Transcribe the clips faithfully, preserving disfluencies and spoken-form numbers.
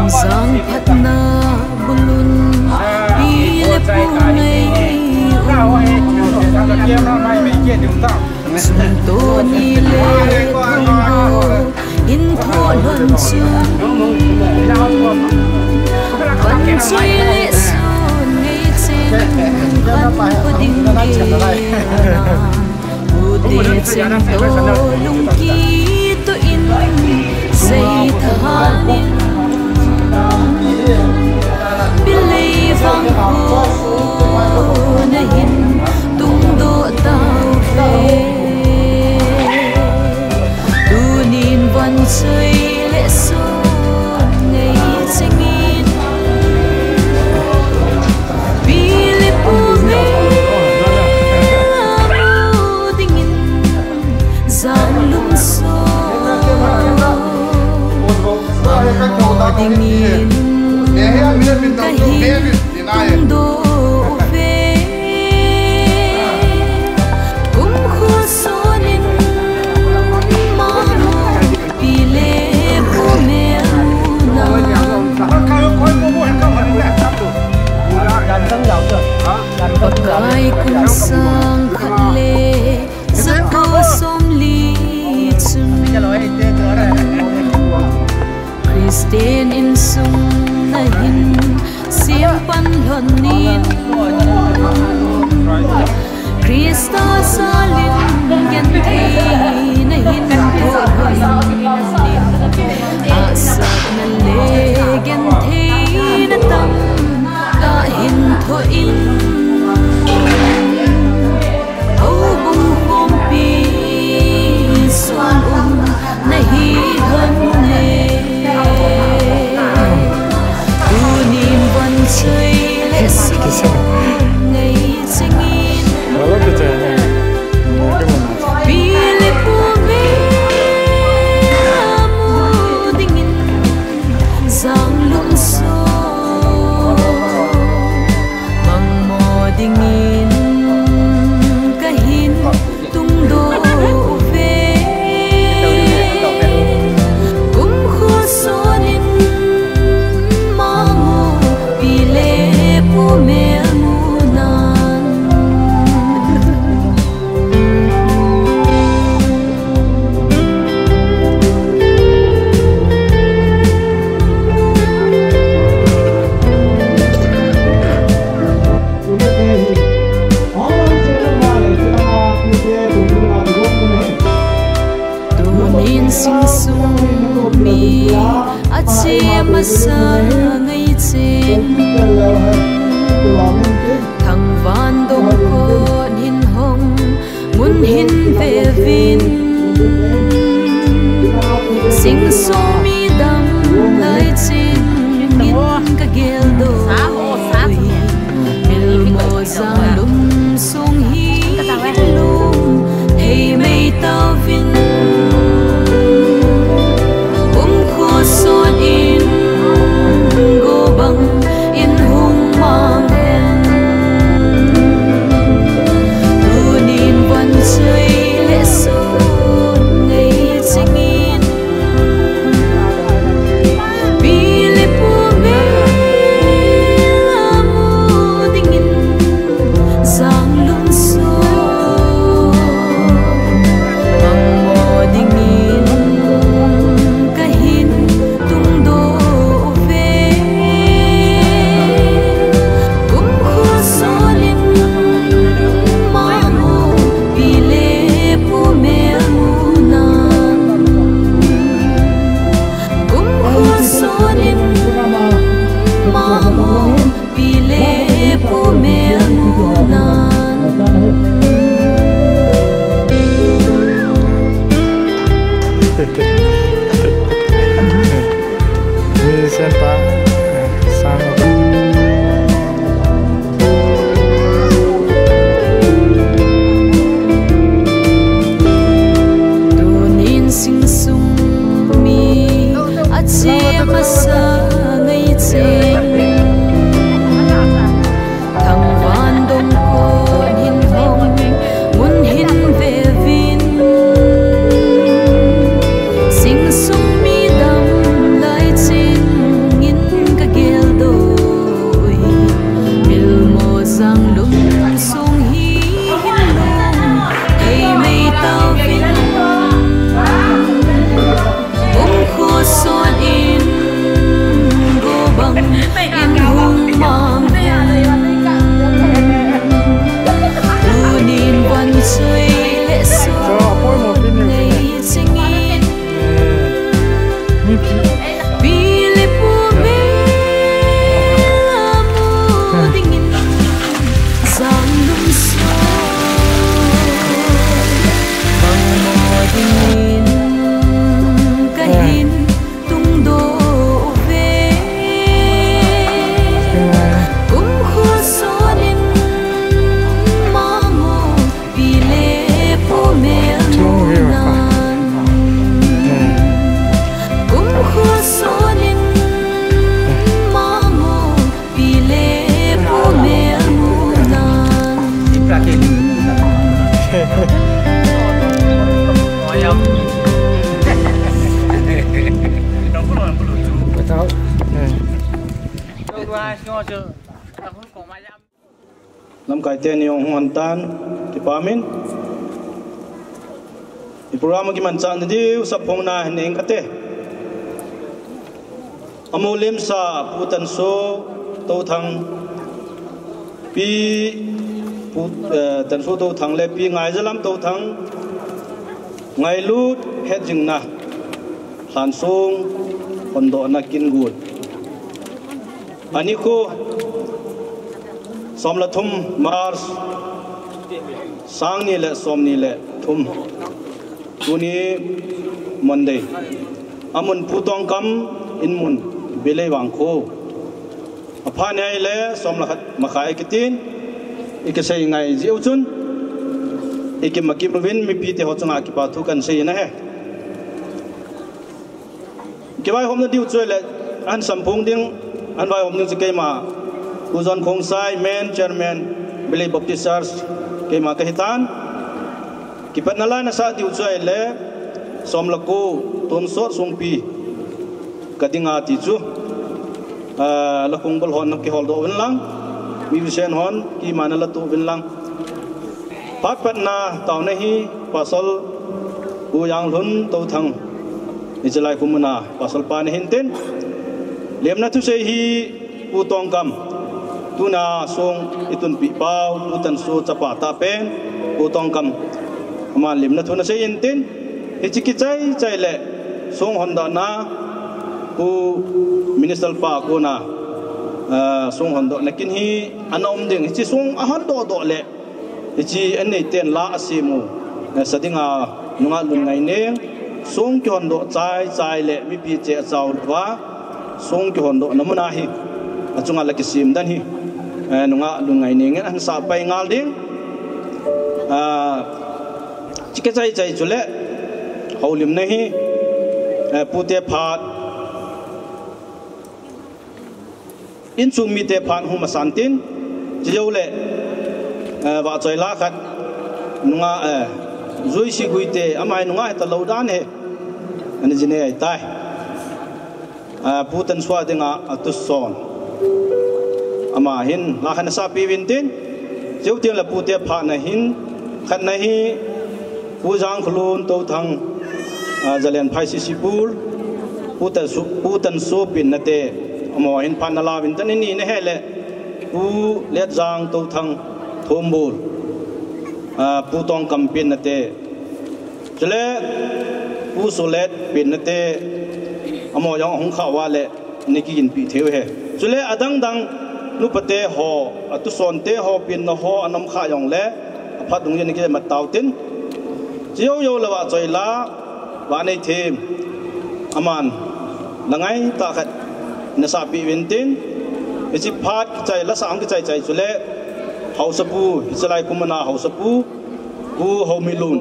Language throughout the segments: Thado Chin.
Jang phatna bulun pi le pu ngei um. Sum to ni le thong ho in tho lhon chun. Van choi le sun ngei chen van ko ding ke na. Ute cheng to lungki to in sei thanin. Pilei vang ko na hin tung do tau ve. Tunin van choi le sun ngei chengin. Pi le pu me amu dingin jang lum so. Bang mo dingin kahin tung do ve. Kum kho sonin mamo pi le pu me amu na. Pakai kum sang khat le jako som li chun Christian insung na hin siam pan lhon in. Christa jalin genthei na hin tho lhon in. Asat na le genthei na tam tah hin tho in. Houbung khompi sung um na hi lhon e. Tunin van choi le sun ngei chengin. Pi le pu me amu dingin jang lum so. Bang mo dingin kahin tung do ve. Kum kho sonin mamo pi le pu me amu nan. Tunin sing sung mi ache masa ngei chen. Thangvandong kon hin hong mun hin ve vin. Sing sung mi dam lai chen in ka gel do. Ui, mil mo jang lum sung hi lum hei mei tau vin. Kum kho sonin go bang in hung mang hen. Tunin van choi le sun ngei chengin. Pi le pu me amu dingin jang lum so. Bang mo dingin kahin tung do ve. Kum kho sonin mamo pi le pu me amu nan. Kum kho sonin mamo pi le pu me amu nan. Musician pa, sang. Tunin sing sung mi ache masa ngei chen. Thangvandong kon hin hong mun hin ve vin. Sing sung mi dam lai chen in Lamkai teni jong hung hon tan, kipa min. I program a kimanchah na diu, saphong na hin ning kate. Amu limsa Pu Tansu Touthang, Pi Pu, eh, Tansu Touthang le Pi Ngaizalam Touthang, ngailut hetjingna, lhansong hondohna kin gun. Anikho, som le thum March, sang ni le som ni le thum. Tuni Monday. Amun Pu Tongkam in mun Bilei Vangkho. Apha ni ahile som le khat makhai kitin. I kisei ngai jiu chun, i kimakim uvin mipite ho chunga kipa thu kan sei na he. Kivaihomna diu chu le, ahin samphong ding, ahin vaihom ding chu keima, Pu John Khongsai, Main Chairman, Bilei Baptist Church, keima kahi tan. Kipatna la nasa diu chu le, som le ko, tonsot songpi, ka dinga ti chu. Ah, la kong bol hon na kihol doh uvin lang, musician hon, keima na la tu uvin lang. Phat patna taona hi Pastor Pu Janglhun Touthang, hiche lai kum muna Pastor pa nahin tin. Lemna thusei hi Pu Tongkam, tuna song i tunpi pau, Pu Tansu chapa tah pen, Pu Tongkam, aman lemna thu ana sei in tin. Hiche kichai chai le song hondohna, Pu Minister pa kona, ah, song hondohna kin hi ana um ding, hiche song ahondoh doh le. Hiche anei ten la asem u, eh, sa dinga nungah Lungngaineng, song kihondoh chai chai le mipi cheh a chau louva, song kihondohna muna hi, achunga la kisem dan hi, eh, nungah Lungngaineng in ahin sah pai ngal ding. Ah, hiche kichai chai chu le, houlimna hi, eh, pute phat, insung mite phat hung masan tin, chujou le, eh, vahchoi la khat, nungah, eh, Juisi Guite, ama hi nungah hita lou dan hi, ana jine ahitai. Eh, Pu Tansu a dinga atuson. Ama hin, la khat ana sahpi uvin tin, chujou teng le pute phat na hin, khatna hi, Pu Jangkholun Touthang, ah, Zalenphai Sisipur, Pu Tansu, Pu Tansu penna te, amaho hin phat ana la uvin tin, ani na hi le, Pu Letjang Touthang Thombul, ah, Pu Tongkam penna te, chule, Pu Solet penna te, amaho jong ahung khah uva le, ana kiginpi thei u ahi. Chule adang dang nupa te ho, atuson te ho, penna ho, ana um kha jong le, aphat dungjuiyin ana kimat tau tin. Chujou jou le vahchoi la, vahnei them, aman, la ngaitah khat, ana sahpi uvin tin. Hiche phat kichai, la sah hung kichai chai chu le, Haosapu, hiche lai kum muna Haosapu, Pu Haomilun,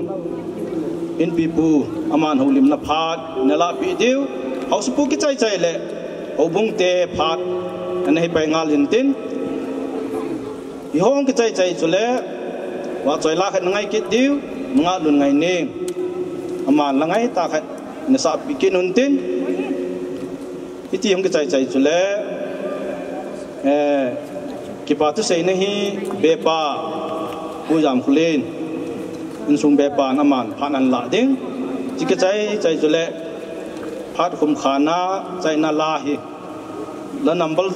Inpipu, aman houlimna phat, ana lahpi diu, Haosapu kichai chai le, houbung te phat, ana hi pai ngal in tin. Hiho hung kichai chai chu le, vahchoi la khat ana ngai kit diu, nungah Lungngaineng, aman la ngaitah khat, ana sahpi kit un tin. Hiti hung kichai chai chu le, eh, kipa thu seina hi, bepa, Pu Jamkholen, insung bepan aman phat ana la ding. Hiche kichai chai chu le, phat khum khana, chaina la hi. La number,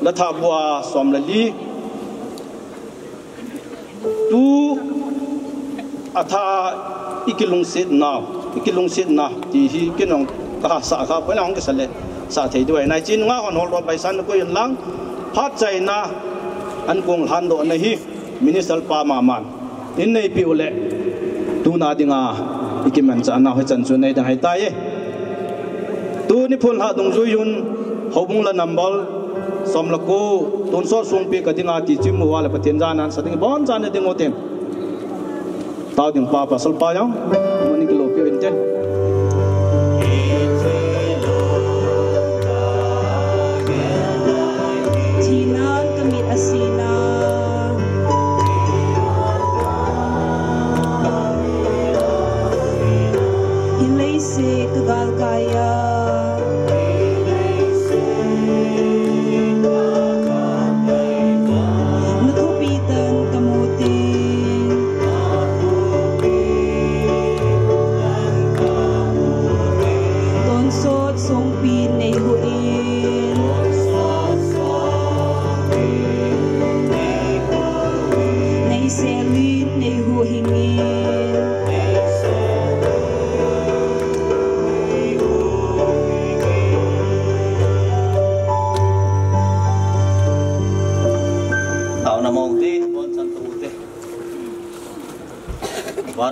la thah bua som le li. Tu atha i kilungsetna, i kilungsetna ti hi kei jong ka sah kha, poi na hung kisa le, sah thei diu ahi. Nai chi nunga hon hol ro pai san ko in lang, phat chaina, ankong lhan dohna hi, Minister pa maman. In neipi u le, tuna dinga, i kimanchah nau hi chan chu nei dang ahi tai e. Tuni phun lha dungjuiyin, houbung la number, som le ko, tonsot songpi ka dinga ti chim uva le Pathen jana sa ding, bon jana ding u tin. Tao ding pa, pasal pa jong, mani kilopi u in tin. Thina ka mit a sina. Hi leiset ka galkai a.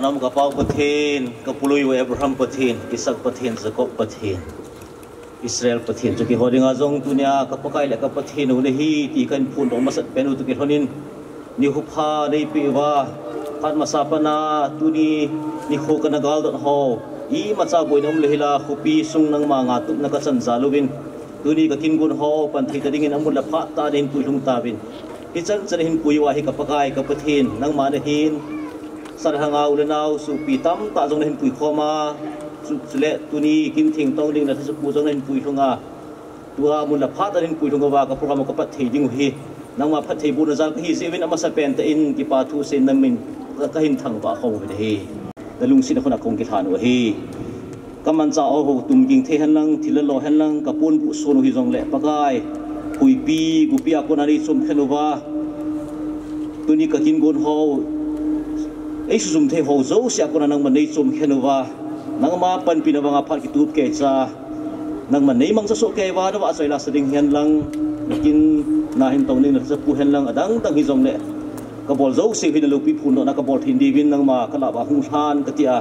Nam ka Pa Pathen, ka pului u Abraham Pathen, Isaac Pathen, Jacob Pathen, Israel Pathen, chu kihou dinga jong tunia ka Pakai le ka Pathen u nahi ti kahin phondoh masat pen u toh kilhonin, ni hupha neipeh uva, phat masa pana tuni nikho kana galdot ho, imacha boina um le hila khopi sung nangma ngatupna ka chan jal uvin, tuni ka kin gon ho pan thei ta dingin amun le phat tah a nahin puilhung tauvin. Hichan chan nahin pui uva hi ka Pakai ka Pathen, nangma nahin, Sarhanga u le nau sopi tamtah jong nahin puikhom a, chu, chule tuni kin thengtong ding le lhachapu jong nahin puilhung a, tua mun le phat a nahin puilhung uva ka program ka pat thei ding u hi nangma phattheibohna jal kahi jeh uvin, amasa pen tah in kipa thu seiyin namin ka, kahin thangvah khom uvin ahi. Na lungsetna khut a kahung kilhan u ahi. Ka manchah ho tum ging thei hen lang, thil le lo hen lang, ka ponbuh son u hijongle Pakai, huipi, gopi a kona nei chom khen uva, tuni ka kin gon ho, ei sujum thei ho jouse a kona nangman nei chom khen uva, nangma panpina vanga phat kitup keicha, nangman nei mangcha soh kei uva, navahchoi lasa ding hen lang, na kin na hin tong ding, na lhachapu hen lang, adang dang hijongle, ka bol jouse u hi na loupi phondohna ka bol thei diuvin nangma ka lah uva hung lhan katia,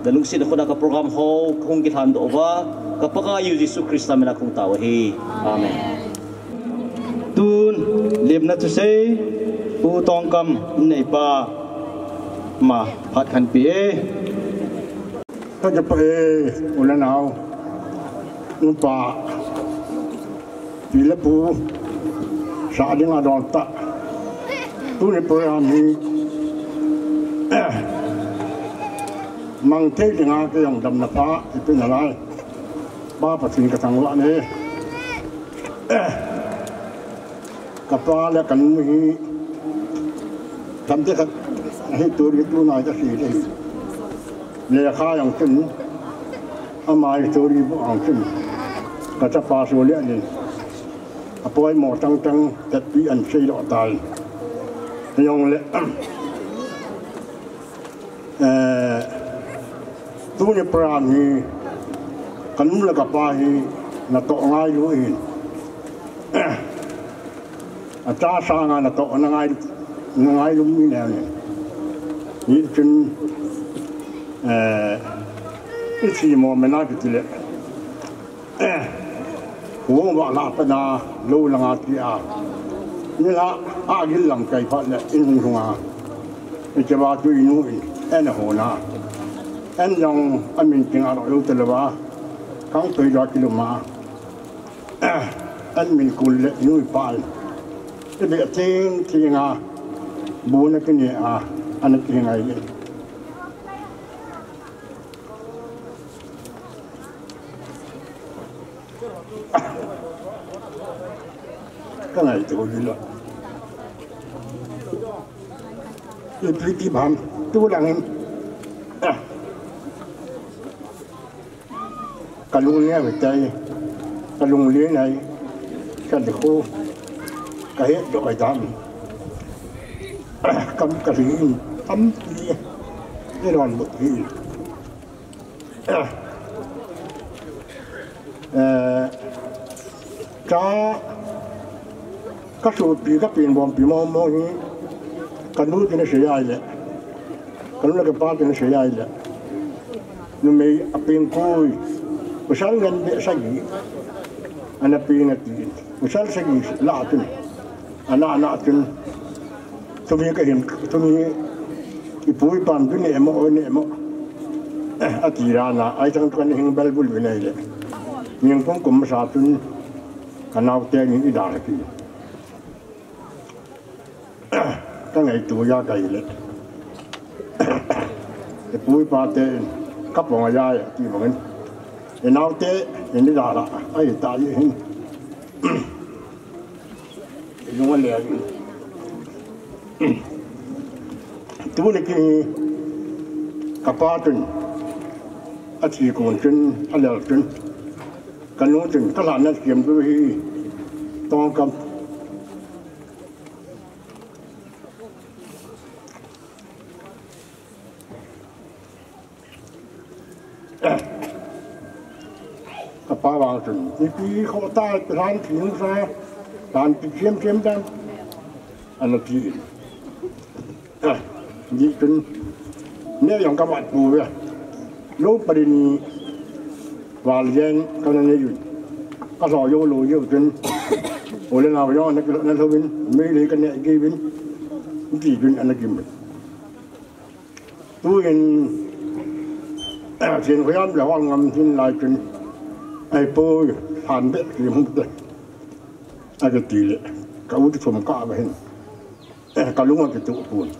na lungsetna khut a ka program ho kahung kilhan doh uva, ka Pakai u Jesu Christa mina kahung tao ahi. Amen. Tun lemna thusei, Pu Tongkam inneipa, ama phat kahin pe e. Ka kipah e, u le nao, nupa, pi le pu, sah dinga dol tah. Tuni program hi mang thei dinga kei jong damna pha ipe nalai. Pa Pathen ka thangvah e. Ka pa le ka nu hi, tamte khat ahi, tuni tunai ka sei ding. Lekha jong chun, ama story book jong chun, ka chapa Solia in apoimo tangtang, tatpi ahin seidoh tai. Hijongle, Eh, tuni program hi, ka nu le ka pa hi, natoh ngailu in. Acha sanga natoh na ngai, na ngailu mi nei. Hichun, eh, iti mo mena kiti le. Eh, hu va la pana lo langa tia. Ni la a gil lang kai phat le in hung hung a. I che ba tu inu in, en ho na. En jong amin ting a lo lo te le ba. Kang toi da kiluma. Eh, en min kul le inu i pa in. I be ting ting a. Bu na kini a, ana kini ngai le. Ka ngaito lou. Ipi ti bang, tu lang in. Ah. Ka lung le tai, ka lung le nai, ka de ko, ka he do ka dam. Ah, kam ka ri in, am ti, ni ron bu ti. Eh, cha, ka sopi ka pen bompi momo hi, ka nu tin sei ai le, ka nu le ka pa tin sei ai le. Numei a pen koi, pasal ngen be sagi, ana pen ati, pasal sagi la tin, ana ana tin. Tumi ka hin, tumi i pu i pan tu ne mo, ne mo. Eh, ati ra na, ai chang tu kan hing bel bul vinai le. Ning kum kum sa tun, ka nau te ni i da ki. Ka ngaito ya ka i le. I pu i pa te, ka pong ya ya, ti mo ngen. I nau te, i ni da la, ai ta i hin. Lung a le. Tuni kin ka pa chun, a thi kon chun, a lel chun, ka nu chun, ka lhan na siam tu hi, Tongkam. Ka pa vang chun, ipi kho tai, pi lhan thing sa, lhan pi thiam thiam dang. Ana ti. Ni chun, Ne jong ka mat pu ve. Lo pari ni val jen ka na ne yun. Ka lo yo lo yo tun. O le nau yo na ki lo na lo vin. Me le ka ne ki vin. Ki vin ana ki me. Tu in, eh, sin ko yam le hol ngam sin lai tun. Ai po han be ki mu te. A ka ti le. Ka u ti som ka ba hin. Eh, ka lung a ki tu pun.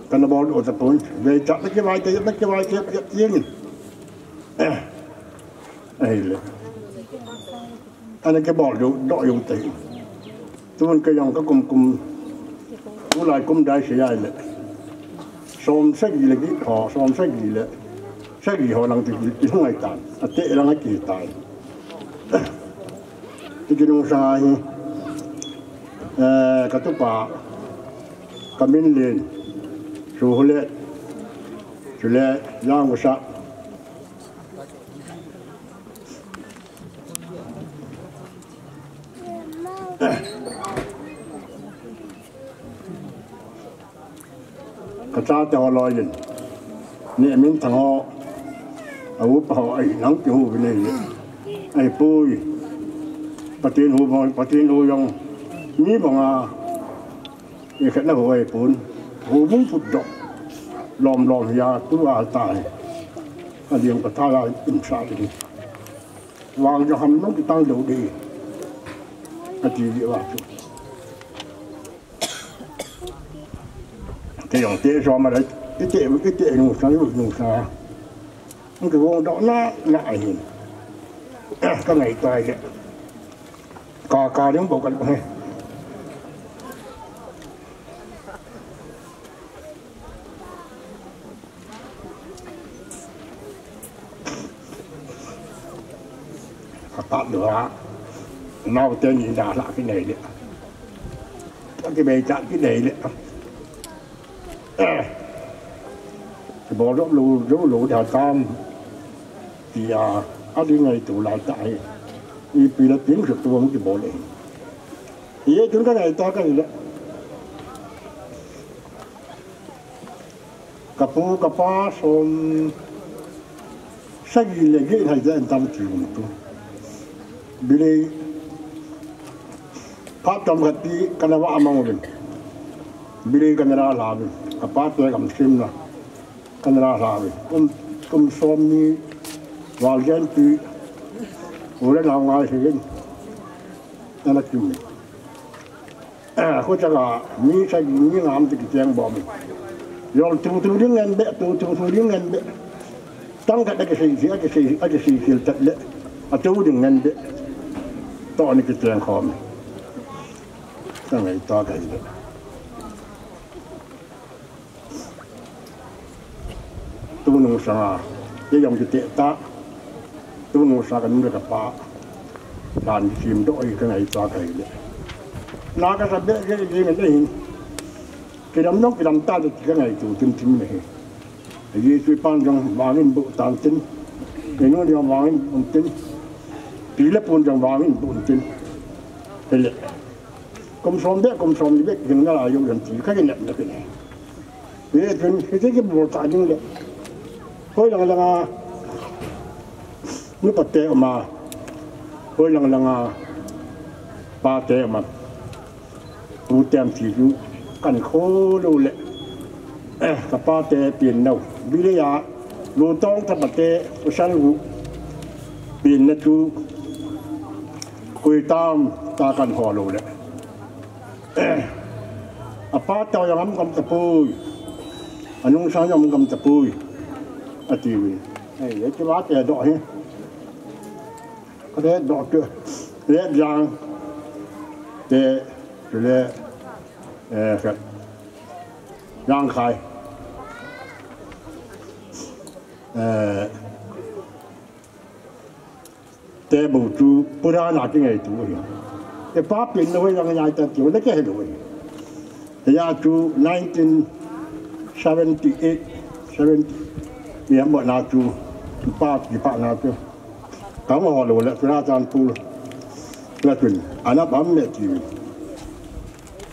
Kana bol u tapon. Vei cha, na kivai te, na kivai te, te, te ni. Eh. Ahile. Ana kibol u, do u te. Tun ka jong ka kum kum. Tulai kum dai se ahile. Som sagi le gi ho, som sagi le. Sagi ho lang ti, ti ngai tan. Ate lang a ki tai. Ti ki nung sa hi. Eh, ka tupa. Ka min len. Su hule. Su le, yang sa. Ka chate ho loi in. Ni min thang ho. A upa ho ai nang ki hu vin ai. Ai pui. Pathen hu bang, Pathen hu jong. Ni banga. Ni khat na hu ai pun. Hu bung put dok. Lom lom ya tu a tai. A liang ka tha la im sa ti. Vang jo ham nong ki tang dou de. A ti di wa tu. Te jong te so ma dai, ite, ite nung sa, nung sa. Nung ke wong dok na, na ai hin. Eh, ka ngai tai le. Ka, ka ding bo ka he. Ka tap dua. Nau te ni da la ki nei le. Ki bei ta ki nei le. Eh. Ki bol lo, lo, lo, lo da tam. Ti a, a di ngai tu lai ta ai. I pi la ting su tu ki bol le. Ye tun ka ngai ta ka le. Ka pu, ka pa som sagi le get hai ja en tam ti um tu. Bilei phat tam khat ti ka na va mang uvin. Bilei ka na ra la uvin. Ka pa te kam sim na. Ka na ra la uvin. Kum, kum som ni val gen ti. U le nau ngai hi gen. Na na kim ni. Eh, ko changa, mi sa mi ngam ti kicheng bom. Yol tu tu ding ngen be, tu tu tu ding ngen be. Tang ka da ke sei sei, ke sei, ke sei sei tat le. A tu ding ngen be. To ni kicheng khom. Tang ai to ka le. Tunung sanga, ye jong kite ta. Tunung sa ka nu le ka pa. Dan kim do i ka ngai ta ka le. Na ka sa be ke ke ne hin. Kilam nong kilam ta de ka ngai tu tin tin ne he. Ye tu pan jong wangin bu tan tin. Ye nu jong wangin bu tin. Pi le pun jong wangin bu tin. Hele. Kum som be, kum som ni be, jing na la yo yan ti, ka ki nep na ki ne. Ye tun, ki te ki bol ta jing le. Hoi lang lang a, nu pa te ma. Hoi lang lang a, pa te ma. Pu tem ti ju, kan kho lo le. Eh, ka pa te pin nau. Bi le ya, lu tong ta pa te, u san gu. Pin na tu. Kui tam, ta kan ho lo le. A pa tau jong am gam tapoi. A nungsang jong am gam tapoi. A ti uvin. Ei, ei, ti va te do hi. Ka te do ke. Le jang. Te, te le. Eh, ka. Jang khai. Eh, Te bu chu pura na ki ngai tu hi. E pa pin na hoi lang ngai ta chu na ke he do hi. Ya chu nineteen seventy-eight, seventy. Ya mo na chu pa ki pa na chu. Ka mo lo le chu na chan pu. La tun. Ana bam me ti.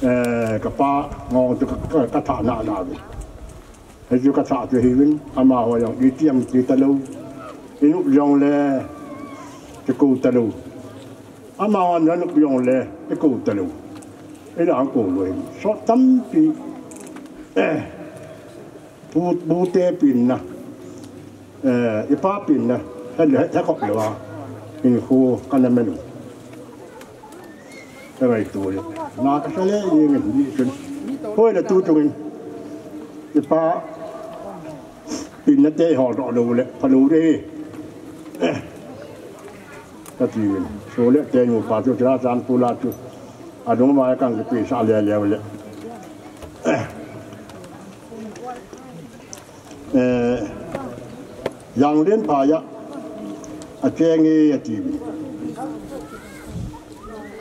Eh, ka pa ngong chu ka, ka, ka tha na na. Hichu ka thah chu hiuvin, amaho jong itiham ti talou. Inu jong le, kikou talou. Amaho jong inu jong le, kikou talou. Ila ang kou lou hin. Sot tampi. Eh. Pu, pute penna. Eh, ipa penna. He, he, he khop lou a. Hinkho kana menu. Ka ngaito le. Na ka sa le, ni ngen, ni chun. Hoilai tu chungin. Ipa penna te ho doh lou le, phalou de. Eh. Ka ti uvin. Sole te nupa chu, chira chan pu la chu. Adung ma kang kipe sa le le le. Eh. Eh, Janglenphai a, acheng e ati.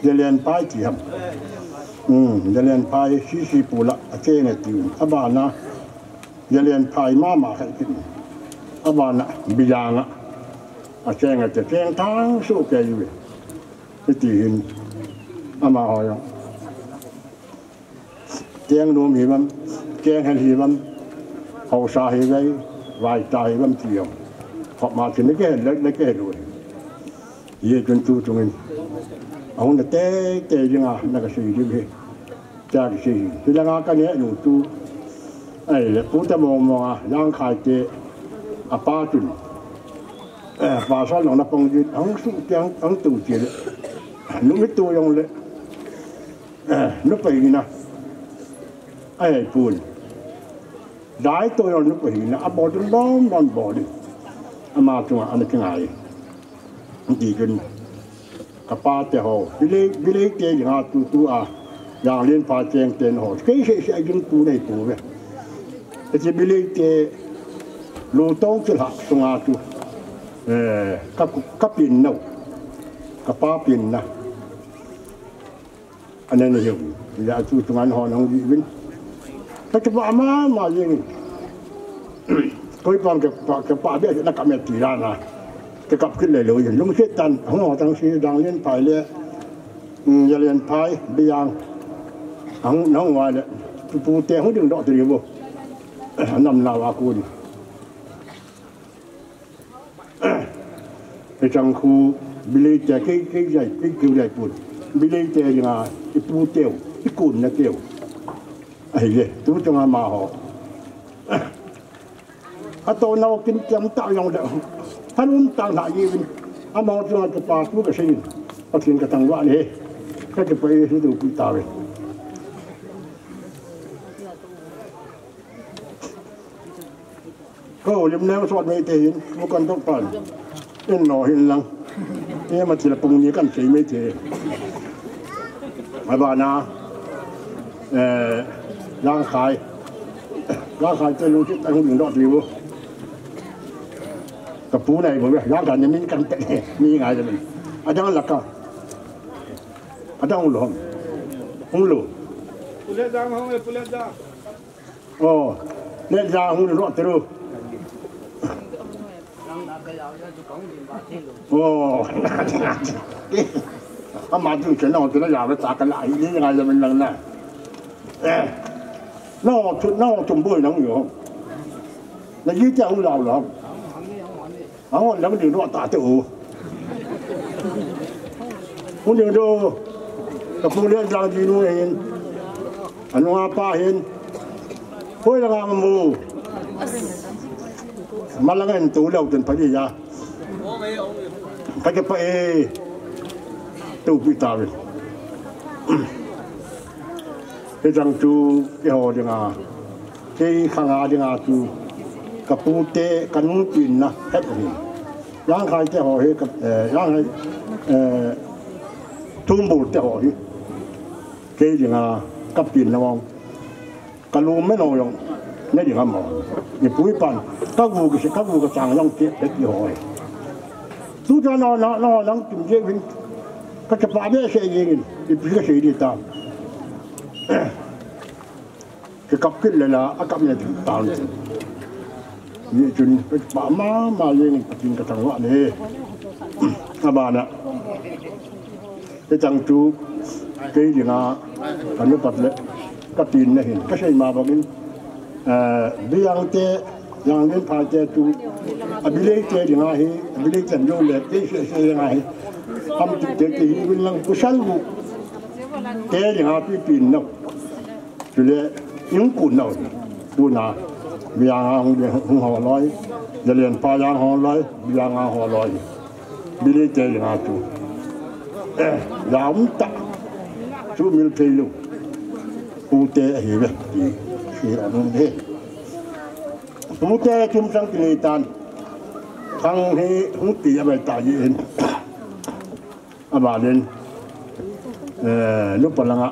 Jalenphai ti ham. Hmm, Jalenphai C C pu la, acheng e ati. Abana, Jalenphai mama khai kin. Abana, Bijang a, acheng e ati, cheng thang su ke yu. Iti hin, amaho jong. Cheng nom hiuvem, cheng hel hiuvem, haosa hiuvem, vaita hiuvem ti jong. Khop ma chin le kihel, le, le kihel lou. Hijeh chun tu chungin. Ahung na teitei jing a, na ka sei diu hi. Cha ka sei. Hilanga ka neh nu tu. Ahile, pu te mong mong a, Jangkhai te, apa chun. Eh, pasal nong na pang jin, ahung su te, ahung, ahung tu ti le. Nu mi tu jong le. Eh, nupa hina. Ahipon. Daito jong nupa hina. Abol ding lom lom bol ding. Ama chunga ana kingai. Ti chun. Ka pa te ho. Bilei, Bilei te dinga tu tu a. Janglenphai cheng ten ho. Kei sei sei a ging tu nei tu ve. Hiche Bilei te. Lutong chilhah sunga chu. Eh, ka, ka penna u. Ka pa penna. Anen hiu, ya chu chunga hon hung ji uvin. Ka kipah mama jeng. Koi pang kipah, kipah beh na ka me ti la na. Ka kap kit le lou jeng. Lungset tah in, hung ho tang si Janglenphai le. Mm, Jalenphai, Bijang. Hung, hung va le. Tu pu te hung ding doh ti bo. Nam na va kun. Hichang khu Bilei te kei, kei jai, kei keu jai pun. Bilei te dinga, ipu teu, ikun na teu. Ahile, tu chunga amaho. Ato nau kin tiam ta jong le. Thalung tang na jiuvin. Amaho chunga kipa thu ka sei in. Pathen ka thangvah le. Ka kipah e, sei tu pi ta ve. Ko lim neo sot mei te hin, mu kan tok pan. In no hin lang. E ma ti la pung ni kan sei mei te. Abana. Eh, Jangkhai. Jangkhai te lu ti ta hung ding doh ti bo. Ka pu nai bo, Jangkhai ni min kan te. Ni ngai le min. Adang la ka. Adang hung lou. Hung lou. Pule jang hung e, pule jang. Oh, le ja hung lo tero. Oh, ama tu ke no tero ya ta ka la hi ni ngai le min lang na. Eh, no tu, no tu boi nang yo. Na yi ja hung lao lao. Ang hon lang ding doh ta te u. Hung ding doh. Ka pu le jang ji nu hin. Anu apa hin. Hoi lang a mu. Malang en tu lou ten pa ji ya. Ka ke pa e. Tu pi ta ve. Hichang chu keiho dinga, kei khanga dinga chu, ka pu te, ka nu penna het hi. Jangkhai te ho hi, ka, eh, Jangkhai, eh, Thumbul te ho hi. Kei dinga, ka penna mong. Ka lu me no jong, ne dinga mong. Ni pui pan, ka gu kisi, ka gu ka chang jong te, het hi ho hi. Tu cha no, no, no, lang tum je vin. Ka cha pa be se je vin, ipi ka sei di ta. Kikap kit le la, akap ne tan. Ni chun, kipah mama jeng in Pathen ka thangvah e. Abana. Hichang chu, kei dinga, ka nu pat le, ka penna hin, ka sei ma bangin. Eh, Biang te, Yang Lin Phai te tu, a Bilei te dinga hi, a Bilei te jong le, te se se dinga hi. Ham ti te te hi, min lang kusal bu. Te dinga pi pin no. Chule, yung ku no. Tu na, Biang a hung de, hung ho loi. Ya Lin Phai yang ho loi, Biang a ho loi. Bilei te dinga tu. Eh, ya um ta. Tu mil thei lu. Pu te hi ve. Ti, ti anung de. Pu te chum sang ti tan. Khang hi hung ti a bai ta ji in. A ba len. Eh, lu pa langa.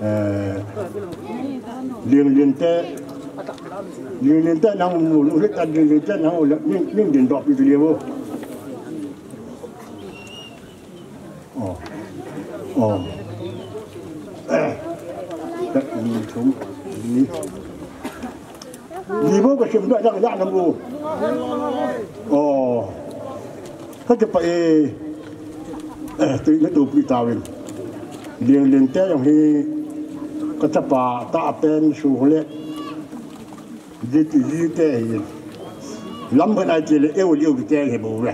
Eh, Ling Lin te. Ling Lin te nang mu, lu ta Ling Lin te nang mu, ning, ning din dok pi tu le bo. Oh. Oh. Eh. Tat ni thum. Ni. Ni bo ka sim da da da na bo. Oh. Ka te pa e. Eh, tu ni tu pi ta win. Ling Ling te jong hi ka chapa ta pen su le. Ji ti ji te hi. Lam khat ai ti le eu liu te hi bo ve.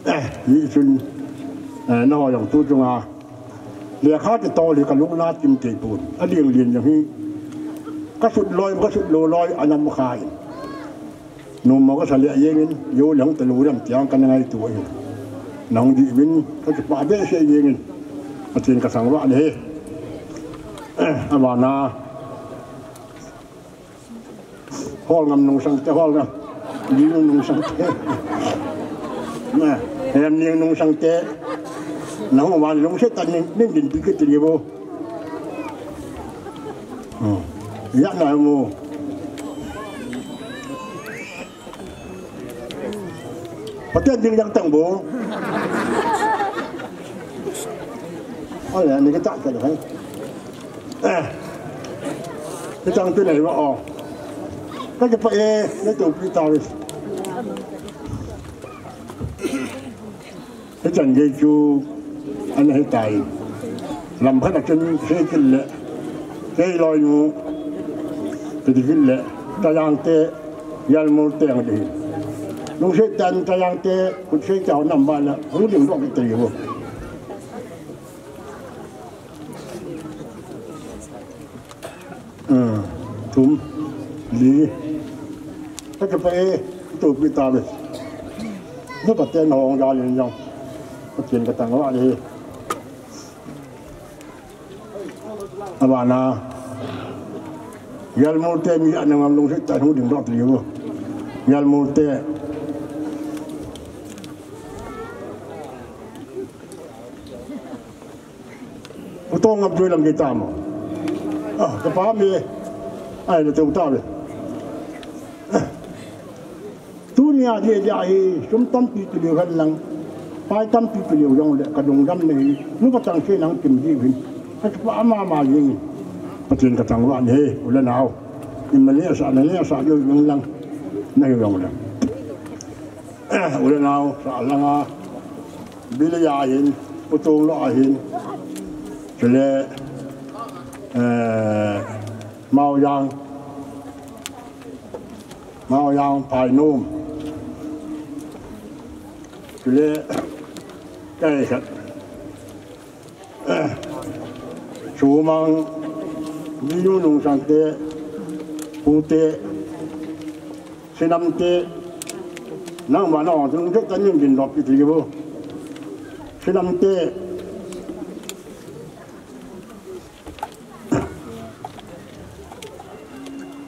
Eh, ni sun. Eh, no jong tu chunga. Lekha ti to le ka lung la tim te pun. A Ling Lin jong hi. Ka sut loi, ka sut lo loi, a nam kha in. Numa ka sa le jeng in, yo lang te lo ram tiang ka na ngai tu in. Nang di win, ka ti pa be se jeng in. A tin ka sang wa le he. Eh, a ba na. Hol ngam nung sang te, hol ngam. Ni nung nung sang te. Na, em ni nung sang te. Na ho wan lung se ta ni, ni din pi ke ti bo. Oh. Ya na mo. Pathen ding yang tang bo. Oh, ya, ni kita ka hai. Eh. Ni tang tu nai wa, oh. Ka ke pa e, ni tu pi ta wi. Hichan gei chu ana hi tai. Lam khat a chun sei kit le. Kei loi nu. Kei kit le. Tayang te, Yalmur te ang di. Lungsei tan Tayang te, Khutsei chau nam ba la. Hung ding dok te yo. Thum, li. Ka ke pa e, tu pi ta le. Nu pa te no hong ja le jong. Pathen ka tang wa le. A ba na. Yalmur te mi ana ngam lungsei ta hu ding dok liu. Yalmur te. U tong ngam tui lang kita mo. Ah, ka pa mi. Ai, le teu ta le. Tunia hi, hi, hi, sum tampi tu liu hen lang. Pai tampi tu liu jong le, ka dung dam nei. Nu pa tang se nang kim ji hin. Ka pa ma ma ji. Pathen ka tang wa ni, u le nau. Ni ma le sa, na le sa, yo jong lang. Na yo jong lang. Eh, u le nau, sa langa. Bilei a hin, u tong lo a hin. Chule, eh, Mao Yang. Mao Yang Phai Nom. Chule, kai khat. Eh, Sumang, Binu Nung Sang te, Pu te, Sinam te, nang ma na ong, tung te, ta ning din dok pi ti bo. Sinam te,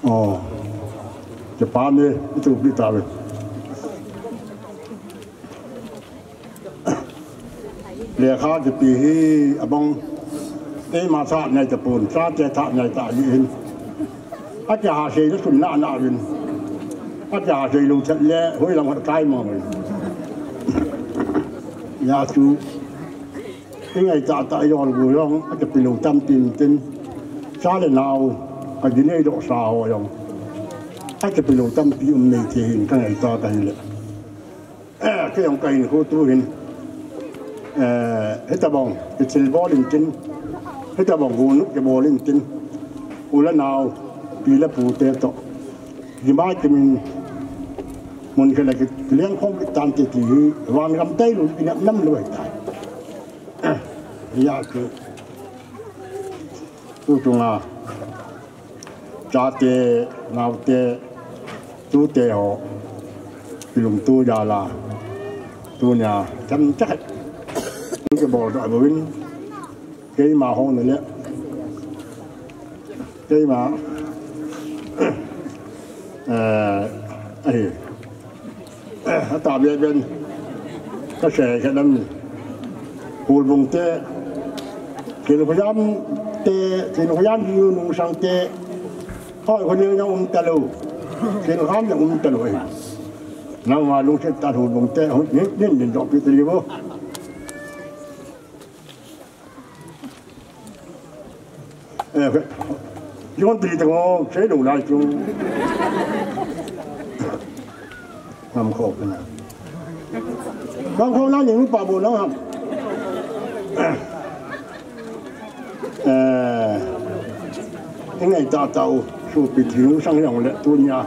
Oh. Te pa me, itu pi ta ve. Lekha kipe hi abang. Eima tha ngai ta pon, chate tha ngai ta li hin. A kiha sei le sun na na vin. A kiha sei lu chat le, hoi lam hat kai ma mai. Ya chu. I ngai ta ta yol bu jong, a kipe lou tampi um tin. Cha le nau, ka dinei doh sa ho jong. A kipe lou tampi um nei thei hin ka ngai ta ta hi le. Eh, kei jong ka hinkho tu hin. Eh, hitabang, kichil bol in tin. Hitabang gu nu kibol in tin. U le nau. Pi le pu te toh, kimai kimin, mun khat le khat leng khom kit tante ti hi, van gam tai lou, inam nam lou ahitai. Hijeh chun, tu chunga, chate, naote, tute ho, kilungtoh jal a, tunia, chomcha khat kibol doh bouvin, keima hon le, keima, eh, ahi, eh, atahbeh ben, kasei khat lam, Holbung te, Kinkhoyam te, Kinkhoyam Nunungsang te, hoi, kho neo jong um talou, Kinkhoyam jong um talou ahi. Nangma lungset tah Holbung te, nin, nin, nin, dohpi taliu vo. Eh, jong ti te ngo, sei lou lai chu. Ngam kho kana. Ngam kho na ning pa bo na ham. Eh, ingai ta tau, supi ti nung sang jong le tunia.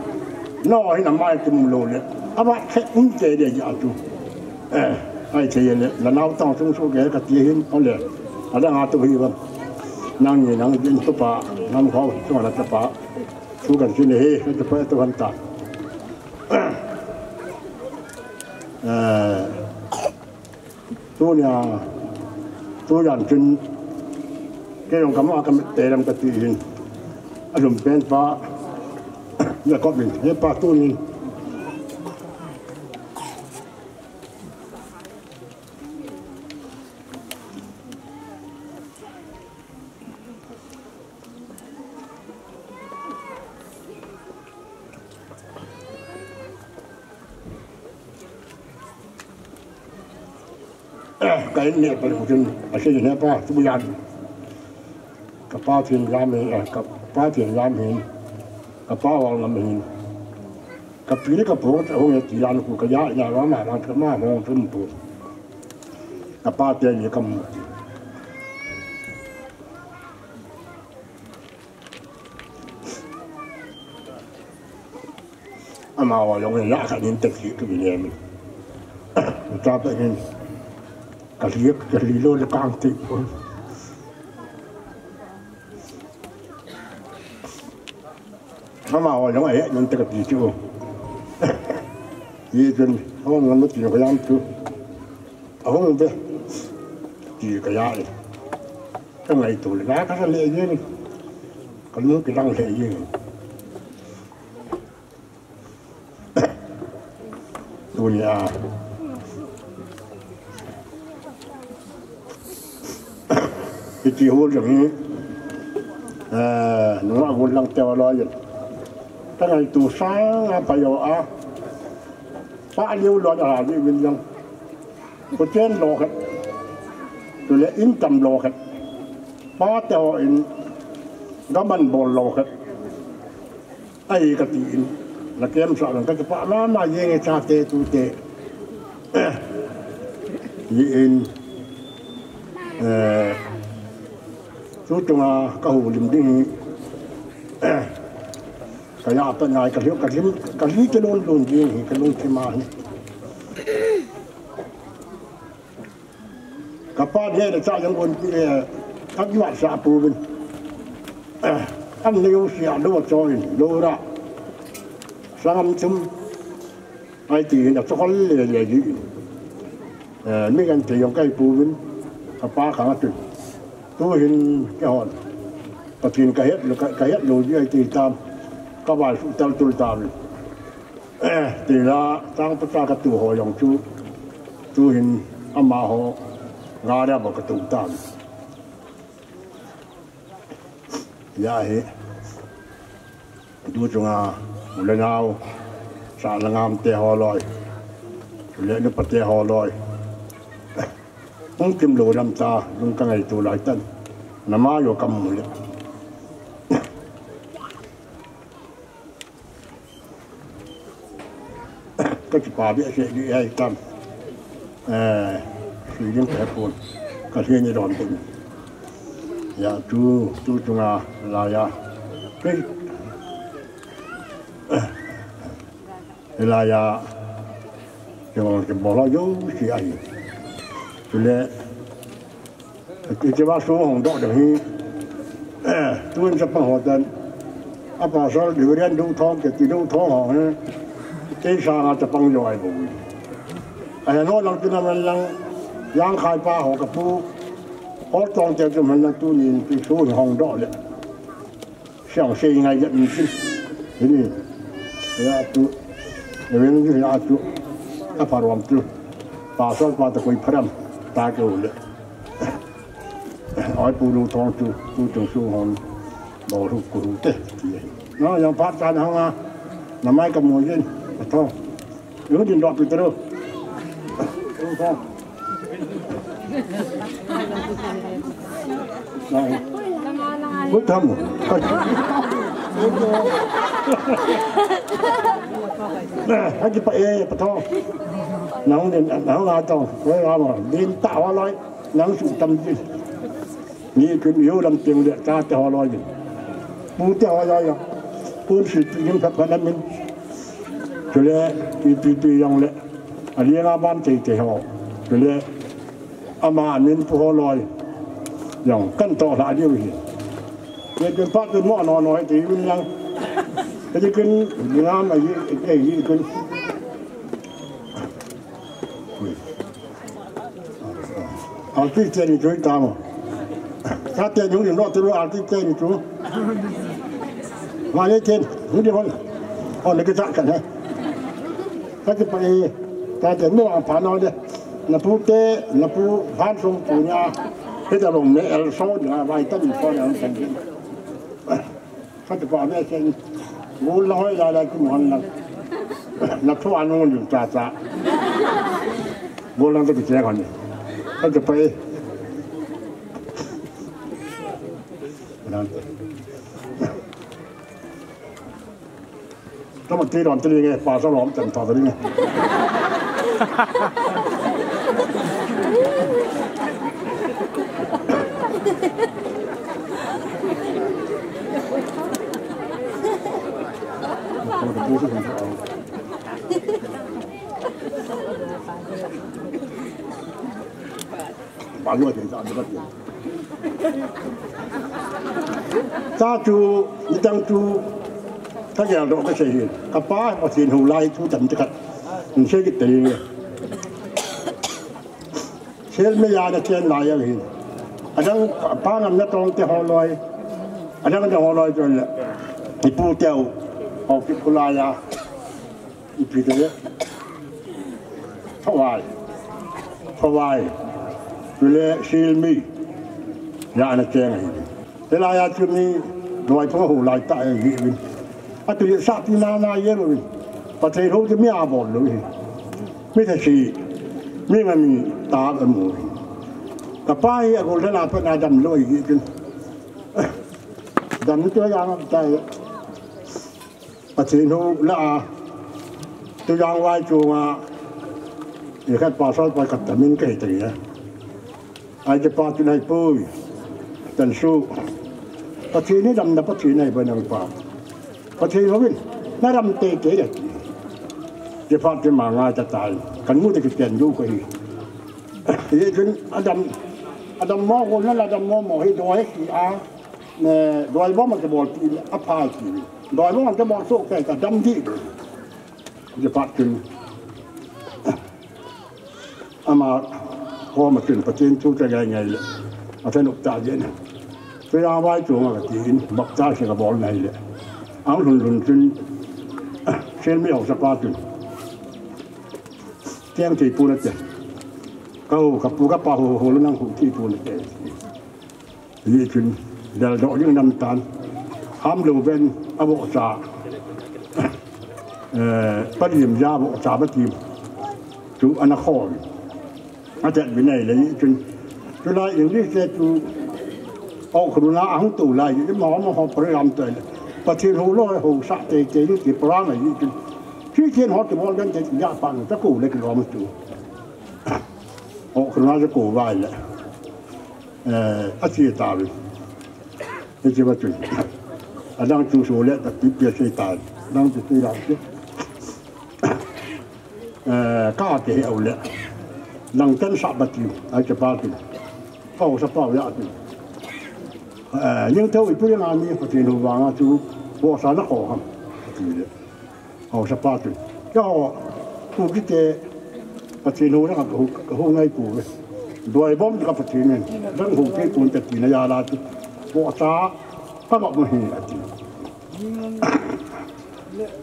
No, hina mai ti mu lou le. Aba khe um te de ja tu. Eh, ai thei le, la nau tang sung su ke kati hin, ole. Adang a tu hi ba. Nang ni nang din tu pa, nang kho, tu la ta pa. Su kan sin hi, tu pa tu han ta. Eh, tunia, tujan tin, kei jong kama kama te lam kati hin. Alum pen pa, ya ko min, he pa tunin. Eh, ka in neh pa lungchun, asei ne pa, tu yan. Ka pa thin lam hi, eh, ka pa thin lam hi. Ka pa wal ngam hi. Ka pi le ka pu, ka hung e ti yan ku ka ya, ya, ma, ma, ma, ka ma, hung tum pu. Ka pa te ni ka mu. Ama wa jong ya kha nin te ki tu ni. Ta pe nin. Ka li, ka li lo le kang ti pu. Ama ho jong ahe, nun te ka pi chu. Ye chun, hung ngan ti ko yan chu. Ahung be. Ti ka ya e. Ka ngaito le, na ka le ye. Ka lu ki dang le ye. Tunia. Hiti hol jong hi. Eh, nunga hol lang te wala yin. Tangai tu sang a pa yo a. Pa liu lo a ni win jong. Ko chen lo khat. Tu le in tam lo khat. Pa te ho in. Gaman bol lo khat. Ai ka ti in, na kem sa lang ka pa mama ye nge cha te tu te. Eh, ye in, eh, tu tu nga ka hu lim ding, eh, ka ya pa ngai ka hiu ka lim, ka li ke lon lon ding, ka lon ke ma ni. Ka pa ne le cha jong kon pi le, ka ki wa sa pu bin. Eh, an le yo sia lo cho in, lo ra. Sangam chum. Ai ti hin a chokol le le ji. Eh, mi kan te jong kai pu bin. Ka pa ka nga tu. Tu hin ke hon. Pathen ka het lo, ka, ka het lo ji ai ti tam. Ka bai su tal tul tam. Eh, ti la, tang pa ta ka tu ho jong chu, tu hin ama ho, nga da ba ka tu tam. Ya hi, tu chunga, u le nau, sa la ngam te ho loi, le nu pa te ho loi. Hung kim lo lam ta, lung ka ngai tu lai tan. Na ma yo kam mu le. Ka kipa beh se di ai tam. Eh, si ding ka pun. Ka si ni don pun. Ya tu, tu chunga la ya. Kei, Hilai a, kibol, kibol ho jouse ahi. Chule, kiti ba su hong doh ding hi. Eh, tun chapang ho tan. A pasal Reverend Duthong, kiti Duthong ho hi. Kei sanga chapang jo ahi bou. Ahi no lang tina man lang, Jangkhai pa ho ka pu. Ho tong te chu man lang tunin, ti su hong doh le. Siang sei ngai jep min chin. Hini. Ya tu. Ya wen ju ya tu. A pharom tu. Pasal pa ta koi pharam. Ta ke u le. Oi pu lu thong tu. Tu tu su hon. Bo ru ku ru te. Na yang pa ta na nga. Na mai ka mo yin. Thong. Yu din dok Peter. Hu tham. Haki pa e pa tho. Nang din nang la tho. Wei la ma. Din ta ho loi. Nang su tam din. Ni kin yo lam ting le ta te ho loi din. Pu te ho loi yo. Pu si tu yin pha pha na min. Chule, pi pi pi jong le. A liang a ban tei tei ho. Chule, ama a min pu ho loi. Jong, kan to hla diu hi. Ye kin pa kin mo no no he ti yin yang. He ti kin, ni ngam a yi, e yi kin. Ui. Artist te ni chu ta mo. Ka te ni lo tu artist te ni chu. Ma le te ni de hon. O le ke ta kan he. Ka te pa e. Ka te mo a pa no de. Na pu te, na pu phan sung pu nya. He ta long ne el so na vai ta ni so na tan. Kati pa me ken. Bol la hoi la la ki muhan la. Na thu anu ni cha cha. Bol la ki che kan. Kati pa e. Tama ti ron ti nge, pa sa ron tem ta ti nge. Cha chu, ni tang chu, ka gel doh ka sei hi. Ka pa, Pathen hou lai thu tam te khat. Ni sei ki te. Sel me ya na chen lai ya hi. Adang pa ngam na tong te ho loi. Adang te ho loi chun le. Ni pu te u. Ho ki pu lai ya. Ipi te le. Thawai. Thawai. Chule silmi. Ya na cheng ahi. Hilai a chu mi loi thong ho lai ta e hi vin. A tu ye sa ti na na ye lo vin. Pathen ho chu mi a bol lo hi. Mi tha si. Mi ngam mi ta ka mu hi. Ka pa hi a gol na pa na dam lo hi vin. Dam tu ya ngam ta e. Pathen hou la a, tu jang vai chu nga, i khat pa sal pa khat ta min kai ta ya. Ai te pa tu nai pui, tan su. Pathen ni dam na Pathen nai ba nang pa. Pathen hou vin, na dam te te ya. Te pa te ma nga ta tai, kan mu te ki ten du ko hi. Ye kun adam, adam mo ko na la adam mo mo hi do he ki a. Ne, doi bom a kibol ti a phai ti. Doi bom a kibol so kai ka dam di. Di pat kin. Ama ko ma kin Pathen thu ta ngai ngai le. A thanop ta je na. Pe ya vai chu ma ka ti in bak ta se ka bol nai le. Ang lhun lhun kin. Sen mi au sa pa kin. Tiang thei pu na te. Ka u ka pu ka pa ho ho lo nang hu ti pu na te. Hi chun, dal doh ding nam tan. Ham lo ven, a vohcha. Eh, pa lim ja vohcha pa ti. Chu ana khol. A chat bi nei le hi chun. Chu lai English le chu. Au khru na ang tu lai, i ma ma ho program te le. Pathen ho lo ho sa te te ni ti program hi chun. Thi chen ho ti bol gan te ya pa ta ku le ki lo ma tu. Au khru na ja ku vai le. Eh, a chi ta vi. Ni chi va chu. A dang chu su le ta pi pi chi ta. Dang chu ti la chi. Eh, ka ke he u le. Nang ten sa ba ti, ai ke pa ti. Ka u sa pa ya ti. Eh, ning theu i pu yang a mi pa ti nu wa nga chu, bo sa na ko ham. Ti le. Ka u sa pa ti. Ka u, ku ki te, pa ti nu na ka hu, ka hu ngai ku le. Doi bom ka pa ti ne. Dang hu ke ku ta ti na ya la ti. Bo sa, ka ba mo hi a ti.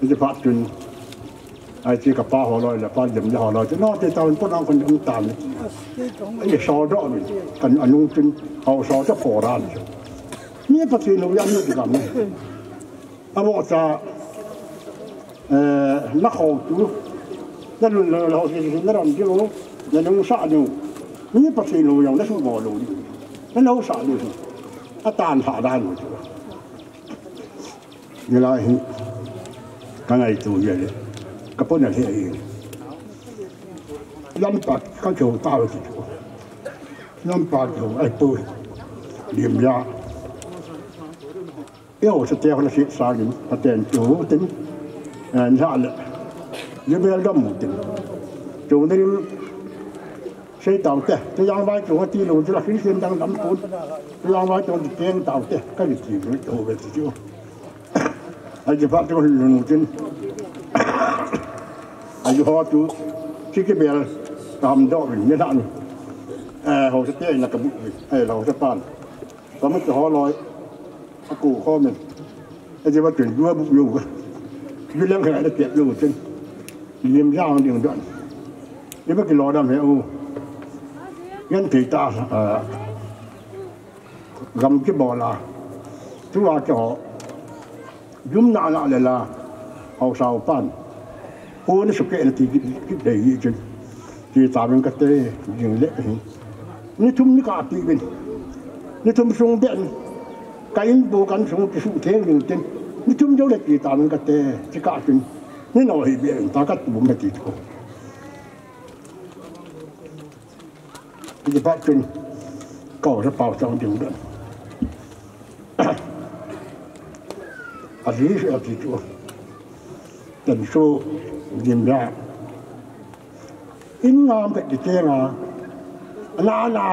Ni pa ti. Ai, ti ka pa ho loi le, pa lim le ho loi. Ti no, ti tao, pon ang kon um tan. Ai, so do mi. Kan anung tin, au so ta pho ran. Ni pa ti no ya ni ti kam ni. A mo cha, eh, na kho tu. Na lu lo lo ti na ram ti lo. Na nung sa nu. Ni pa ti no ya na su mo lo ni. Na lo sa ni. A tan sa dan lo. Nilai hi, ka ngaito jia le, ka pona le hi. Lampa, ka keu ta le ti. Lampa keu, ai pu. Lim ya. Yo, sa te hona si sa lim, ka ten tu tin. An ha le. Lim ya dam mu tin. Tu ni lim. Sei tau te, tu yang vai tu ti lo, tu la fin sin dang dam pun. Tu yang vai tu ti teng tau te, ka ni ti lo, tu ve ti tu. Ai, je pa tu lo nu tin. Ai, ho tu, ki ki bel, tam do ni na ni. Eh, ho se te na ka bu, eh, lo se pan. Ka mu ho loi. A ku kho men. A je ba tuen dua bu yo. Ju leng kha da pet yo chen. Lim jang ding don. Ni ba ki lo dam he u. Yan thei ta, ah, gam ki bol a. Tu a ki ho. Jum na na le la. Hau sau pan. Pu ni su ke na ti ki, ki dei yi chun. Ti ta ben ka te jing le hi. Ni thum ni ka ti ben. Ni thum sung ben. Ka in bu kan sung ki su theng jing tin. Ni thum jo le ti ta ben ka te ti ka chun. Ni no hi ben ta ka tu me ti ko. Ti pa chun. Ka ra pau chang ding ben. A ji a ti tu. Ten su jin da. In ngam ka ti te nga. Na na.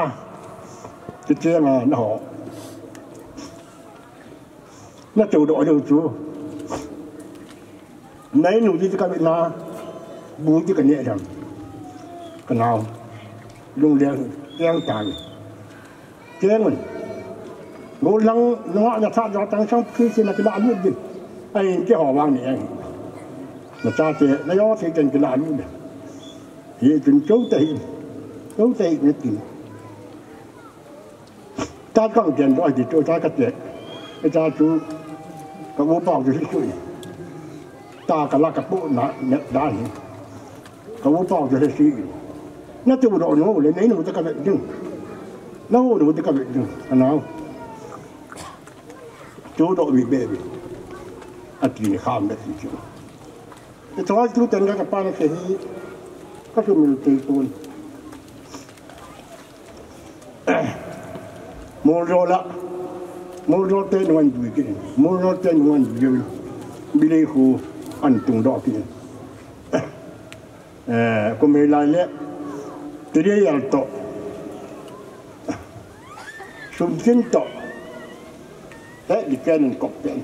Ti te nga na ho. Na tu do do tu. Nei nu ti ka na. Bu ti ka ne dam. Ka nau. Lung le yang tan. Keng un. Golang nunga na tha jong tang sang khi si na kila alu din. Ai, ke ho wang ni ang. Na cha te, na yo te ken kila alu din. Hi tun chou te hi. Chou te hi ni tin. Ta kang ken do ai ti chou ta ka te. Ai ta chu. Ka bu pau chu hi chu. Ta ka la ka pu na, na da hi. Ka u pau te le si. Na tu do no le nei no te ka ve ding. Na u no te ka ve ding. Anau. Tu do mi be be. A ti ni kham be ti chu. E to tu ten ka ka pa na ke hi. Ka su mi te kun. Mol ro la. Mol ro te no an du ke. Mol ro te no an du. Bi le khu an tung do ke. Eh, kum hei lai le, Tiriyal to, Sumsin to, he, di ken in kop ken.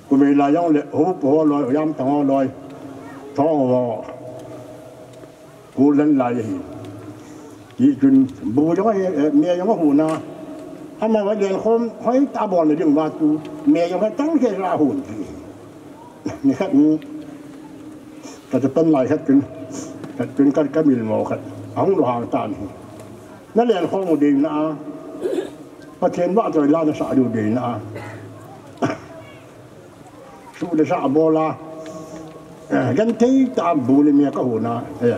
Kum hei lai jong le, hu po ho loi, yam tang ho loi, thong ho, hu lan lai hi. Hi chun, bu jong he, eh, me jong hu na. Ama va len khom, hoi ta bon le ding va tu, me jong he tang ke ra hun ti. Ni khat ni, ka te pen lai khat kin, khat kin khat ka mil mo khat, a hung lo hang tan hi. Na len khong u ding na a, Pathen va toi la na sa du ding na a. Su le sa bol a, eh, gan thei ta bu le me ka hun a, eh,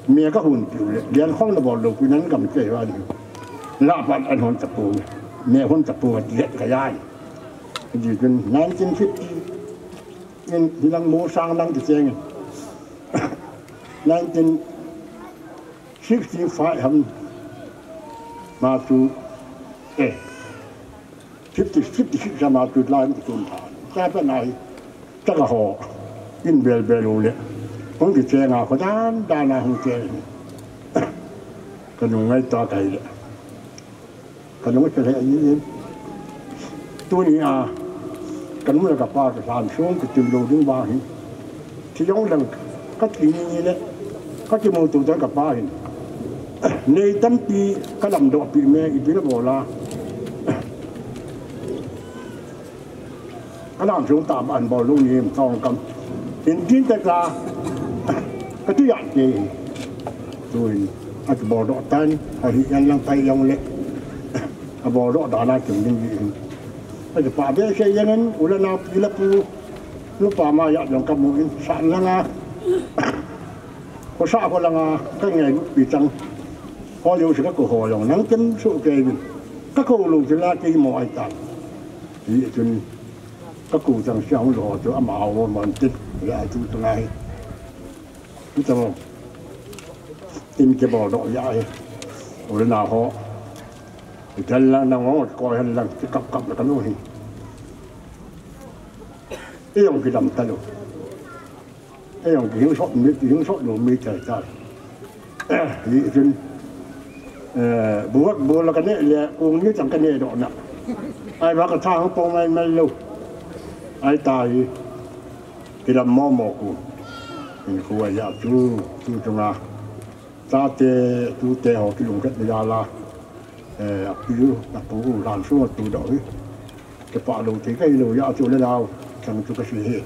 me ka hun piu le, len khong na bol lo kin an gam thei va ni. La pan an hon ta pu, me hon ta pu ti ka ya. Ji kin nineteen fifty. In, hinang mo sang nang ti cheng. Nineteen sixty-five ham. Ma tu, eh, fifty, fifty-six ham ma tu lai tu tun tha. Cha pa nai, cha ka ho. In bel bel u le. Hung kicheng a, kho dan dan a hung cheng. Ka nung ngaito a kai le. Ka nung ngaito le ni. Tuni a, ka nu le ka pa ka san sung ka tin lo ding ba hi. Thi jong lang ka thi ni ni le. Ka kimu tu dan ka pa hin. Nei tampi ka lam doh pi me ipi na bol a. Ka lam sung ta ban bol lou ni tong kam. Tin tin ta ka. Ka ti ya ke. Tuin. A ti bol doh tan. A hi yan lang tai jong le. A bol doh dan a kin ding di. A ti pa be se yan en. U le nao pi le pu. Nu pa ma ya jong ka mu in. Sa lang a. Ko sa ko lang a. Ka ngai pi chang. Ho yo se ka ko ho jong. Nang kem su ke bin. Ka ko lu se la ke mo ai ta. Hi chun. Ka ku chang siang lo chu ama ho man tin ya chu tu ngai. Ni ta mo. Tin ke bol doh ya e. U le nao ho. Itel lang nang ho ko hen lang ti kap kap la ka nu hi. I jong ki dam ta lo. Ei jong ki hing sot mi, ki hing sot lo mi chai chai. Hi chun, eh, buat bol la ka ne le, kung ni chang ka ne doh na. Ai ba ka tha hang pong mai mai lo. Ai ta hi, ki lam mo mo ku. In khu ai ya chu, chu chu nga. Chate, tute ho kilungkhat na jal a. Eh, a pi u, a pu u, lam sung a tu doh hi. Kipah lou thei ka hi lou, ya chu le nao, chang chu ka sei hi.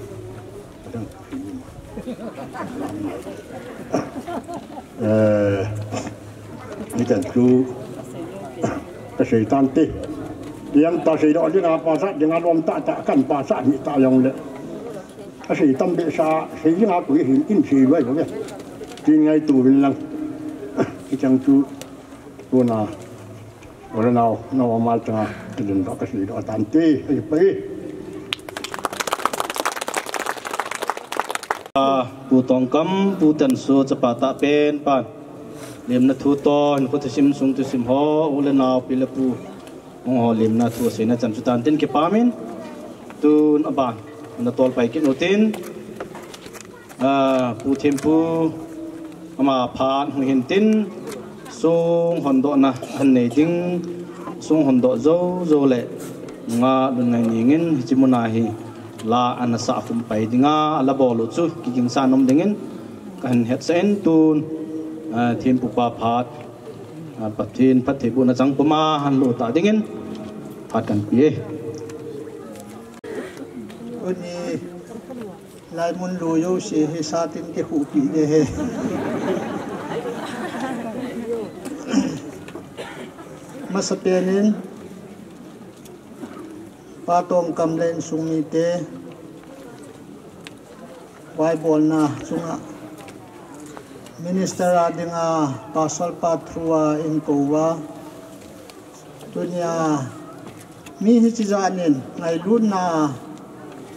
Eh, ni chang chu ka sei tan te. Yang ta sei doh ding a pa sa, ding a lom ta ta, kan pa sa ni ta jong le. Ka sei tam be sa, sei ding a koi hin in sei loi lo ve. Tin ngaito vin lang. Ni chang chu, tuna, u le nao, nao ma chang a, ti din doh ka sei doh tan te, ai pa e. A, Pu Tongkam, Pu Tensu, chapa tah pen pan. Lemna thu toh, hin khu thusim sung thusim ho, u le nao, pi le pu. Hung ho lemna thu seina chan chu tan tin kipah in. Tun aban, na tol pai kit u tin. Ah, Pu Thempu, ama phat hung hin tin, sung hondohna ahin nei ding, sung hondoh jou jou le, nga lun ngai ning in, hiche mun a hi, la ana sa khum pai ding a, ala bol u chu, kiging sa nom ding in, ka hin hetsah in tun, ah, Thempu pa phat, ah, Pathen phattheibohna chang puma, han lo ta ding in, phat kan pe e. Uni, Laimun lu jouse hi sa tin kikhuhpi ding ahi. Masapen in, Pa Tongkam le insung mite, vaibolna chunga, Minister a dinga, Pastor pa through a eikou va, Tunia, mi hiche jat in, ngailutna,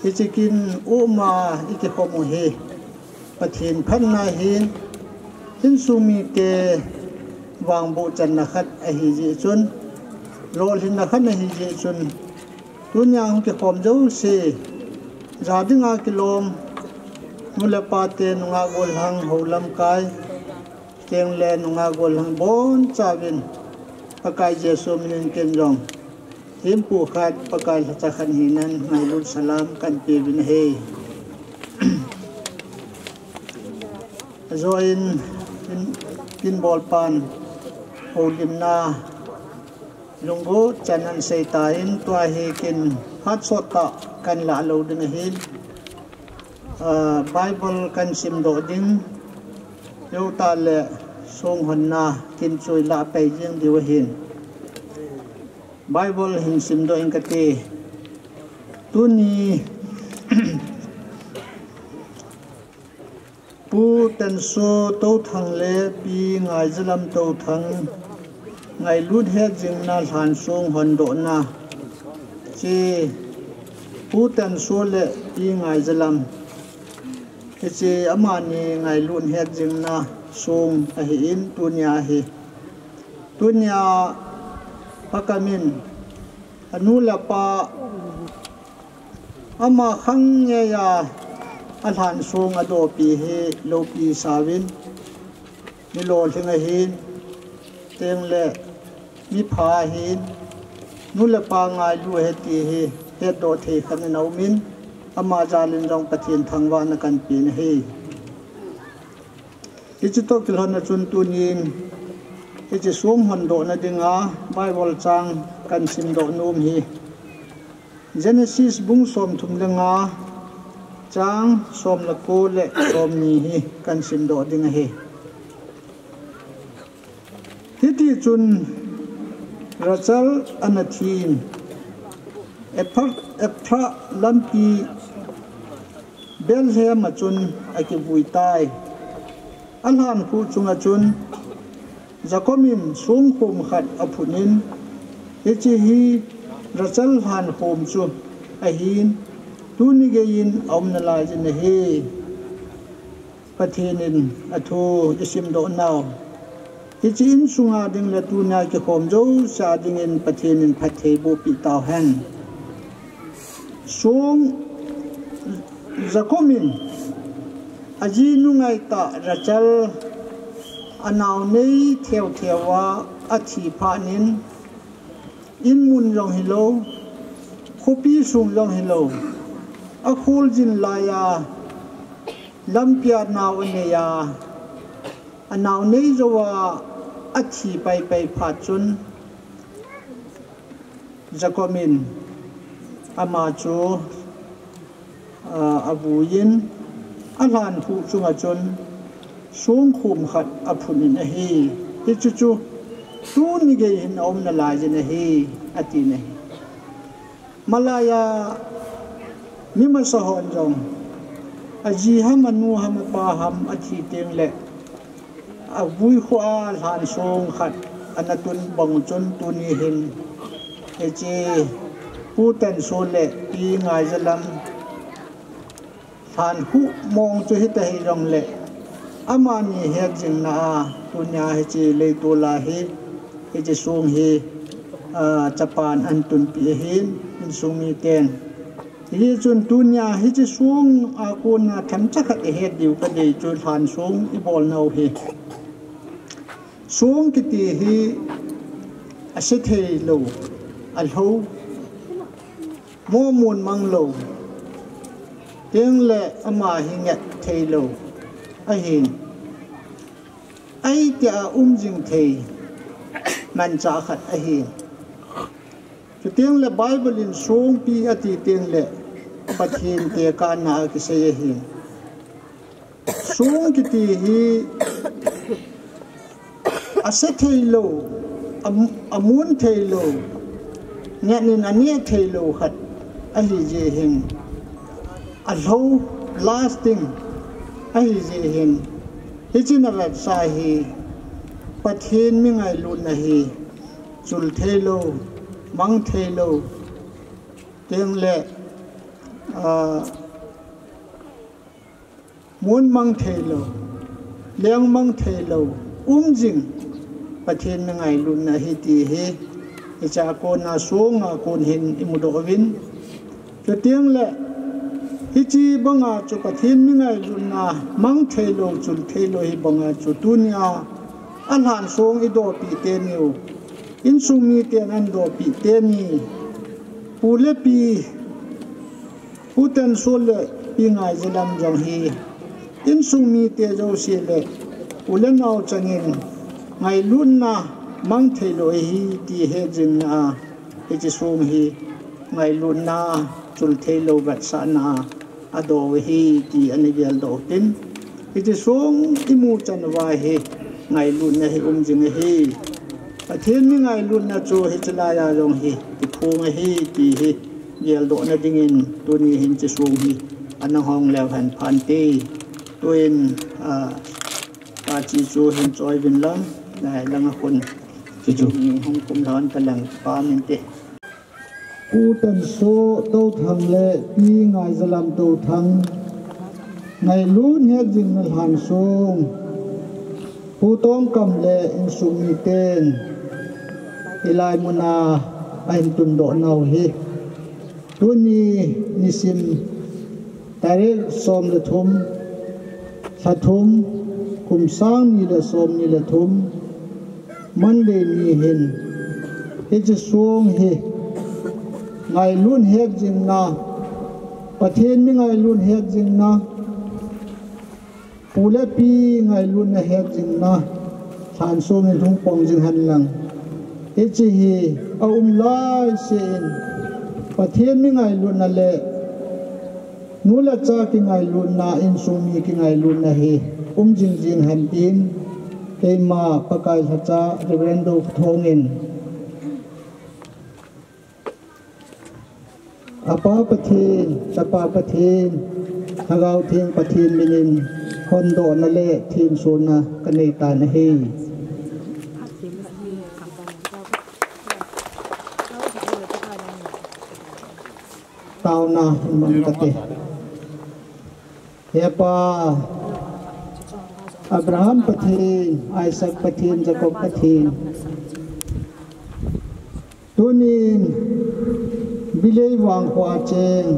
hiche kin uma i kikhom u hi, Pathen phatna ahin, insung mite vangboh channa khat ahi jeh chun, lolhinna khat ahi jeh chun, tunia hung kikhom jouse, ja dinga kilom, nu le pa te, nungah gollhang, hou lamkai, Keng le nungah gollhang bonchauvin, Pakai Jesu minin ken jong, thempu khat, Pakai lhacha khat hinan ngailut salam kahin peuvin ahi. Ajoh in, in, kin bolpan, houlimna, lunggot chan ahin seitan, tua hi kin hat sot tah kahin lah lou ding ahin. Ah, Bible kahin simdoh ding, jou tah le song honna kin chu ilah pai jing diu ahin. Bible hin simdoh ing kate. Tuni, Pu Tenso Touthang le Pi Ngaijalam Touthang ngailut hetjingna lhansong hondohna. Hiche Pu Tenso le Pi Ngaijalam, hiche amani ngailut hetjingna song ahin tunia hi. Tunia pakamin anu le apa ama khang ngeiya Alhan song adopi hi lopi sauvin, mi lolhing ahin, tengle mi pha ahin, nu le pa ngailu ahi ti hi hetdoh thei khat in aumin, ama jalin jong Pathen thangvahna kahin pen ahi. Hiche toh kilhon a chun tunin hiche song hondohna dinga Bible chang kahin simdoh nom hi Genesis bung somthum le nga, chang som le ko le somni hi kahin simdoh ding ahi. Hiti chun Rachel ana thin, Ephra-, Ephra lampi Bethlehem a chun akivui tai. Alhan khuh chunga chun Jacob in songkhom khat aphut in, hiche hi Rachel lhan khom chu ahin, tuni geiyin aum nalaijin ahi. Pathen in athu isimdoh nau, hiche insunga ding le tunia kikhom jouse a dingin Pathen in phatthei bohpeh tauhen. Song Jacob in ajinu ngaitah Rachel anao nei theu theu a athi phat in, inmun jong hilou, khopi sung jong hilou, akholjin laiya lampia nao aneiya, anao nei jouva athi paipai phat chun, Jacob in ama chu, ah, avuiyin, alhan khuh chunga chun songkhom khat aphut in ahi. Hichu chu tuni gei hin aum nalaijin ahi, atin ahi. Malaiya mi masa hon jong, aji ham, anu ham, apa ham athi tengle, avui khoa lhan song khat ana tun bang chun tuni hin, hiche Pu Tanso le Pi Ngaijalam lhan khuh mong chu hita hijongle, amani hetjingna a tunia hiche leitol a hi, hiche song hi, ah, chapan ahin tunpeh ahin, insung miten. Hichun tunia hiche songa kona themcha khat ihet diu kadei chu lhan song ibolnau hi. Song kiti hi ase theilou, alhou, momun manglou, tengle ama hi nget theilou ahin. Ahitia umjing thei manchah khat ahin. Chutengle Bible in songpi ati tengle Pathen tekahna a kisei ahin. Song kiti hi ase theilou, am-, amun theilou, nget in ane theilou khat ahijeh hin, alhou, lasting ahijeh hin, hiche navetsah hi Pathen mi ngailutna hi chul theilou, mang theilou, tengle, ah, mun mang theilou, leng mang theilou, umjing Pathen mi ngailutna ahi ti hi, hichea kona songa kon hin imudoh uvin. Chutengle hiche banga chu Pathen mi ngailutna mang theilou, chul theilou hi banga chu tunia alhan song idohpeh teniu, insung miten ahin dohpeh teni, Pu le Pi, Pu Tanso le Pi Ngaijalam jong hi, insung mite jouse le u le nao changin ngailutna mang theilou ahi ti hetjingna a, hiche song hi ngailutna chul theilou vetsahna a adoh u ahi ti ana geldoh u tin, hiche song imu chan uva hi ngailutna hi umjing ahi. Pathen mi ngailutna chu hiche laiya jong hi kiphong ahi ti hi geldohna dingin tuni hin hiche song hi ana hong leu hen phante. Tuin, ah, pachi chu hin choi uvin lang, nai langa khun. Chu chu. Ni hung kum lhon ta lang pa min te. Pu Tanso Touthang le Pi Ngaijalam Touthang, ngailut hetjingna lhan song, Pu Tongkam le insung miten hilai muna ahin tundoh nau hi, tuni nisim Tarik som le thum, lha thum, kum sang ni le som ni le thum, Monday ni hin, hiche song hi, ngailun het jingna, Pathen mi ngailun het jingna, pu le pi ngailutna het jingna, lhan song in hung pang jing hen lang. Hiche hi, a um lai se in, Pathen mi ngailutna le, nu le cha kingailutna, insung mi kingailutna hi, um jing jing hen tin, keima Pakai lhacha Reverend Dothong in, Apa Pathen, Chapa Pathen, Lhagao Theng Pathen minin, hondohna le thensona kanei tan ahi. Taona hin mang kate. He Pa, Abraham Pathen, Isaac Pathen, Jacob Pathen. Tunin, Bilei vangkho a cheng,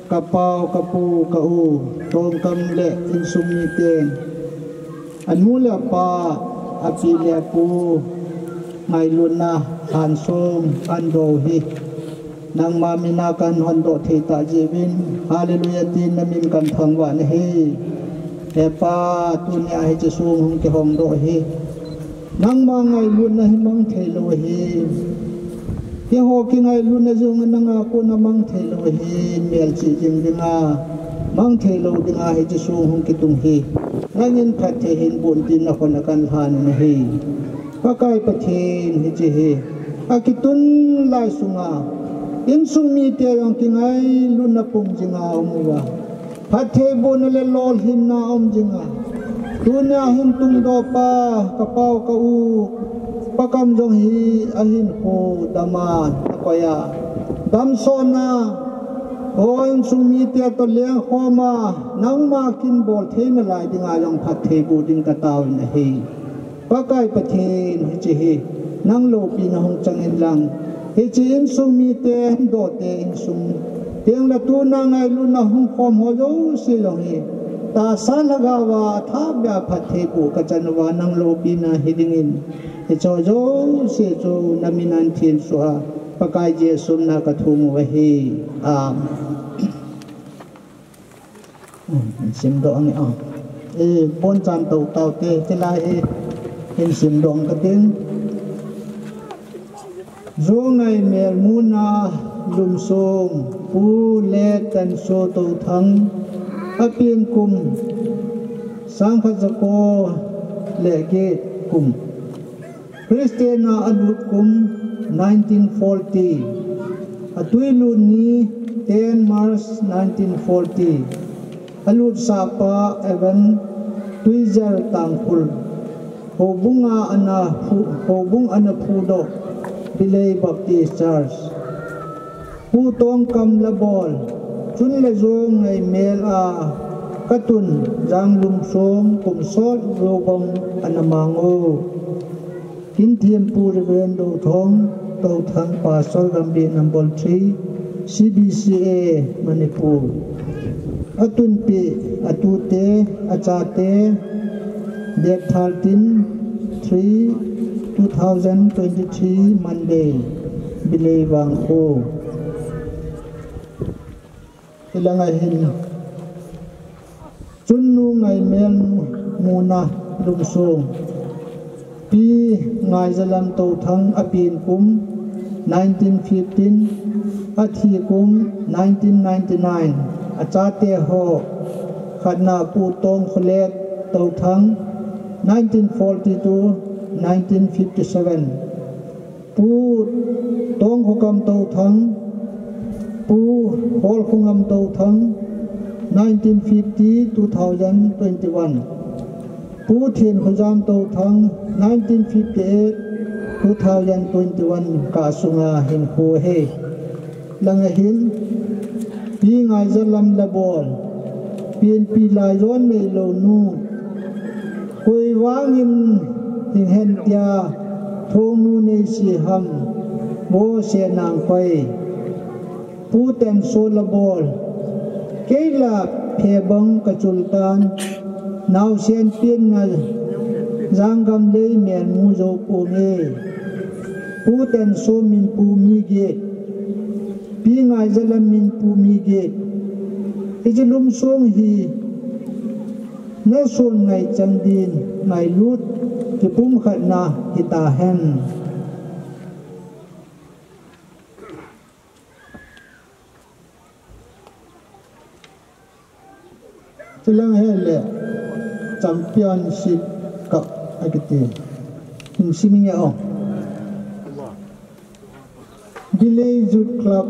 ka pau, ka pu, ka u, Tongkam le insung miten, anu le apa, api le apu, ngailutna, lhan song, an do hi. Nangma mina kan hondoh thei ta jeh uvin, Hallelujah tin na min kan thangvah na hi. He Pa, tunia hiche song hung kihong doh hi. Nangma ngailutna hi mang thei lou ahi. Keiho kingailutna jong nanga kona mang thei lou ahi. Melchih jing dinga, mang thei lou dinga hiche song hung kitung hi. Nangin phatthei hin bon tin na khut a kan lhan na hi. Pakai Pathen hiche hi. Akitun lai sunga, insung mite jong kingailutna pung jinga um uva. Phattheibohna le lolhinna um jinga. Tunia hin tungdoh pa, ka pau ka u, Pa Kam jong hi ahinkho dama, akoi a. Damsotna, o insung mite toh lengkhoma, nangma kin bol theina lai dinga jong phattheiboh ding ka taovin ahi. Pakai Pathen hiche hi, nang loupina hung chang in lang. Hiche insung mite, dohte insung. Tengle tuna ngailutna hung khom ho jouse jong hi. Tahsa lhagaova, athahbeh a phattheiboh ka chan uva nang loupina hi dingin. Hiche ho jouse chu na min a thensuh a. Pakai Jesu mina ka thum u ahi. Amen. Hmm, hin simdoh ange a. Eh, bonchan tou taute, tilai hi, hin simdoh ang kating. Jongngai Melmuna Lumsong, Pu Le Tanso Touthang, apen kum, sangkhat jako le get kum. Christian a alut kum nineteen forty. Atui lut ni ten March nineteen forty. Alutsah pa Evan Tuijer Tangkhul. Houbung a ana phu, houbung ana phudoh Bilei Baptist Church. Pu Tongkam Labol, chun le Jongngai mel a katun Janglumsong kum sot jou bang ana mang u. Kinthempu Reverend Dothong, Touthang Pastor Gambih number three, C B C A Manipur. Atunpeh, atute, achate, date thirteen three two thousand twenty-three, Monday, Bilei vangkho. Hilanga hin, chun nu Ngaimel Muna Lumsong, Pi Ngaijalam Touthang apen kum nineteen fifteen, athi kum nineteen ninety-nine, achate ho, khatna Pu Tongkholet Touthang, nineteen forty-two, nineteen fifty-seven. Pu Tongkhokam Touthang, Pu Holkhongam Touthang, nineteen fifty, two thousand twenty-one. Pu Thenkhojam Touthang, nineteen fifty-eight, two thousand twenty-one, kah sunga hinkho ahi. Langa hin, Pi Ngaijalam Labol, Pienpi Laijon Neilou nu, koi vangin hing hen tia, Thongnu Neisiham, Bose Nangkoi, Pu Tenso Labol, Keila phebang kachul tan, naosen penna janggam lei melmu jou pon e. Pu Tenso min pu mi get, Pi Ngaizalam min pu mi get. Hiche lum song hi nason ngai chang din ngailut kipumkhatna hitahen. Chulang hile Championship Cup akiti. Hin siminge o. Village Youth Club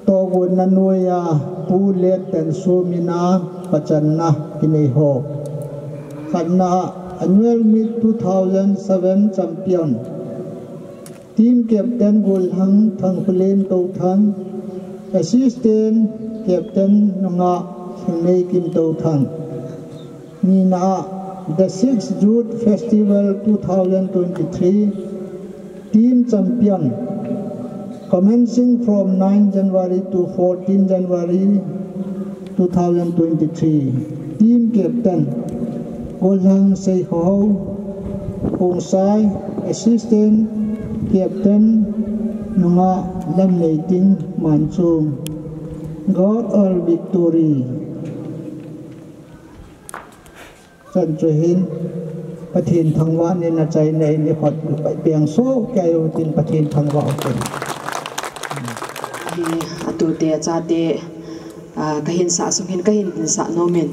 tohgon na noiya Pu Let Tenso mina pachanna kinei ho. Khatna, Annual Meet two thousand seven champion. Team Captain Golhang Thangkhulen Touthang, Assistant Captain Nunga Thingneikim Touthang. Nina, The Sixth Youth Festival two thousand twenty-three Team Champion, commencing from nine January to fourteen January two thousand twenty-three. Team Captain, Golhang Seikhohou Khongsai, Assistant Captain, Nunga Lamneiting Manchung. God all victory. Chan chu hin, Pathen thangvah in achaina in ikhut peng soh kei utin Pathen thangvah utin. Hi, atute, achate, ah, kahin sah sung hin kahin dinsah nomin.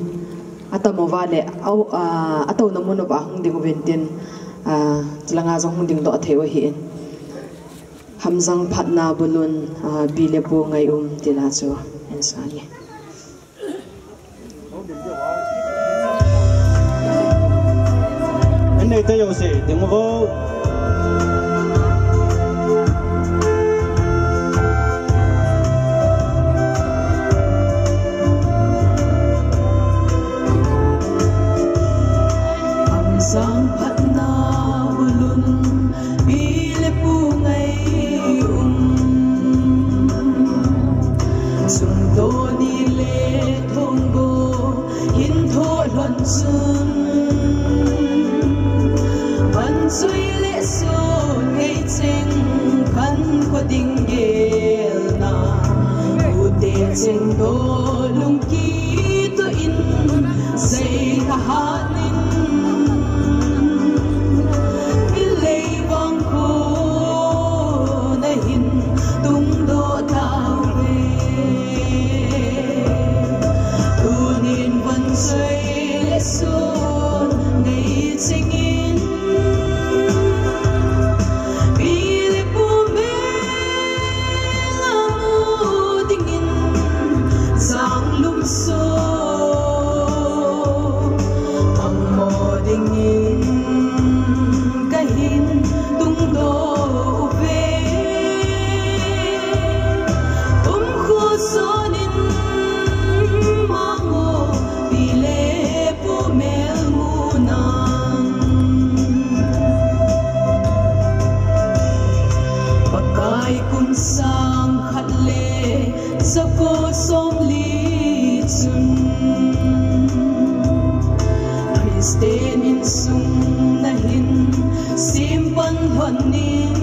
Atamo vale, au, ah, atouna mun uva hung ding uvin tin, ah, chulanga jong hung dingdoh thei u ahin. Hamjang phatna bulun, ah, pi le pu ngai um tina chu hin sah nge. Anei ta jouse, ding uvo. Hamjang phatna bulun, pi le pu ngai um. Sumtoni le thongbo hin thoh lhon chun, vansoi le sun ngei cheng khankho ding gelna, ute cheng toh lungkitoh in sei thahat in, villei vangkho nahin tungdoh tauve. Tunin vansoi le sun ngei chengin, pi le pu mel amu dingin, janglum sung pangmo dingin kahin tungdoh uve. Umkho sonin mangmo, pi le pu mel munan. Pakai kum sang khat le jako somli chun, Christian insung nahin sempan lhonin,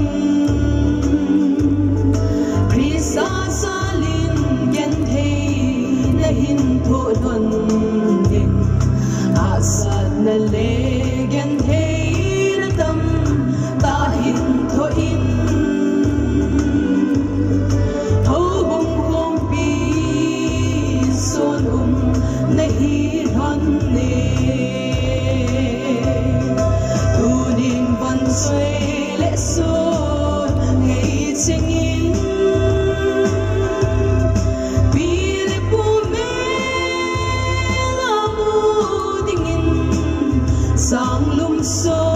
Christa jalin genthei nahin thoh lhonin, hahsatna le gentheina tamtah hin thoh in, houbung khompi sonum nahi lhon e. Tunin vansoi le sun ngei chengin, pi le pu mel amu dingin, janglum sung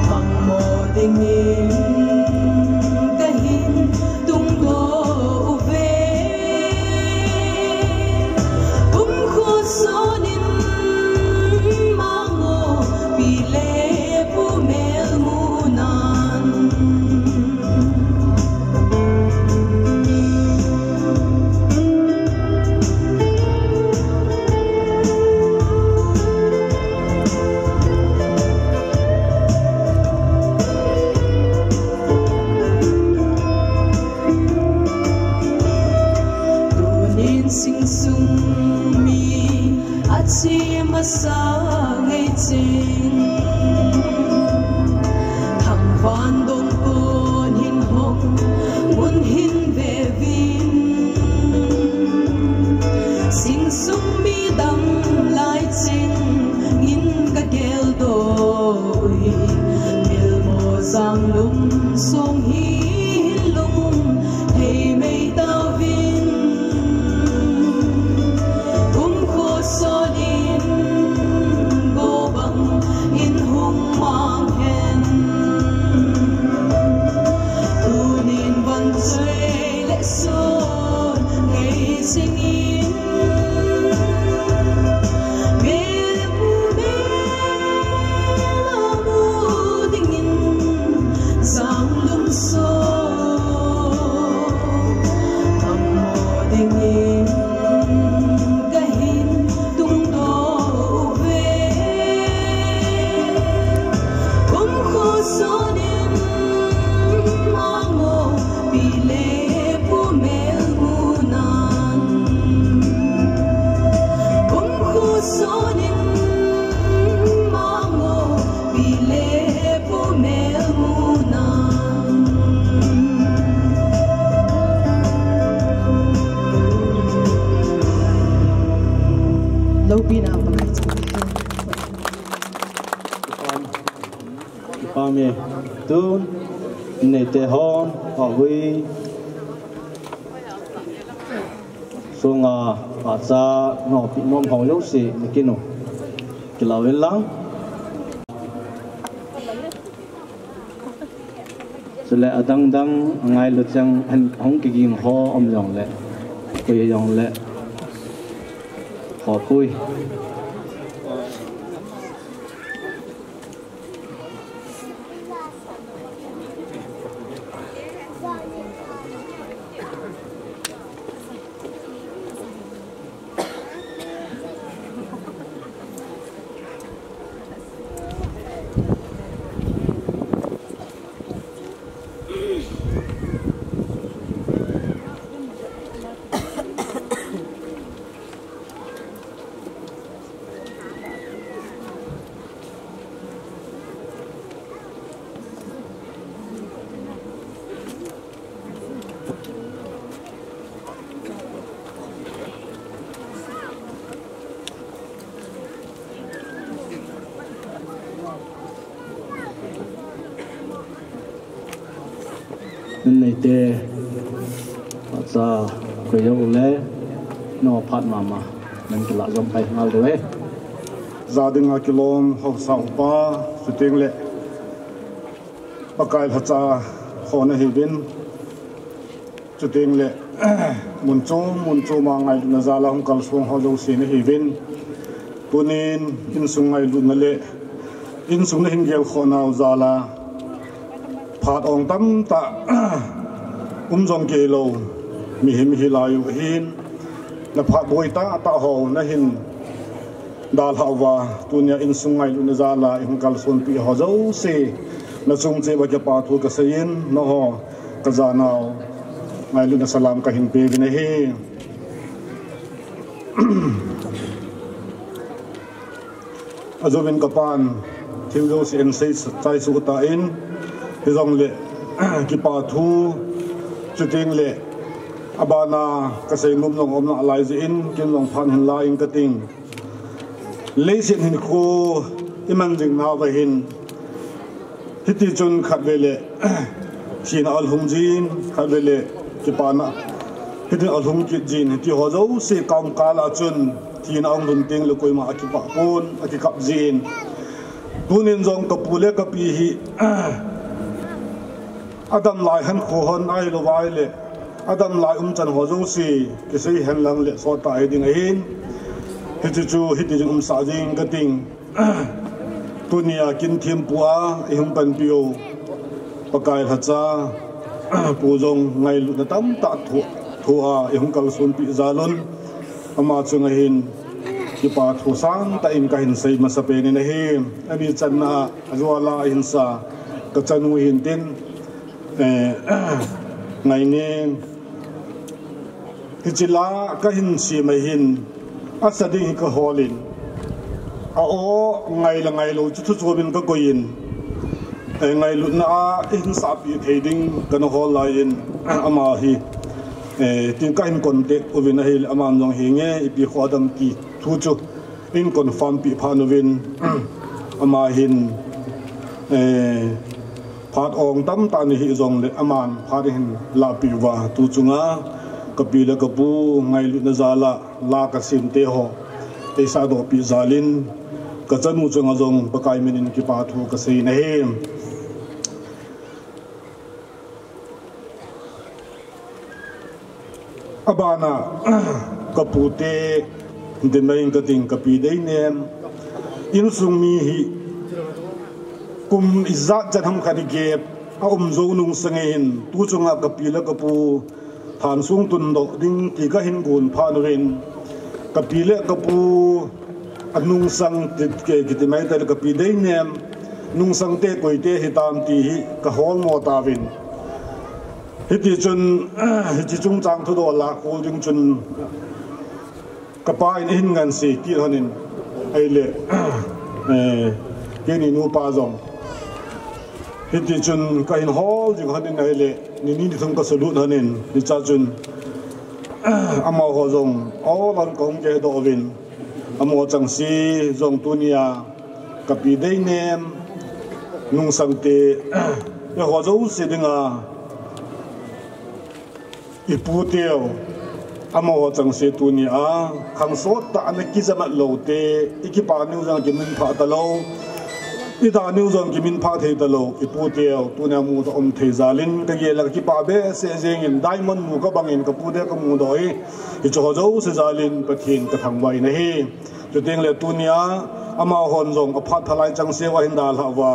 pangmo dingin kahin tungdoh uve. Umkho sonin mangmo, pi le pu mel munan. Sa ngei ching, thangvah dong kon hin hong, mun hin ve vin. Sing sung mi dam lai ching, in ka gel doi, Milmo Zanglum song hi lung, hei mei tau vin. Kum kho sonin go bang in hung mang hen. Tunin van soi le son ngei singin. Mel pu mel a mu dingin Zanglum song. Ang mo dingin kahin tung do ve. Kum kho sonin mamo pile pu mel munan. Kum kho sonin mamo pile pu mel munan. Lopina pakai chu. Pami tun neite hon, ahui sunga acha nopi nom ho jouse nakinu kilauvin lang. Chule adang dang angailu chang hung kiging ho um jongle, koi jongle, ho koi. Neite, acha, koi jo le, no phat mama, nan kila jom pai ngal do e. Jading a kilom, ho sa upa, chuting le, Pakai lhacha, ho nahiuvin. Chuting le, mun chom, mun chom a ngailutna jal a hung kalsong ho jouse nahiuvin. Tunin, insung ngailutna le, insung nahin gelkhoh nau jal a, phat ong tamtah, um jong kei lou, mihem hi lai u hin, na phat boi tahtah ho, nahin, dalhah uva, tunia insung ngailutna jal a, ihung kalsonpi ho jouse, na chung cheh uva kipa thu kaseiyin, nangho, kajanau, ngailutna salam kahin peuvin ahi. Ajouvin kapan, thil jouse ahin sei chai suh tan, hijongle, kipa thu, chuting le, abana kasei nom jong um nalai jeh in, kin jong phat hin la ing kating. Leiset hinkho iman jing nauva hin, hiti chun khatvei le, thina alhung jin, khatvei le, kipana, hiti alhung kit jin, hiti ho jouse kangkal a chun, thina ahung lhun teng le koima akipah pon, akikap jin. Tunin jong kapu le kapi hi, adam lai hinkho hon ahilou vai le, adam lai umchan ho jouse, kisei henlang le sot tah hiding ahin. Hiti chu, hiti jing umsah jing kating. Tunia kin thempu a, ihung panpiu. Pakai lhacha, pu jong ngailutna tamtah thu, thu a, ihung kalsonpi jal un. Ama chunga hin, kipa thu sangtah in kahin sei masapen in ahi. Ani channa, ajua la ahin sa, kachanu hin tin, eh, ngaini. Hiche la kahin sem ahin, asa ding hi kahol in. A aw ngai le ngai lou chu thu chom in ka koi in, eh, ngailutna a i hin sahpi thei ding ka na hol lai in, ama hi, eh, tin ka hin contact uvin ahile aman jong hi nge ipi kho dam ti thu chu in confirm pi phan uvin, ama hin, eh, phat ong tam ta ni hi jong le aman phat hin la pi uva tu chunga ka pi le ka pu ngailutna jal a la ka sim te ho ei sah doh pi jal in ka chanu chunga jong Pakai min in kipa thu ka sei na hi. A bana ka pu te, din mai in ka ting ka pi Deinem. Insung mi hi kum ijat chan ham khat i gap a um jou nung sangin tu chunga ka pi le ka pu thansung tun doh ding ti ka hin gon phan uvin, ka pi le ka pu a nungsang ti, ke, kiti mai ta le ka pi Deinem, nungsang te koi te hi tam ti hi ka hol mo ta uvin. Hiti chun, hichi chungchang thu doh la khol ding chun, ka pa in a hin ngan sei kit hon in, ahile, eh, keini nupa jong. Hiti chun ka hin hol jing hon in ahile, ni ni ni thum ka sulut hon in, hicha chun, amaho jong, aw lang kong ke doh uvin, amaho chang si jong tunia, ka pi Deinem, nungsang te, eiho jouse dinga, i pu teu, amaho chang si tunia, khang sot ta ana kijamat lou te, i kipa niu jong kimin pha ta lou, i da niu jong kimin pha thei ta lou, i pu teu, tunia mu ta um thei jal in, ka gel a ka kipa behseh jing in, diamond mu ka bang in, ka pu te ka mu doh hi, hiche ho jouse jal in, Pathen ka thangvah in ahi. Chuteng le tunia, amahon jong, a phat phalai chang se uva hin dalha uva.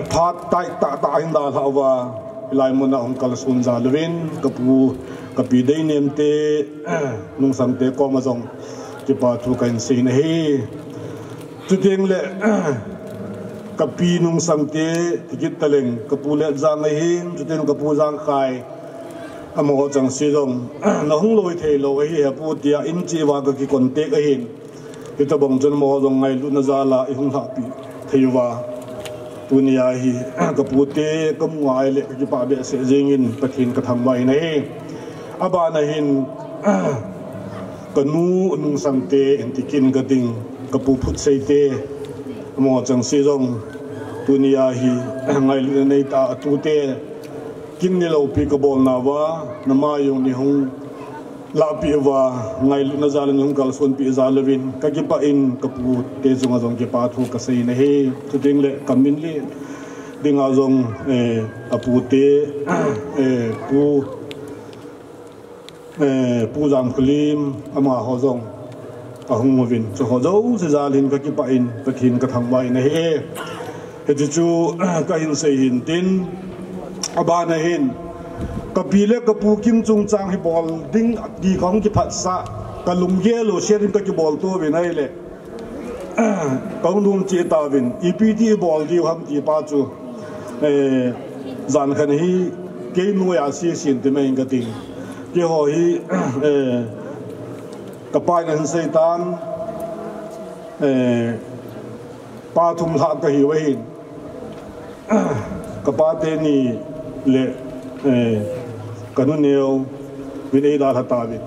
Phat tai tah tah hin dalha uva, hilai mun a hung kalson jal uvin, ka pu, ka pi Deinem te, nungsang te koma jong, kipa thu ka hin sei na hi. Chuteng le, ka pi nungsang te, ti kit ta leng, ka pu Letjang ahin, chuteng ka pu Jangkhai, amaho chang si jong, na hung loi thei lou ahi, he pu tia in chi uva ka ki contact ahin. Hitabang chun amaho jong ngailutna jal a i hung lhahpi thei uva. Tunia hi, ka pu te ka mu a ahile ka kipa behseh jing in Pathen ka thangvah in ahi. A bana hin, ka nu nungsang te in ti kin ka ding, ka pu Phutsei te. Amaho chang si jong, tunia hi, ngailutna nei ta a tu te. Kin ni lou pi ka bol na uva, na ma jong ni hung lahpi uva, ngailutna jal in hung kalson pi jal uvin, ka kipah in ka pu te chunga jong kipa thu ka sei na hi, chuteng le ka min le dinga jong, eh, a pu te, eh, pu, eh, pu Jamkholim, amaho jong, ahung uvin, chu ho jouse jal in ka kipah in, Pathen ka thangvah in ahi e. Hichu chu, ka hin sei hin tin, a bana hin, ka pi le ka pu kin chungchang hi bol ding ti ka hung kiphatsah, ka lunggel u share in ka kibol to uvin ahile, ka hung lung chi ta uvin, ipi ti i bol diu ham ti pa chu, eh, jan khan hi, kei noiya si sin ti mai in ka ting. Keiho hi, eh, ka pa in ahin sei tan, eh, pa thum lhah ka hiu ahin. Ka pa teni le, eh, ka nu neo, vin ei dalha ta uvin.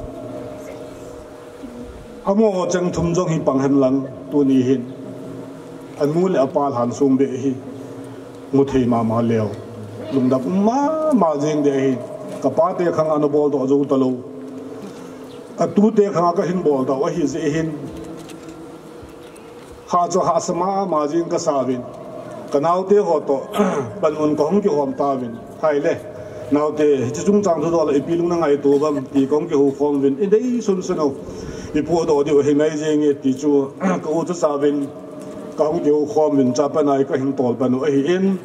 Amaho cheng thum jong hi pang hen lang, tuni hin. A nu le a pa lhan sung be hi. Mu thei mama leu. Lungdam um mama jing de hi. Ka pa te khang ana bol doh jou ta lou. A tu te khang a ka hin bol doh ahi jeh hin. Ha chu hahsa mama jing ka sa uvin. Ka naote ho toh, pan un ka hung kihom ta uvin. Hai le, naote, hiche chungchang thu doh le ipi lung na ngaito uvem, ti ka hung kihou khom uvin. I dei sunsun u, i pu doh diu ahi ngai jeng e, ti chu, ka u chu sa uvin, ka hung kihou khom uvin, cha pan a ka hin tol pan u ahi in.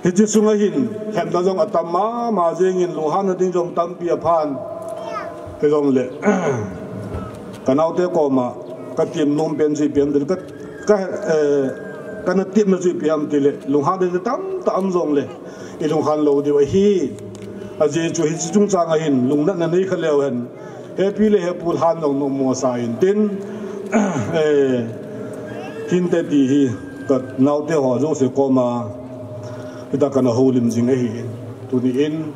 Hiche sunga hin, lhemna jong atam mama jeng in, lunghanna ding jong tampi aphan. Hijongle, ka naote koma, ka tem nom pen chu ipi ham tile, ka, ka, eh, ka na temna chu ipi ham tile, lunghan ding tamtah um jongle, i lunghan lou diu ahi. Ajeh chu hiche chungchang a hin, lungnatna nei kha leu hen, hepi le hepu lhan jong nom mo sa in tin, Eh, hinte ti hi ka naote ho jouse koma hita kana houlim jing ahi. Tuni in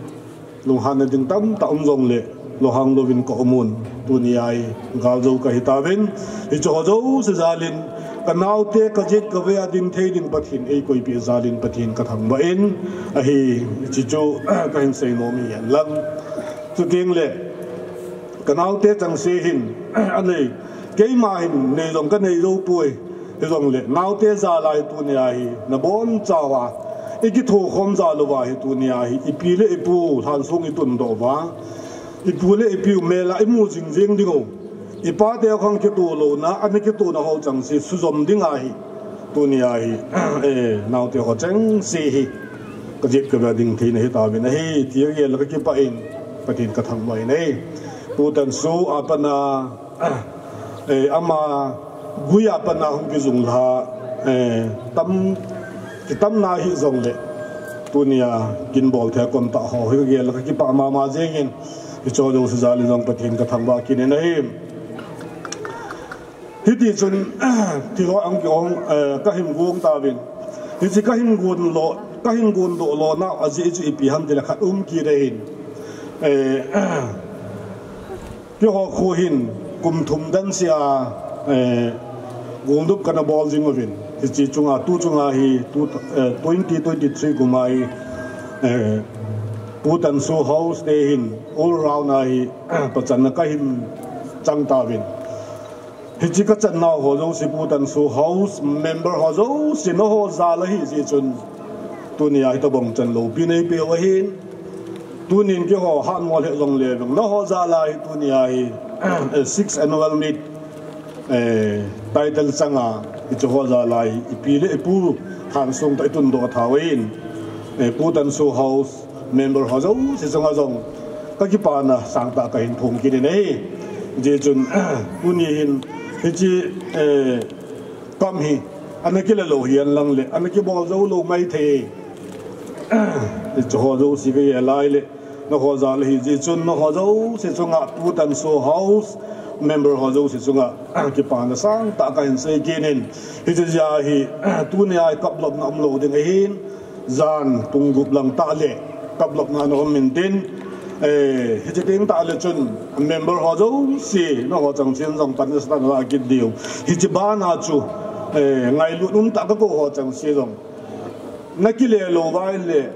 lunghanna ding tamtah um jongle lunghang louvin ka um un. Tuni a hi galjou kahi tauvin, hiche ho jouse jalin ka naote ka jet ka vei a ding thei ding Pathen eikoipeh jalin Pathen ka thangvah in ahi, hiche chu kahin seinom hi hen lang. Chuteng le ka naote chengse hin anei, keima hin nei jong ka nei jou poi. Hijongle naote jal a hi tuni a hi nabonchauva ikithokhom jal uva hi tuni a hi ipi le ipu lhansong itundoh uva, ipu le ipiu mel a imu jingjing ding u, ipate khang kitoh louna, ana kitohna ho chengse sujom ding ahi. Tuni a hi, eh, naote ho chengse hi ka jet ka vei a ding theina hitauvin ahi, ti agel a ka kipah in Pathen ka thangvah in ahi. Pu Tansu a pat a, eh, ama gui a pat a hung kijunglha, eh, tam, kitamna hijongle tuni a kin bol thei a kon tah ho hi ka gel a ka kipah mama jengin, hiche ho jouse jalin jong Pathen ka thangvah kit in ahi. Hiti chun, thil ho ahung kihong, eh, kahin gong tauvin. Hiche kahin gon lo, kahin gondoh lona ajeh chu ipi ham tile khat um kit ahin. Eh, keiho khu hin kum thum dan seh a, eh, goldup kana bol jing uvin. Hiche chunga, tu chunga hi, tu, eh, twenty twenty-three kum a hi, eh, Pu Tansu House te hin all round a hi, pachanna kahin chang tauvin. Hiche kachan nau ho jouse, Pu Tansu House member ho jouse, nangho jal ahi jeh chun tuni a hitobang chan loupi neipeh u ahin. Tunin keiho hatmo lheh jongle vang nangho jal a hi tuni a hi, eh, six annual meet, eh, title chang a, hiche ho jal a hi ipi le ipu lhansong toh itundoh tha u ahin. Eh, Pu Tansu House member ho jouse chunga jong ka kipana sangtah kahin phong kit in ahi. Hijeh chun, tuni hin hiche, eh, camp hi ana kile lou hihen lang le, ana kibol jou lou maithei. Hiche ho jouse ka gel a ahile, nangho jal ahi jeh chun, nangho jouse chunga, Pu Tansu House member ho jouse chunga kipana sangtah kahin sei kit in. Hiche jeh a hi, tuni a hi kaplopna umlou ding ahin, jan pung gup lang tah le kaplopna ana um intin, eh, hiche teng tah le chun member ho jouse, nangho chengse jong pan nasatah in la kit diu. Hiche bana chu, eh, ngailut umtah a kakou ho chengse jong nakile lou uva ahile,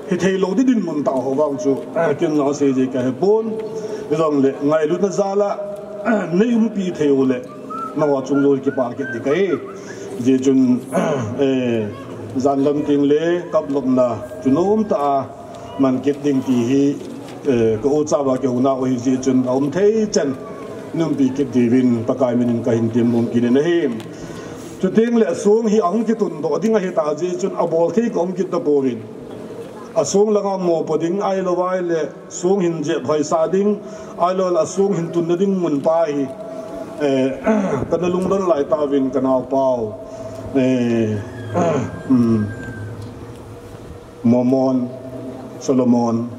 hithei lou ding dinmun tah ho vang chu, eh, ken jong asei jeh kahepon. Hijongle ngailutna jal a, eh, neiumpi thei u le, nangho chung jouse kipah kit ding kahi. Hijeh chun, eh, jan lam teng le kaplopna chu nomtah a man kit ding ti hi, eh, ka u chauva kihouna u ahi jeh chun aum thei chan neiumpi kit diuvin Pakai minin kahin temnom kit in ahi. Chuteng le song hi ahung kitundoh ding ahitah jeh chun abol thei kaum kit tapouvin. Asong langa mopo ding ahilou ahile song hin jep hoisah ding, ahilou le asong hin tunna ding mun pa hi, eh, kana lungdon lai tauvin ka naopa u, eh, um, Mormon Solomon.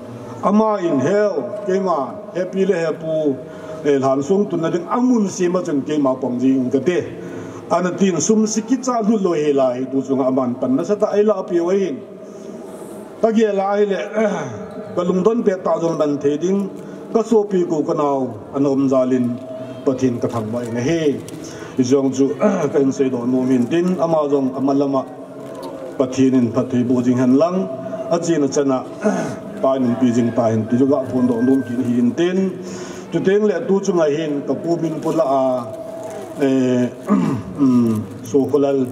Ama in heu, keima hepi le hepu, eh, lhansong tunna ding amun sem a chun keima pang jing kate, ana tin, sum si kicha lut lou hel a hi tu chunga aman pan nasatah a eilahpeh u ahin. Ka gel a ahile, ka lungdon pettah jong man thei ding, ka sopi kou ka nao ana um jal in Pathen ka thangvah in ahi. Hijong chu kahin seidoh nom hintin, ama jong ama lama Pathen in phatthei boh jing hen lang, achena chana Pa in umpi jing tahen ti chu kaphondoh nom kit ahi intin. Chuteng le tu chunga hin ka pu min pu lah a, eh, um, Sokholal,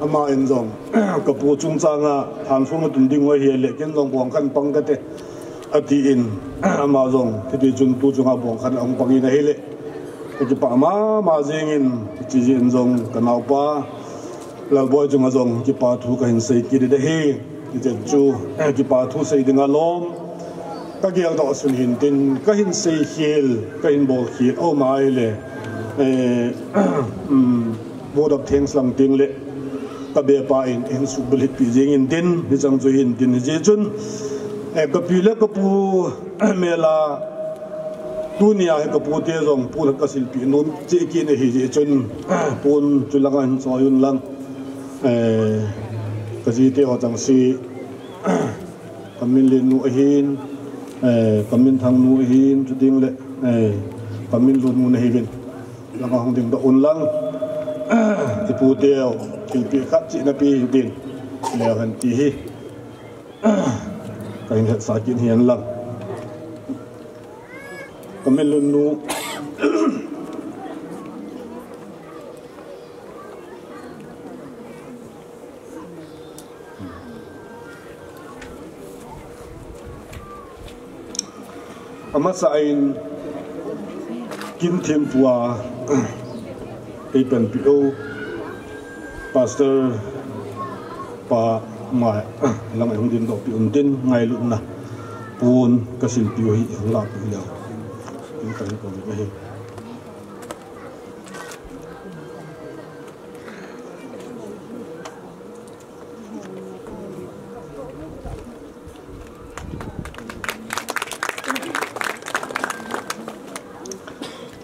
ama in jong ka pu chungchang a lhansong atun ding u ahile ken jong bongkhan pang kate, atin, ama jong hiti chun tu chunga bongkhan ahung pang in ahile, ka kipah mama jeng in, hiti jeh in jong ka naopa Lalboi chunga jong kipa thu kahin sei kit in ahi. Hijeh chu, eh, kipa thu sei ding alom ka geldoh sun hintin, kahin seikhel, kahin bolkhel aum ahile, eh, um, vote of thanks lang teng le ka bepa in eihin suhbulhitpeh jeng intin, hicheng chu hintin, hijeh chun, eh, ka pi le ka pu mel a Tunia hi ka pute jong pun ka silpeh nom cheh kit ahi jeh chun, pun chu langa hin choi un lang. Eh, ka jite ho chang si, ka min len nu ahin, eh, ka min thang nu ahin, chuteng le, eh, ka min lut nu ahi uvin. Langa hung ding doh un lang. I pute ho, thilpeh khat cheh na pe u tin. Leu hen ti hi. Ka hin hetsah kit hi hen lang. Ka min lut nu. Amasa in Kin Thempu a, ei panpi u, Pastor pa ma, lang ei hung ding doh pi un tin ngailutna pun ka silpeh u hi hung lah pi leu. Kin ka hin ko hi.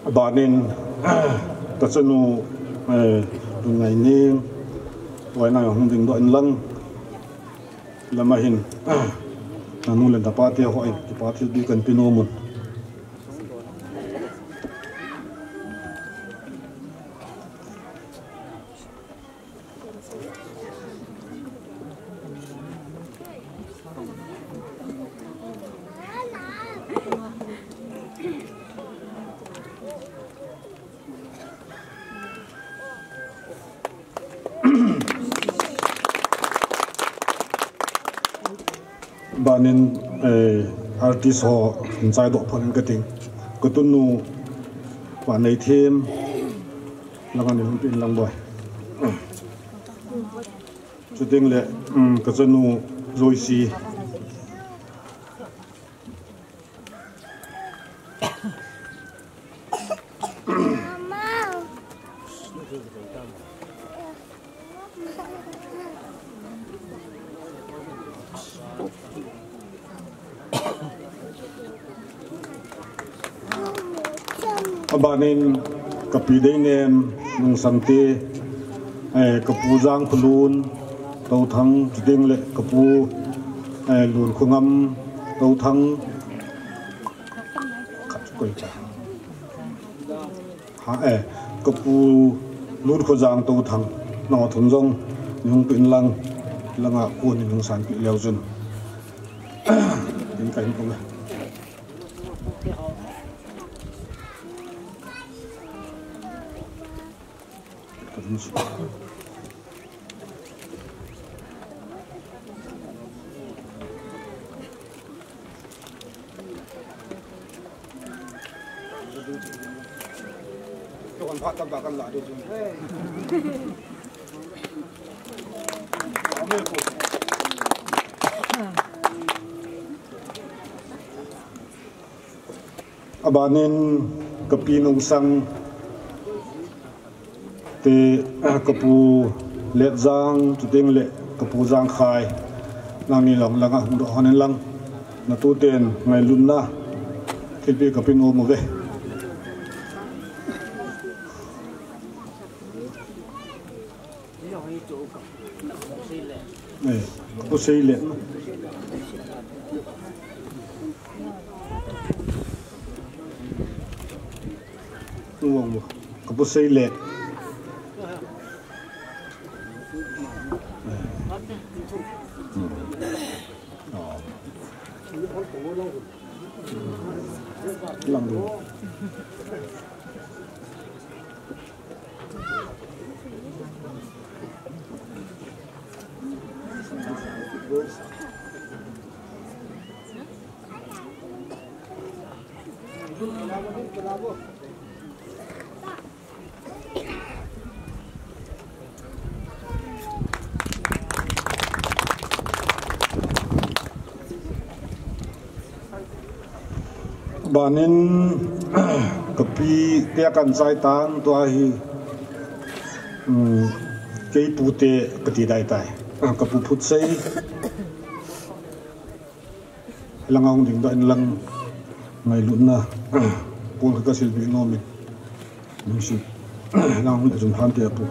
Abanin, ka chanu, eh, Lungngaineng, tua ina hung ding doh in lang, lama hin, nanu le napa te ho in, kipa thilpeh kan pe nom un. Abanin, eh, artist ho hin chai doh phat in ka ting. Ka tunu Vanneithem, langa nei hung pe in lang boi. Chuteng le, um, ka chanu Joyce. Abanin ka pi Deinem Nungsangte, eh, ka pu Jangkhulun Touthang, chuteng le ka pu, eh, Lunkhongam Touthang. Khat koi ta. Ha, eh, ka pu Lunkhojang Touthang, nangho thum jong nei hung pe in lang, langa kon in hung sanpeh leu chun. Tin ka hin ko ve. Abanin ka pi Nungsang te, ka pu Letjang, chuteng le ka pu Jangkhai, nangni jong langa hung doh hon in lang, na tuten ngailutna thilpeh ka pe nom uve. Eh, ka pu Seile. Uang bu, ka pu Seile. Eh. Hmm. Oh. Lang du. Abanin, ka pi te kan chai tan tua hi, um, kei pu te ka ti dai tai. Ka pu Phutsei. Langa hung ding doh in lang ngailutna. Pon ka silbi nomin. Nungsi. Lang hun jum han te apu.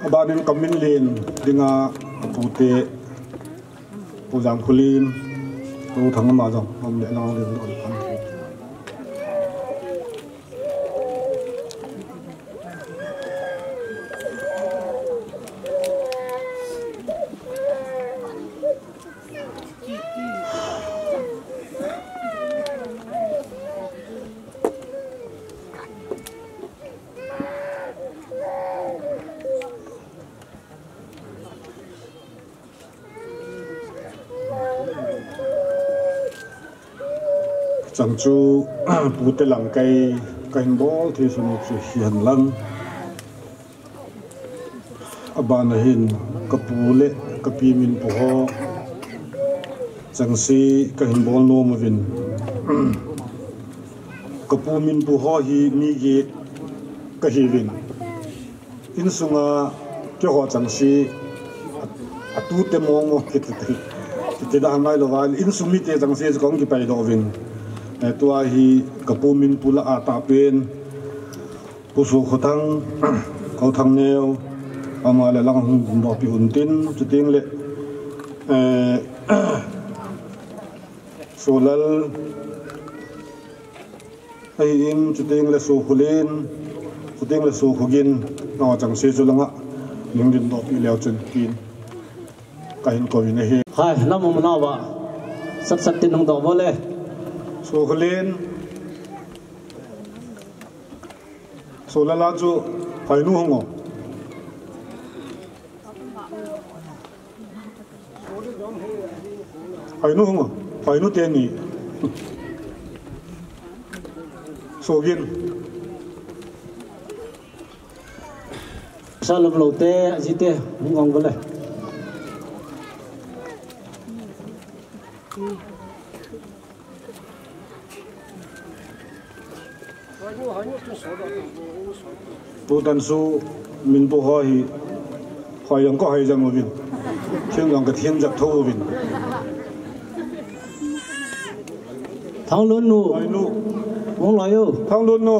Abanin kamin len dinga apute, Pu Jangkhulen, Pu Thangama jong, om le nang len lo. Chang chu, pute lang kai, kahin bol thei sunu chu hihen lang. Abana hin, kapu le kapi minpu ho chengse kahin bol nom uvin. Kapu minpu ho hi mi get kahiuvin. Insunga keiho chengse, a, atute mong mong kiti, kiti da ngai lou va, insung mite chengse chu kahung kipai doh uvin. Eh, tua hi kapu minpu lah a tahpen, Pu Sokhothang, Kothangneo, ama le lang hung dohpi untin, chuteng le, eh, Solal, ahin, chuteng le Sokholen, chuteng le Sokhogin, nangho chengse chu langa, ning din dohpi leu chun tin, kahin kouvin ahi. Hai, nam um nau va, sat sat tin hung doh bol le. Sokholen, Solal a chu, Phainu hung o. Phainu hung o, Phainu teni. Sogin. Salom lote, ajite, hung ong bole. Pu Tansu minpu ho hi, hoi jong kahoi jeng uvin. Thim jong kathin jep tho uvin. Thanglun nu. Hoi nu. Mong loi u. Thanglun nu.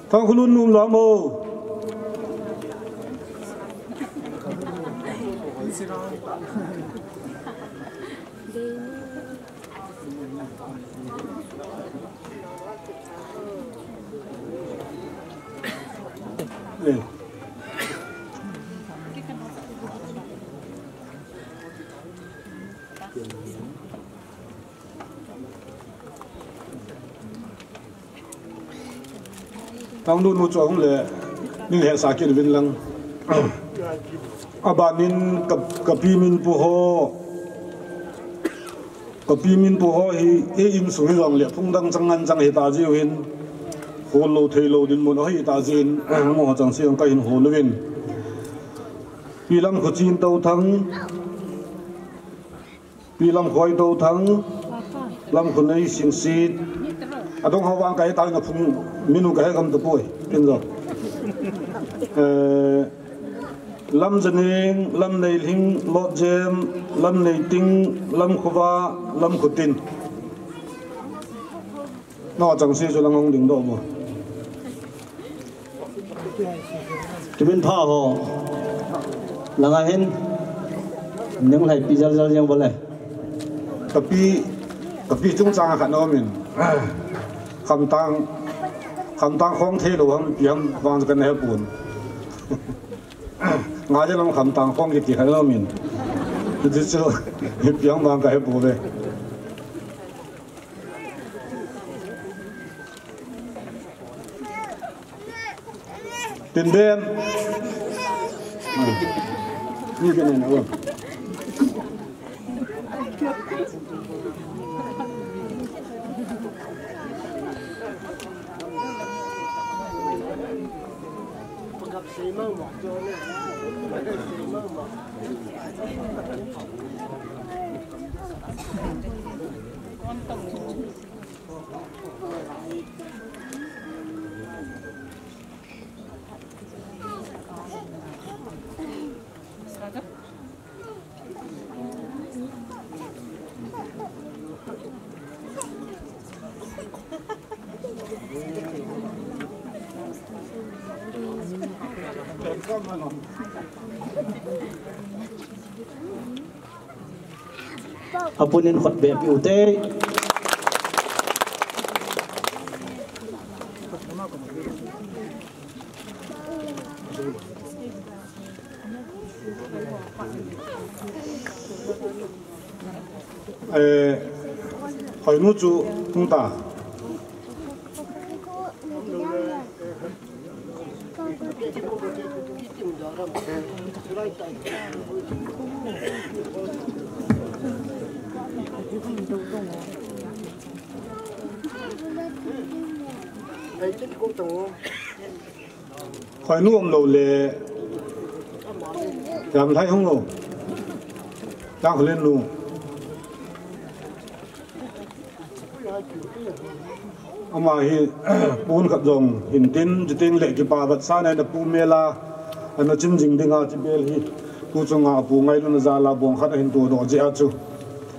Thangkhulun nu um lam o. Eh. Thanglun nu chu ahung le, nin hesah kit uvin lang. Abanin ka, kapi minpu ho, kapi minpu ho hi, ei insung hi jong le, phung dang chang ngan chang hita jiu hin, hol lou thei lou dinmun ahita jiu hin, amaho chengse jong kahin hol uvin. Pi Lamkhochen Touthang, Pi Lamkhoi Touthang, Lamkhonei Singsit. Adong ho vang kahe tah in aphung min u kahe gam tapoi, ken jong. Eh, Lamjaneng, Lamneilhing, Lotjem, Lamneiting, Lamkhovah, Lamkhotin. Nangho chengse chu lang hung ding doh mo. Tumin pha ho. Langa hin. Ning lhaipi jal jal jeng bole. Kapi, kapi chungchang a khat na umin. Khamtang, Khamtang khong thei lou ham, ipi ham vang chu kana hepon. Ngai le long Khamtang khong kiti khat na umin. Hichu, ipi ham vang kahe pouve. Tinben. Ah. Ni ke na na. Apunin khut beh piu te. Eh, Hoinu chu hung ta. Hoinu um lou le. Jam lai hung lou. Jang Kholen nu. Ama hi pon khat jong hin tin, jitin le kipa vat sa nei na pu mela, ana chin jing dinga chi bel hi. Pu chunga pu ngailuna jala bong khat ahin tu do ji a chu.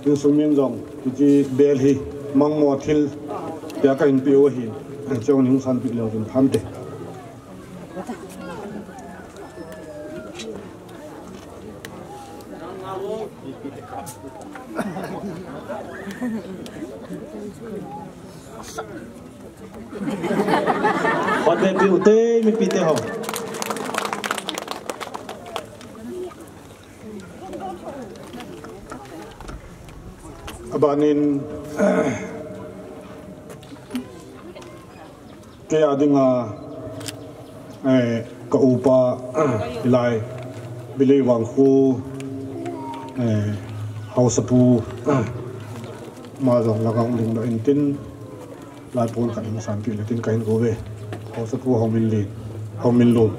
Insung min jong, chi bel hi, mangmo thil, pia ka hin pi u hi. Chong ning san pi leu jun tham te. Khut beh piu te, mipi te ho. Abanin, kei a dinga, eh, ka upa, eh, hilai, Bilei Vangkhu, eh, Haosapu, eh, ama jong la ka hung ding doh in tin, lai pon khat hung san pi le tin ka hin ko ve. Haosapu Haominlen, Haominlun.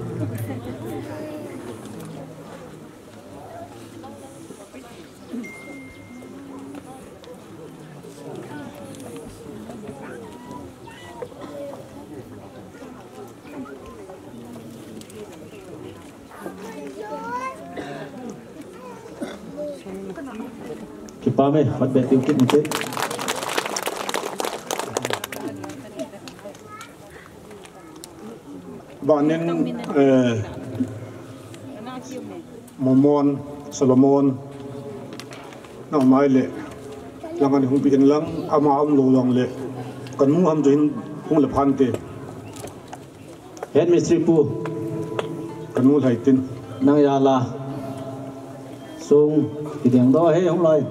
Kipa me, khut beh piu kit ni te. Abanin, eh, Momon, Solomon, nang mai le, lang ani hung pi in lang, ama um lou lang le, ka nu ham chu hin hung le phan te. Head Mistri pu. Ka nu lai tin. Nang ya la. Sung, ki deng do he hung lai.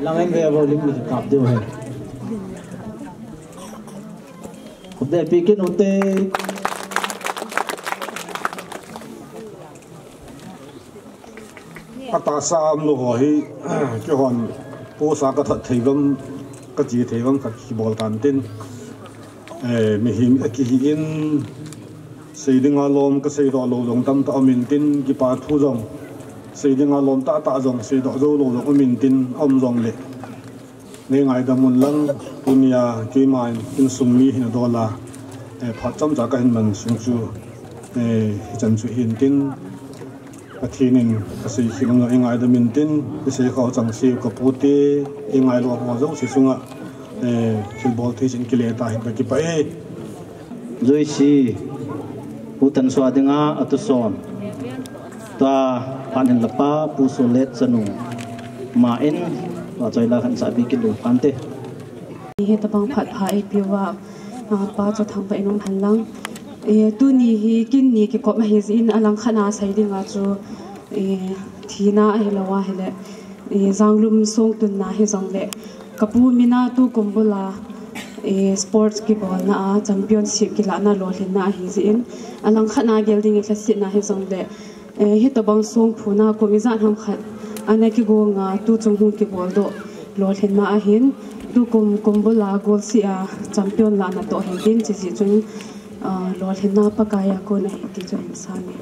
Lang en ve vo lim ni kap diu he. Khut beh pi kit u te. Atahsa a um lou ho hi, keihon post a ka that thei uvam, ka che thei uvam khat kibol tan tin. Eh, mihem a kihi in, sei dinga lom ka seidoh lou jong tamtah um in tin, kipa thu jong, sei dinga lom tahtah jong seidoh jou lou jong um in tin, a um jong le. Nei ngaidam un lang, tunia keiman insung mi hina dol a, eh, phat chomcha ka hin man sung chu, eh, hichan chu hin tin, Pathen in ka sei khel ngai, i ngaidam in tin, i sei kho chang sei ka pu te, i ngailou ho jouse chunga, eh, thilbol thei chin kile ta hin ka kipah e. Joyce, Pu Tansua dinga atuson. Tua phat in lapa, Pu Solet chanu. Ma in, tua choi la khan sa bi kilu phante. Hitabang phat pha eipeuva, ah, Pa Chothang pa in um hen lang. Eh, tuni hi kin ni kikop ahi jeh in alangkhat a sei dinga chu, eh, thina ahilou ahile, eh, Janglum songtunna hijongle, kapu mina tukum bula, eh, sports kibolna a championship kilahna lolhinna ahi jeh in, alangkhat a gel ding in lhasetna hijongle, Eh, hitabang songphuna kum ijat ham khat ana kigonga tuchung hung kiboldoh lolhinna ahin, tukum kum bula golseh a champion lahna toh hin tin, chujeh chun, ah, lolhinna Pakai a kon ahi ti chu hin sami.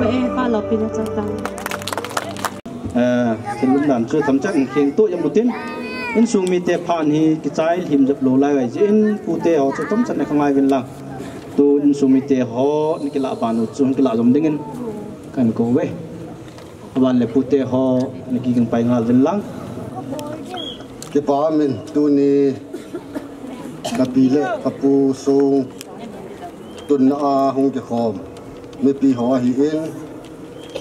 Eh, pa lo pin a chang tang. Eh, thil um dan chu themcha in kheng to jam utin. Insung mite phan hi kichai him jep lou lai gai jin, pute ho chu themcha na khangai vin lang. Tu insung mite ho ni kila ban u chu kila jom dingin kan ko ve. Aban le pute ho ni ki ging pai ngal vin lang. Kipa min tuni kapi le kapu sung tunna a hung kikhom mipi ho ahin,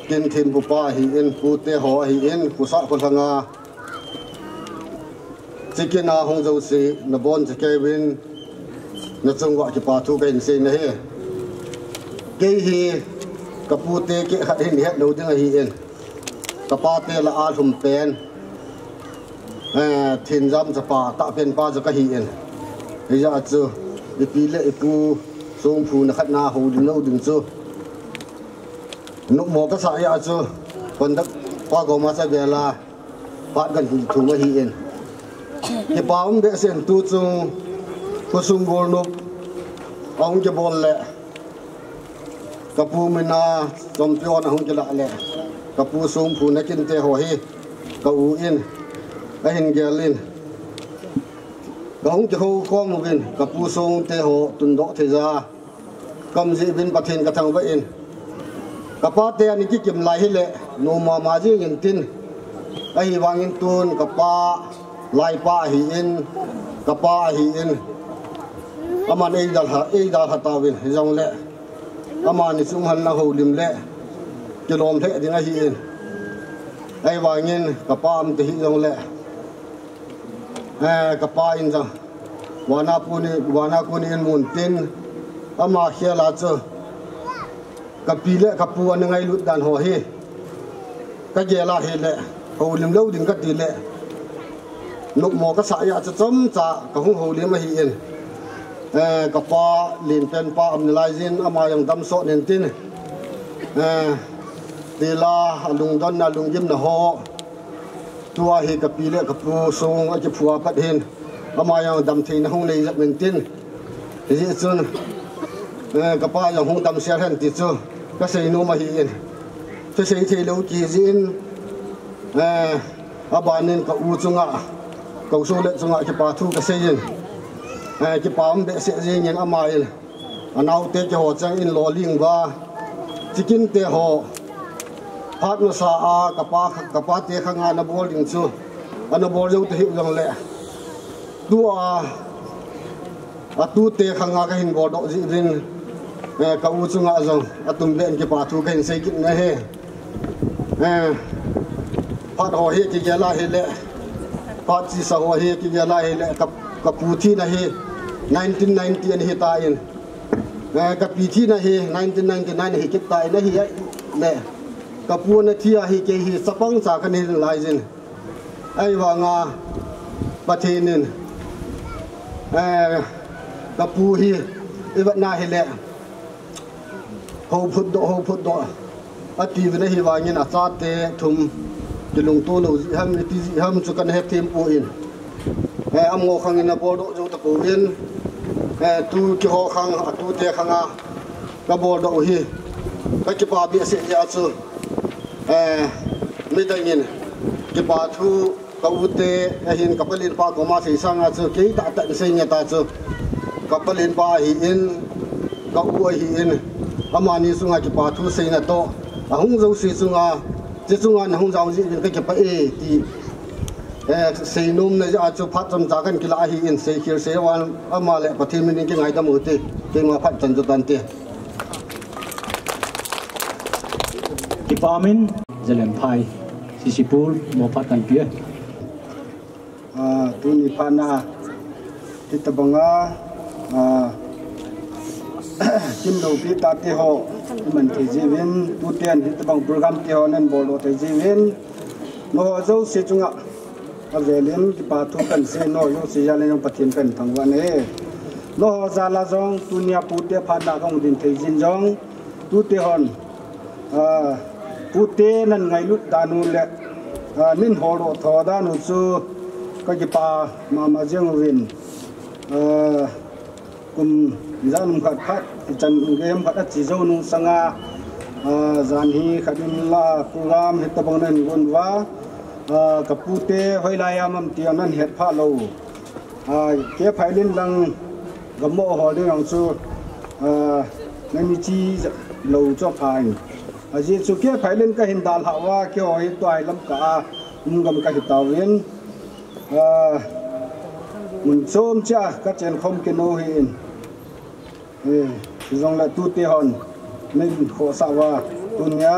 kin thempu pa ahin, pute ho ahin, khusa khulanga chikin a hung jouse nabon chekei vin nachung uva kipa thu kahin sei nahi. Kei hi kapute keh khat hin het lou ding ahin, kapate lah a lhum pen eh, thingjam chapa, tahpen pa chu kahin. Hijeh chun, ipi le ipu songphuna khat na houlim lou ding chu nopmo kasa jeh chun, conductor pa koma chavel a phat kahin thum ahin. Kipa um behseh in tu chung, khosung golnop ahung kibol le, kapu mina champion ahung kilah le, kapu songphuna kinte ho hi ka u in ahin gel in, kahung kikhom uvin, kapu songte ho tundoh thei ja kaum jeh uvin Pathen kathangvah in, kapate ani kikim lai hile, nom mama jing intin, ahivangin tun kapa, laipa ahin, kapa ahin, aman eidalha, eidalha tauvin, hijongle amani sung hanna houlim le kilom lheh ding ahin. Ahivangin kapa umte hijongle, eh, kapa in jong vana koni, vana koni in mun tin, ama khel a chu kapi le kapu ana ngailut dan ho hi kagel a hile, houlim lou ding kati le, nopmo kasa jeh chun chomcha kahung houlim ahin. Eh, kapa lenpen pa um nalai jin, ama jong damsot intin, eh, tila alungdonna, lunggimna ho, tua hi kapi le kapu song akiphua pat hin, ama jong damtheina hung nei jep intin, hijeh chun, eh, kapa jong hung damsel hen ti chu kasei nom ahin. Thusei thei lou kijin, eh, abanin ka u chunga, ka u Solet chunga kipa thu kasei in, eh, kipa um behseh jingin, aman anaote keiho chang in lolhing uva, chikinte ho, phat masa a kapa, kapate khanga nabol ding chu ana bol jou tahih jongle, tua atute khanga kahin boldoh jeh uvin, eh, ka u chunga jong atumbeh in kipa thu kahin sei kit nahi. Eh, phat ho hi kigel a hile, phat chesa ho hi kigel a hile, ka, kapu thina hi nineteen ninety ana hitan, eh, kapi thina hi nineteen ninety-nine ahi kit tan, ahile kapu ana thi a hi kei hi chapang cha kana hi lai jin. Ahivanga Pathen in, eh, kapu hi ivetna hile, houphutdoh, houphutdoh atiuvin, ahivangin achate thum kilungto lou jeh ham, iti jeh ham chu kana hethem poi. Eh, amaho khangin aboldoh jou tapouvin, eh, tu keiho khang, atute khanga kaboldoh u hi kakipa behseh jeh chun, eh, midangin kipa thu ka ute ahin, ka palenpa koma sei sanga chu kei tahtah in sei nge ta chu, ka palenpa ahin, ka u ahin, amani chunga kipa thu seina toh, ahung jouse chunga, hiche chunga nahung jao jeh uvin kakipah e ti, eh, seinomna jeh a chu phat chomcha kahin kilah ahin, seikhel seivan ama le Pathen min in kingaidam ute, keima phat chan chu tante. Kipa min, Zalenphai, C C Pul, mo phat kahin pe e. Ah, tuni phatna, hitabanga, ah, kin loupi tate ho iman thei jiuvin, tuten hitabang program te ho nahin boldoh thei jiuvin, nangho jouse chunga avelin kipa thu kahin sei, nangho jouse jal in jong Pathen kahin thangvah e. Nangho jal a jong tunia pute phatna kahung din thei jin jong, tute hon, ah, pute nahin ngailut dan u le, ah, nahin holdoh tho dan u chu kakipa mama jeng uvin, ah, kum ijat ham khat khat, ichan gei ham khat ache jou nung sanga, Ah, jan hi khatin la program hitabang nan gon uva. Ah, ka pute hoilai a um am ti nan het pha lou. Ah, ke phailin lang gamo ho ding ang chu, ah, nani chi lou chu phain. Ajeh chu ke phailin ka hin dalha uva, keiho hi tuai lam ka a um gam ka hi tauvin. Ah, mun chom cha ka chen khom kit u hin. Eh, hijongle tute hon min khohsah uva tunia,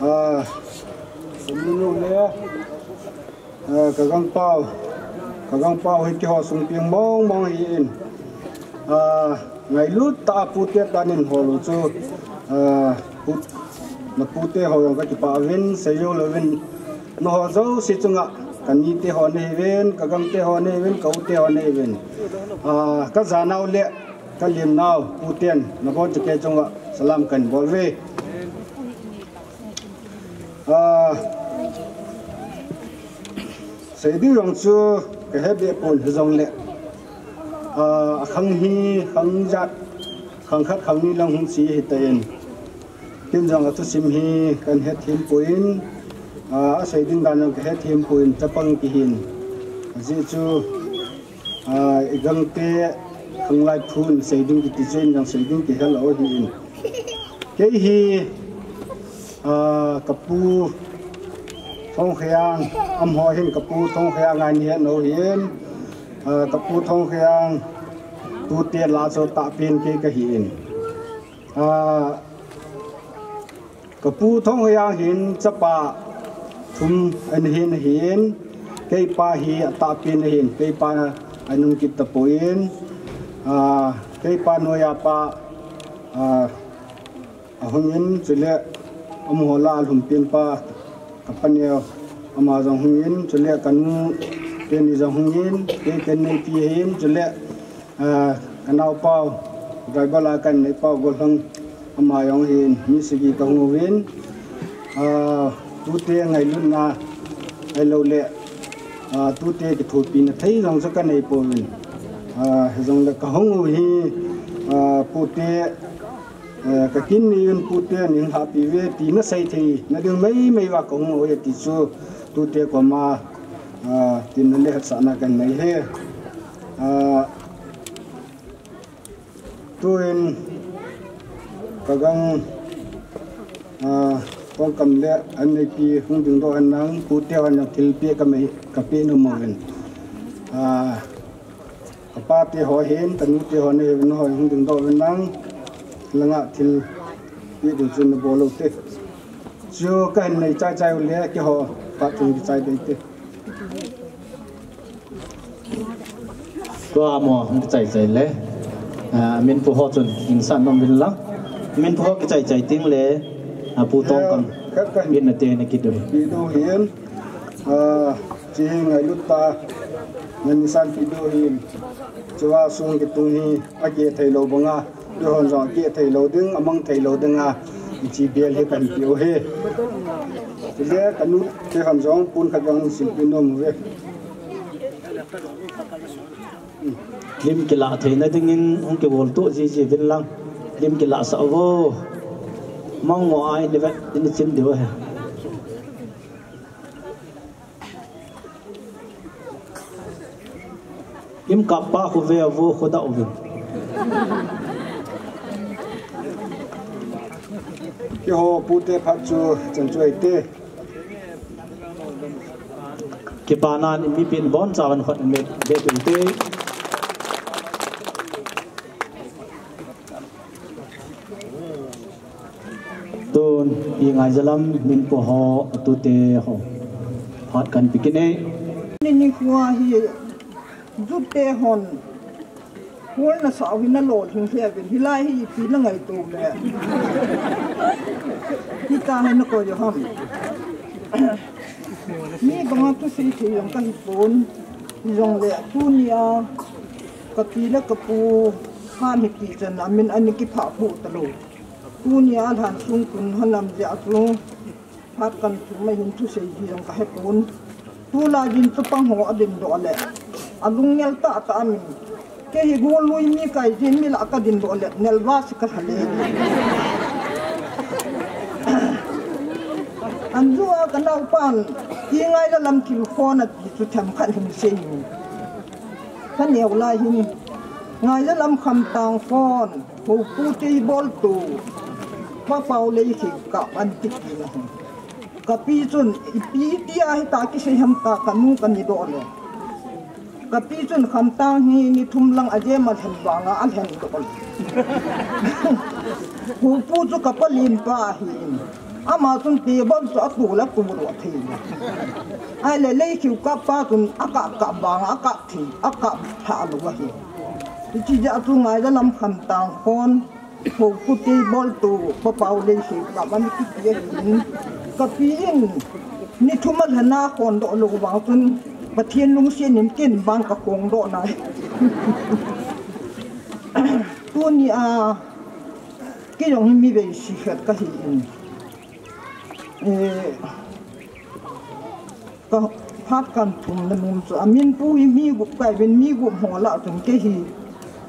ah, min u le, ah, ka gangpau, ka gangpau hi keiho sung pieng mong mong hin, ah, ngailut tah a pute tan in hol u chu, ah, put, na pute ho jong ka kipah uvin, seijou louvin, na ho jouse chunga, ka nite ho nahiuvin, ka gangte ho nahiuvin, ka ute ho nahiuvin. Ah, ka janau le ka lemnau, puten, nabonchauva kei chunga salam kahin bol uve. Ah, sei ding jong chu ka he be pon hijongle, ah, khang hi, khang jat, khang khat, khang ni lang hung chi hitan. Ken jong athusim hi kahin hethem pon, ah, asei ding dan jong ka hethem pon, chapang kihin. Ajeh chu, ah, i gangte khanglai phun sei ding kiti chen jong sei ding kihel ahin. Kei hi, ah, ka pu Thongkhayang, amaho hin ka pu Thongkhayang a ni het nau hin, ah, ka pu Thongkhayang tute lah a chu tahpen kei kahin. Ah, ka pu Thongkhayang hin chapa thum ana hin ahin, keipa hi atahpen ahin, keipa anung kit tapon, ah, keipa noiya pa, ah, ahungin, chule amaho lah a alhumpen pa, ka paneo, ama jong hungin, chule kanu teni jong hungin, kei ken neipi ahin, chule ah, ka naopau, driver a kahin neipau Golhang, ama jong hin, mi sagi kahung uvin. Ah, tute ngailutna, ahilou le, ah, tute kithopina thei jong chu kanei pouvin. Ah, hijongle kahung u hi, ah, pute, eh, ka kin ni un pute nin hahpi uve ti nasei thei nading maimai uva kahung u ahi ti chu tute koma, ah, tin le hetsahna kahin nei e. Ah, Tuin ka gang, ah, kong kam le an neipi hung dingdoh hen lang, pute hon jong thilpeh ka mei, ka peh nom uvin. Ah, ka pate ho hin, ka nute ho nahin, hung dingdoh hen lang, langa thilpeh diu chu nabol u te. Chu kahin nei chaichai u le, keiho phat chung kichai ding te. Tua mo, hung kichai chai le. Ah, min pu ho chun, insung nom uvin lang. Min pu ho kichai chai teng le, ah, pu Tongkam. Khat ka hin. Min na te na kidu. Kidu hin. Ah, chi hi ngailut ta. Nani san kidu hin. Chua sung kitung hi, akithei lou banga. Kihon jong kithei lou ding, amang thei lou ding a, hiche bel hi kahin pe u ahi. Chule ka nute hon jong pon khat jong silpeh nom uve. Lim kilah theina dingin hung kibol toh jiji uvin lang. Lim kilah sah uvo. Mangmo a in vet in chin diu ahi. Im kap pa khu ve vo khu da uvin. Keiho pute phat chu chan chu ahi te. Kipana in mipin bonchauvin khut in be, be te. Tun, i ngaijalam min pu ho, atute ho. Phat kahin pe kit e. Ni nikho hi, jute hon. Hol nasa u hi nalo lhing lheh uvin, hilai hi ipi nangaito le. Hita hi nakoi u ham. Mi banga thusei thei jong kahi pon. Hijongle, tunia, ka pi le ka pu, ha mi ti chan a min ani kiphah pu talou. Tunia lhan sung tun hanam jeh a chu, phat kan thum mai hin thusei hi jong kahe pon. Tulai din chapang ho adindoh le, alunggel tah tah amin. Kei hi golui mi kai jin mi lah kadindoh le, nelvas kalha le. Anjua ka naupan, i Ngaija lam thil khon ati chu themkhat hin sei in. Ka neo lai hin, Ngaija lam Khamtang khon, Hopu tei boltu, Pa Paolei Kheukap an ti kit na hin. Ka pi chun, ipi tia hita kisei ham ta ka nu ka ni doh le. Ka pi chun Khamtang hi ni thum lang a jem a lhen vanga a lhen doh le. Hopu chu ka palen pa ahi in. Ama chun table chu a tu la tu lo thei le. Ai le Lei Kheukap pa chun a kap kap vanga a kap thei, a kap tha lo ahi. Hichi ja chu Ngaija lam Khamtang khon, Hopu tei boltu, Pa Paolei Kheukap an kiti ahi in. Ka pi in, ni thum a lhen a khon doh lo vang chun, Pathen lungset in ken vang ka khon doh nai. Tuni a, kei jong hi mi veisi khat ka hi in. Eh, ka phat kan thum na nom chu, a min pu hi mi gup kai vin mi gup ho lah chun kei hi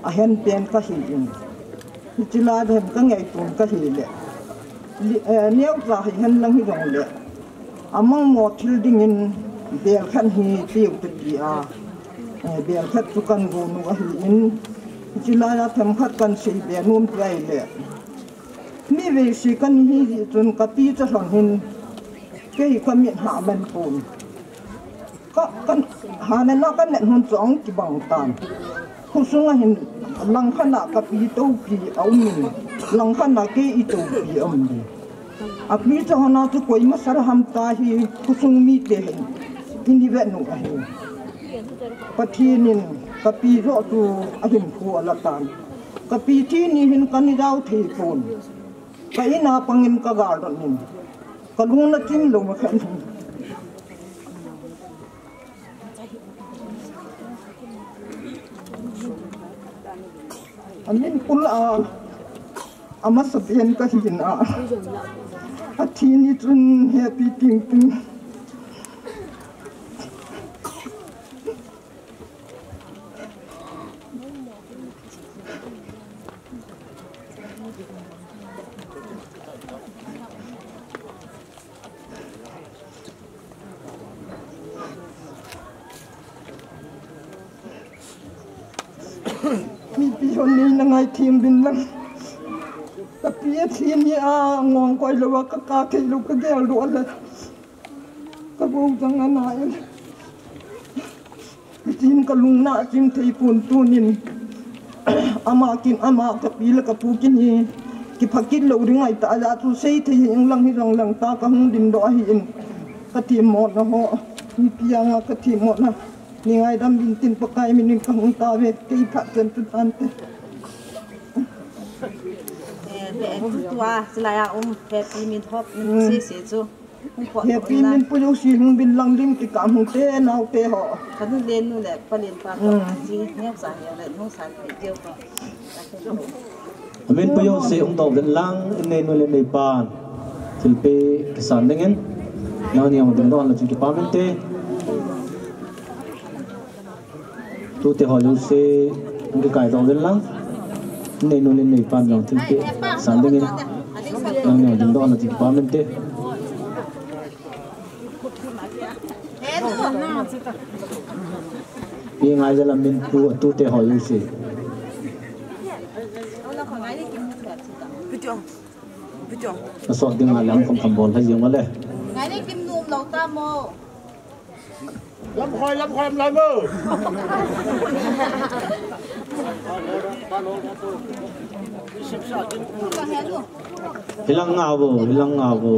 a hen pen ka hi in. Hichi lai a hin ka ngaiton ka hi le. Li-, eh, neocha hi hen lang hi jong le. A mangmo thil ding in bel khat hi tiu te ti a. Eh, bel khat chu kan go nu ahi in. Hichi lai a themkhat kan sei be nom pi ai le. Mi veisi kan hi ji chun ka pi cha lhon hin. Kei ka mit ha man pon. Ka, kan, ha ne na kan ne hun chong kibang tan. Khosung a hin lang khat a ka pi to pi a um in. Lang khat a kei i to pi a um di. A pi cha hon a chu koima sar ham ta hi khosung mi te hin. I ni ve nu ahi. Pathen in ka pi jo chu a hin khu a la tan. Ka pi thi ni hin ka ni dau thei pon. Ka in a pang in ka gal don in. Ka lung na chim lo ma khan. A min pul a, a masa pen ka hi in a. A thi ni chun happy ting ting. Mipi hon nei na ngai thim bin lang. Ka pi a thi ni a ngong koi lo a ka ka thei lo ka gel lo a le. Ka bo jang a na in. Tin ka lung na chim thei pon tunin. Ama kin ama ka pi le ka pu kin hi. Kipha kit lo ring ai ta a chu sei thei hi ing lang hi jong lang ta ka hung din doh ahi in. Ka thim mo na ho. Mipi a nga ka thim mo na. Ni ngaidam din tin Pakai min in ka hung ta ve. Kei phat chen tu tan te. Eh, be tu tu a, silai a um, happy min hop, min se se chu. Happy min pu yo si hung bin lang lim ki kam hung te, nau te ho. Ka nu le nu le, pa len pa to, ji, neo sa neo le, nu sa neo, jeo pa. Amin pu yo si hung to bin lang, in nei nu le nei pan. Thilpi kisan dingin, nau ni hung ding don la chu kipa min te. Tute ho jouse, hung kikai doh uvin lang. Nei nu le nei pan jong thilpi san dingin. Nang neo ding doh na thilpa mente. Pi Ngaija lam min pu, tute ho jouse. Asot ding a lam khom khom bol hai jing ule. Ngai nei kim num lo ta mo. Lam khoi, lam khoi, lam lai mo. Hilang ngau bo, hilang ngau bo.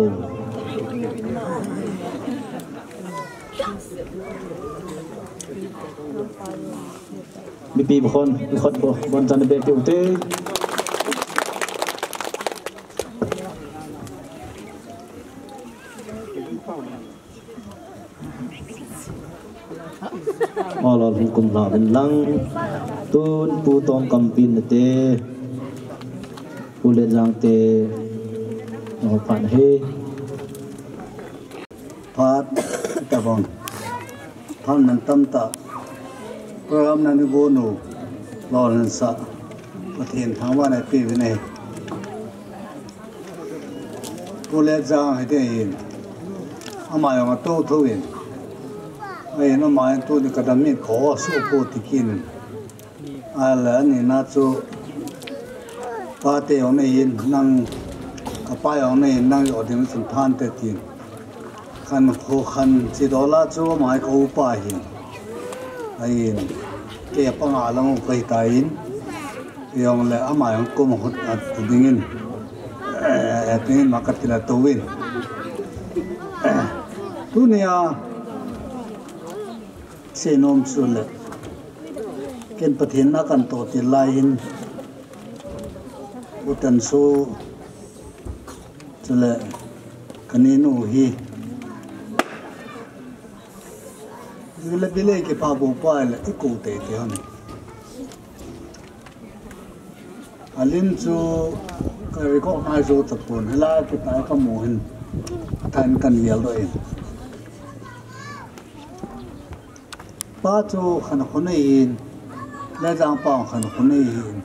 Mipi bukon, bukon bo, bon chan be pi ute. Ol ol hung kum hla uvin lang. Tun pu Tongkam pin nate. Pu Letjang te. Nong phan he. Phat tabang. Phat man tam ta. Program na ni bo nu. Lol han sa. Pathen thangvah na pe uvin e. Pu Letjang hiti hin. Ama jong atou thou in. Ahin ama hin tuni kadam in kho su po tikin. Ahile ani na chu pate jong nei in nang kapa jong nei in nang jo ding sun than te tin. Khan kho khan chi dola chu ama ka upa hin. Ahin ke panga lang u kai ta in. Jong le ama jong kum hut at dingin. Eh, dingin ma ka tila tou in. Tunia seinom chu le ken Pathen na kan to ti lai in utan su chu le kani nu hi le bile ki pa bo pa le i ko te te han. Alin chu ka recognize zo tapon, hela kita ka mu hin. Athan kan yel do in. Pa chu khan khun nei hin, le jang pa khan khun nei hin.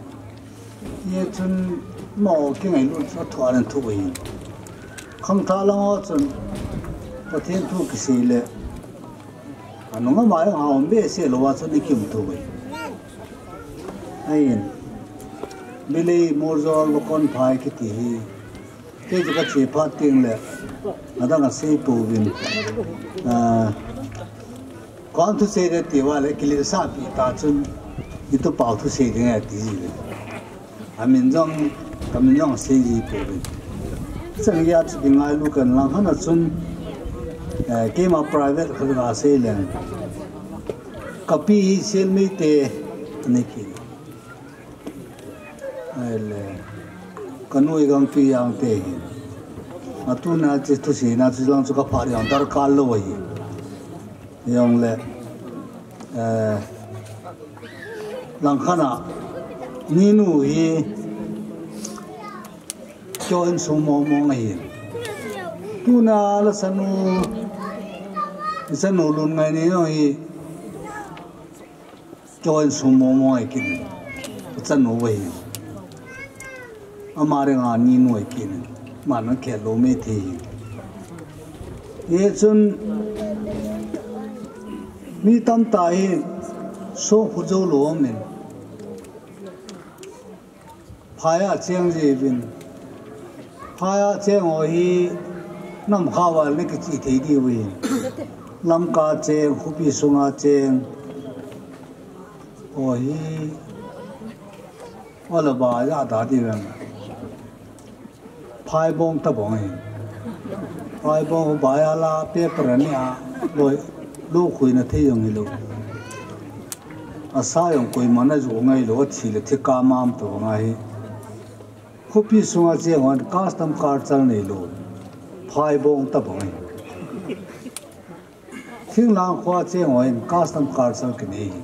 Ye chun mo ki ngai lu chu thu an thu hin. Khang tha lang o chun Pathen thu kisei le. Anunga mai ha om be se lo wa chun i kim thu hin. Ahin. Bilei Murzol Bokon Phai kiti hi. Kei chu ka che phat teng le. Adang a sei pouvin. Ah, kon thusei de ti va le kile sa pi ta chun. I tu pau thusei de ngai ti ji le. Amin jong, kamin jong sei ji pouvin. Chang ya chu ding ai lu kan lang hana chun. Eh, keima private khat ga sei le. Ka pi hi Sielmei te ani ki. Ahile, ka nu i gangpi jang te hi. Atuna chi thusei na chu lang chu ka pha jang darkar lo hi. Jong le, eh, lang khan a, ni nu hi, kyo insung mong mong ahi. Tuna la sanu, sanu lun ngai ni no hi, Kyo insung mong mong ai kin. Chan no wei. Ama re nga ni no ai kin. Ma na khe lo me thi. Ye chun mi tam ta hi so khu jo lo men. Phai a cheng ji vin. Phai a cheng ho hi nam kha wal ne kichi thei di vin. Lamka cheng, khopi sunga cheng. Ho hi. Wala ba ya da di vin. Phai bong ta bong hi. Phai bong ba ya la paper ni a. Loi, lo khui na thei jong hi lo. Asa jong koima na ju ngai lo, a thi le thi ka mam to ngai hi. Khopi sunga cheng hon custom culture nei lo. Phai bong ta bong hi. Thinglang khua cheng hon custom culture kinei hi.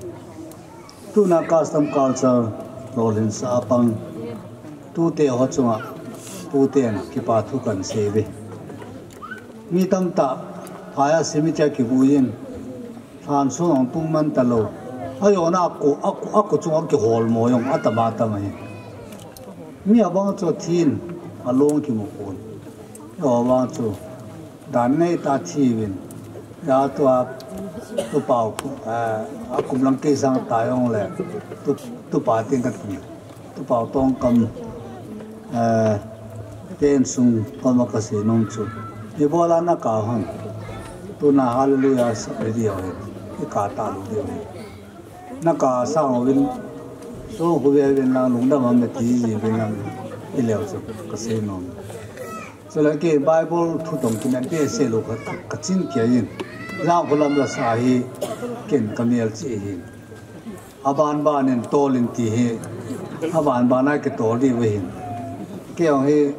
Tuna custom culture lolhin sa pang. Tute ho chunga. Tuten kipa thu kan sei ve. Mi tam ta phai a cemetery kibu in. Than sung ong tung man ta lo. A yo na a ko, a ko, a ko chung a kihol mo jong a tam a tam ahi. Mi a bang chu thin a long kimu pon. Yo bang chu dan nei ta thi vin. Ya tu a tu pau, eh, a kum lang kei sang ta jong le. Tu, tu pa tin ka tu. Tu pau tong kam, eh, ten sung kam a ka sei nom chu. Ni bola na ka hang. Tuna hallelujah sa video hi. I ka ta lu video hi. Na ka sang vin. So khu ve vin lang lungdam am ti ji vin lang. I leo chu ka sei nom. Chule kei Bible thu tong kin an pe se lo ka, ka chin kia yin. Jang khu lam la sa hi ken ka mial chi hin. Aban ban in tol in ti hi. Aban ban a kitol di ve hin. Kei jong hi,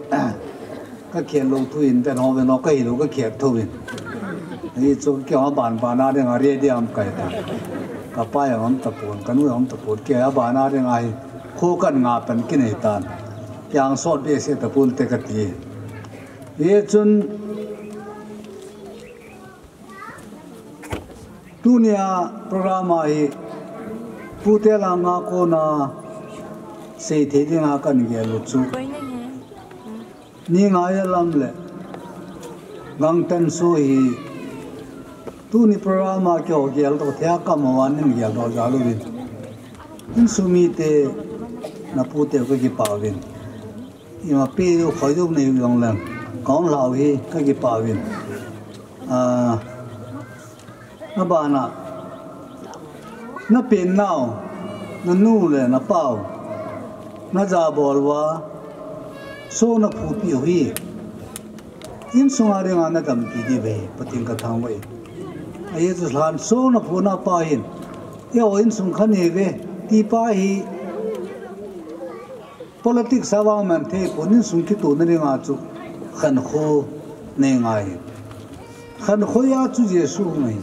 ka khian lo thu in, pen hong ven hong ka hi lo ka khian thu in. Hi chu kei jong aban ban a ding a re di am kai ta. Ka pa jong am ta pon, ka nu jong am ta pon, kei aban a ding a hi. Khu kan nga pen kin hi tan. Kei jong sot be se ta pon te ka ti. Hi chun, Tunia program a hi pute langa kona sei thei dinga kan gel u chu. Ni ngai a lam le Gangtan Su hi Tuni program a keiho geldoh thei a ka um uva nei geldoh jal uvin. Insung mite, na pute u kakipah uvin. Ima pe u khoi u nei u jong leng, ka hung lah u hi kakipah uvin. Ah, na bana, na pen nau, na nu le na pau, na jabol uva, so na phupi u hi. Insung a dinga na dampi diu ahi, Pathen ka thangvah e. A Jesus lhan so na phu na pa hin, eiho insung kha nei ve, ti pa hi politics a vang man thei pon, insung kitona dinga chu khankho nei ngai. Khankho a chu Jesu ngai.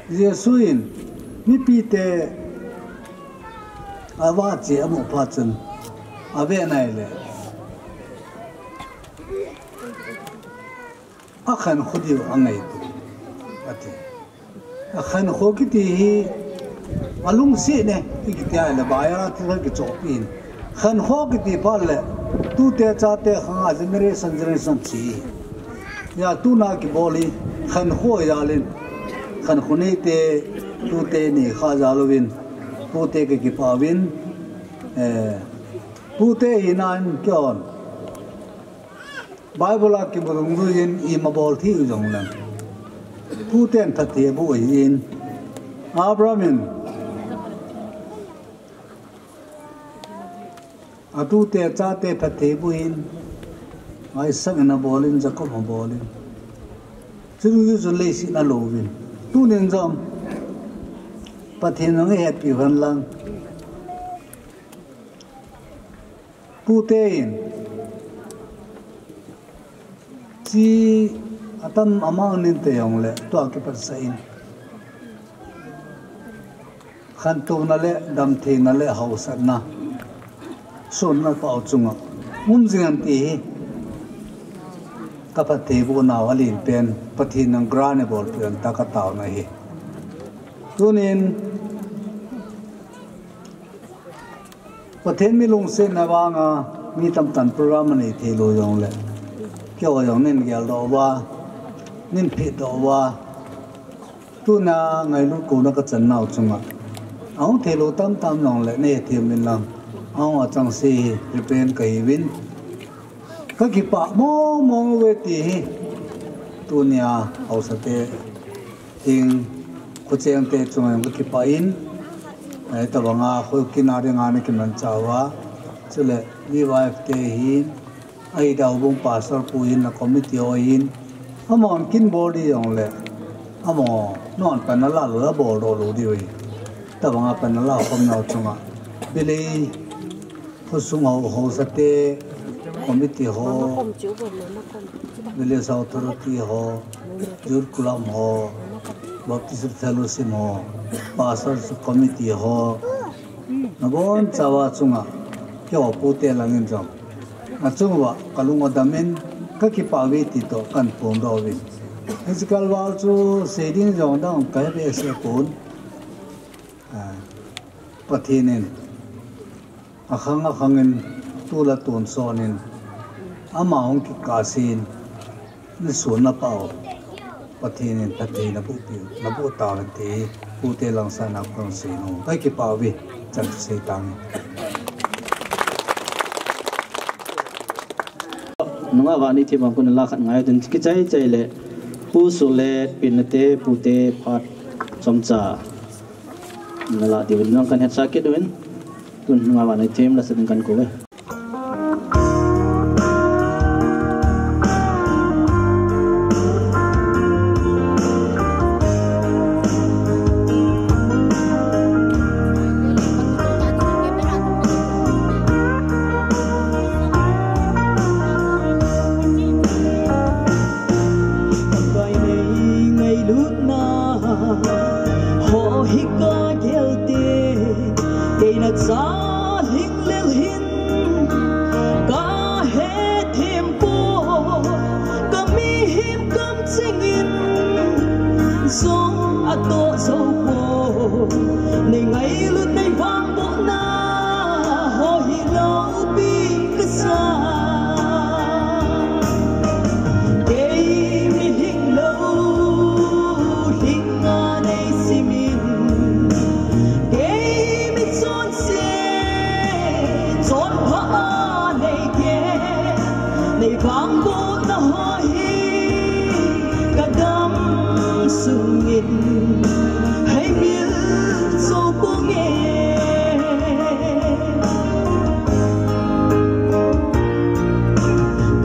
Jesu in mipite a va che a mu phat chun a ve nai le. A khankho diu a ngaitu, ati. A khankho kiti hi a lungset ne, i kiti a le, Bible a thil kichohpi in. Khankho kiti phat le, tute chate khang a generation, generation chi. Hia tuna kibol hi, khankho jal in. Khankho neite, tute nei kha jal uvin. Pute kakipah uvin. Eh, pute hina in keihon Bible a kimu dungjui in ima bol thei u jong leng, puten phatthei aboh ahin, Abraham in atute chate phatthei aboh in, Isaac in abol in, Jacob abol in, chujou chun leiset in alo uvin. Tunin jong Pathen in eihetpi u hen lang, pute in chi atam amang nin te jong le, tua kipat sah in, khantouna le damtheina le hausatna, sunna pau chunga um jing hen ti hi ka phattheiboh nau alen pen, Pathen in grant eibolpeh hen tia ka taona ahi. Tunin Pathen mi lungsetna vanga mi tamtah in program anei thei lou jong le, keiho jong nei geldoh uva, nei phetdoh uva, tuna ngailut kona ka chan nau chunga ahung thei lou tamtah um jong le nei hethem uvin lang, ahung a chang se hi repent kahi uvin. Ka kipah mong mong uve ti hi tunia hausate, heng, khucheng te chunga jong ka kipah in, eh, tobanga kho kina dinga na kimanchah uva, chule V Y F te hin, ahi dau bung pastor pu hin, a committee ho hin, amahon kin bol di jong le, amaho non pan ala lou, abol doh lou diu ahi. Tobanga pan ala khom nau chunga, Bilei, khosung ho, hausate, committee ho, village authority ho, youth club ho, Baptist fellowship ho, pastors committee ho, nabonchauva chunga, keiho pute langin jong, achunguva kalung adamin, ka kipah uve ti toh kahin phongdoh uvin. Hiche kalval chu sei ding jong dang kahe behseh pon. Ah, Pathen in akhang akhang in, tol a tonsot in, ama hung kikah sen, nasun napao, Pathen in phatthei naboh peh, naboh tahen ti, pute lang sanga kon sei nom, ka kipah uve, chan sei tange. Nungah vannoi them a kon la khat ngai tin kichai chai le, Pu Sule Pinate, pute phat chomcha nala diuvin lang kahin hetsah kit uvin, tun nungah vannoi them la sa ding kakou uve. Pai nei ngailutna ho hi ka gel te, keina chalhing lel hin ka hethem poi, ka mihem kamcheng in jong atoh jou poi, nei ngailut nei vangbohna ho hi loupi kasa. Kei mihing lou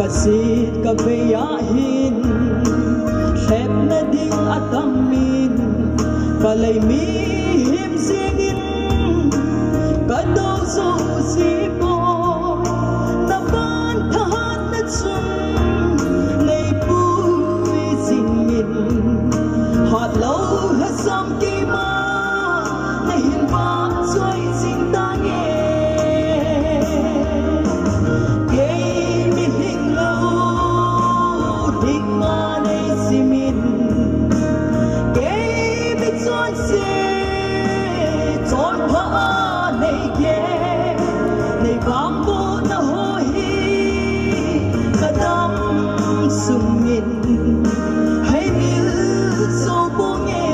Sit ka vei ahin, lhepna ding atam in, ka lei mihem jingin, ka do jo ji poi, na van thahatna chun, nei pui jingin, hatlou lhasam keima, na hin vahchoi jing tange. Kei mihing lou, hing a nei simin. Kei mi chonse, chonpha a nei gel. Nei vangbohna ho hi, ka dam sungin. Hei mil so ponge.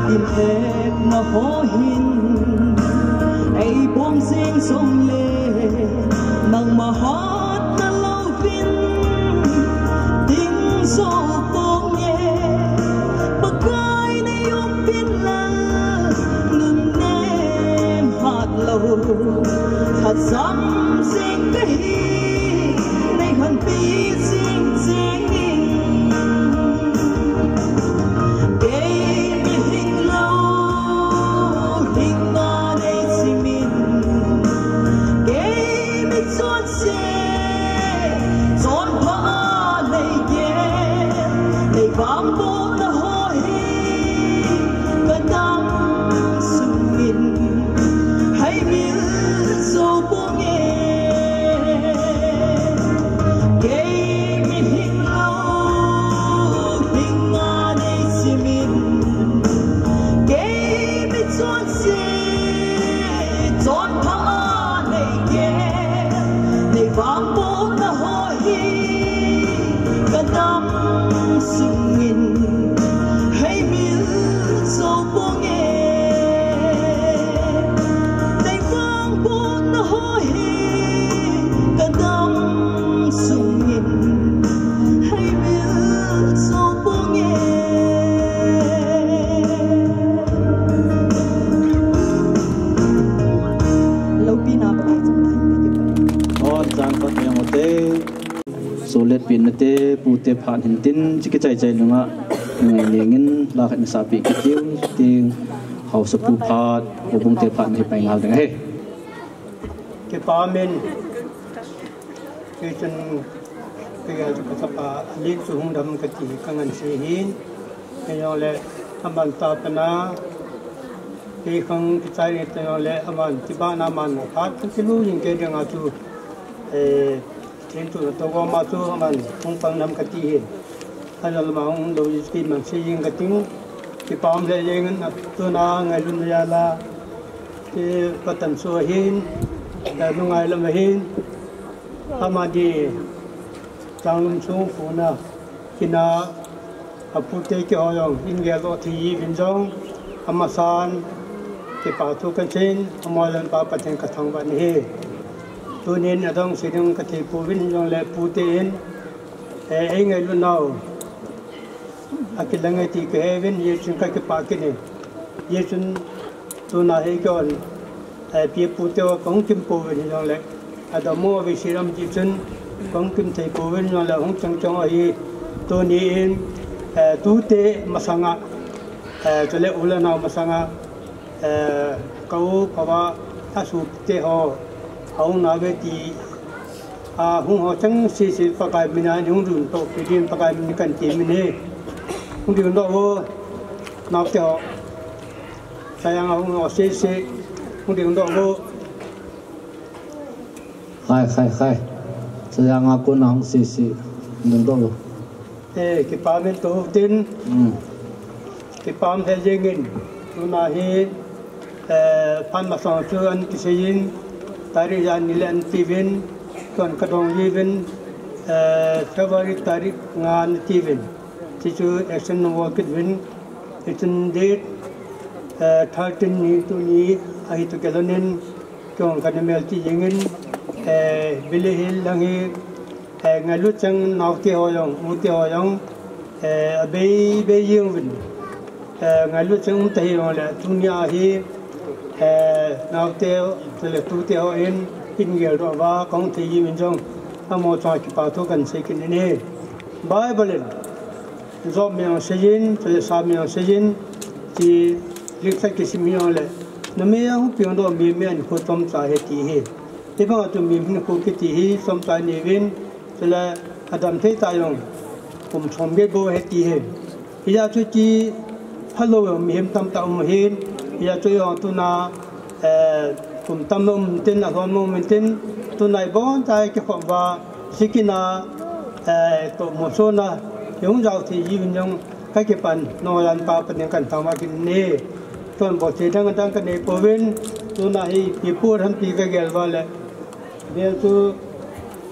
Nitin hepna ho hin, ei bom jing jongle, nangma hatna louvin, ding jo ponge, Pakai nei um pin lal, nunnem hatlou, lhasam jing kahi, nei lhonpi jing jingin. Kei mihing lou, hing a nei simin. Kei mi chonse, chonpha a nei gel. Nei vangbohna ho hi, ka dam sungin. Hei mil so ponge. Kei mihing lou, hing a nei simin. Kei mi chonse, chonpha a nei gel. Nei vangbohna ho hi, ka dam sungin. Hei mil so ponge. Nei vangbohna ho hi, ka dam sungin. Hei mil so ponge. Loupina Pakai chunga hin ka kipah e. Hon, chan pat jeng ute. Solet pinna te, pute phat hin tin, chi kichai chai nunga, ngai ningin, la khat ni sapi kitiu, ting, haosapu phat, houbung te phat ni pai ngal ding ahi. Kipah in, kei chun, kei a chu ka chapa, alik chu hung dam kati ka ngansi hin, kei jong le, aman ta pana, kei khang kichai ni ta jong le, aman, kibahna man mo phat, kilu jing kei dinga chu, eh, Tin tu to go ma chu aman hung pang nam kati hin. Ajal ma hung do ji ki man se jing kating. Kipah le jeng in tuna ngailutna jal a. Ki patan su ahin. Da nu ngai lam ahin. Ama di Changlum sung puna. Kina Apute keiho jong, in gel doh thei uvin jong, amasan, kipah thu kaseiyin, amaho jong Pa Pathen kathangvah in ahi. Tunin adong sei ding kathei pouvin jong le pute in, eh, ei ngailut nau, akilang e ti kaheuvin, hijeh chun kakipah kit in. Hijeh chun, Tuna hi keiho, eh, pi pute ho kahung kim pouvin hijongle, adammo vei silam ti chun, kahung kim thei pouvin hijongle, hung chang chang ahi, tuni in, eh, tute masanga, eh, chule u le nao masanga, eh, ka u ka pa, asopite ho, ahung nau ve ti, ahung ho cheng sese Pakai mina hung ding toh, pi din Pakai min kan ti min hi, hung ding toh u, naote ho. Sayang ahung ho sese, hung ding doh u. Khai, khai, khai. Sayang a kon ahung sese, hung ding doh u. Eh, kipah in tou tin. Hmm. Kipah in he jeng in. Tuna hi, eh, phat masang chu ana kiseiyin. Tarik ja ni le ana tiuvin. Kon kadong jiuvin. Eh, February tarik nga ana tiuvin. Ti chu action nung work it uvin. Hichun date, eh, thirteen ni tuni ahi toh kilhonin, keiho kana melchih jengin, Eh, Billy Hill lang hi, eh, ngailut chang naote ho jong, ute ho jong, eh, abei, bei jeng uvin. Eh, ngailut chang um ta hi jong le, tunia hi, eh, naote, chule tute hon, hin geldoh uva, kahung thei jeh uvin jong, amaho chunga kipa thu kahin sei kit in ahi. Bible in, Job mi jong seijin, chule Psalm mi jong seijin, ti list a kisim hi jong le, numei a hung pengdoh mi, mi ahin kho chomcha ahi ti ahi. Hibang a chu mi hinkho kiti hi chomcha nei uvin, chule adam thei tah jong kum som gei bou ahi ti ahi. Hijeh chun ti phalou jong mihem tamtah um ahin, hijeh chun jong tuna, eh, kum tam um intin, alhom um intin, tuna ibon chauva kikhop uva, sikina, eh, toh mosona, kihung jao thei jeh uvin jong, kakipan, nangho jan pa Pathen kahin thangvah kit in ahi. Chun bol thei dang dang kanei pouvin, tuna hi ipi pu thampi kagel uva le. Bel chu,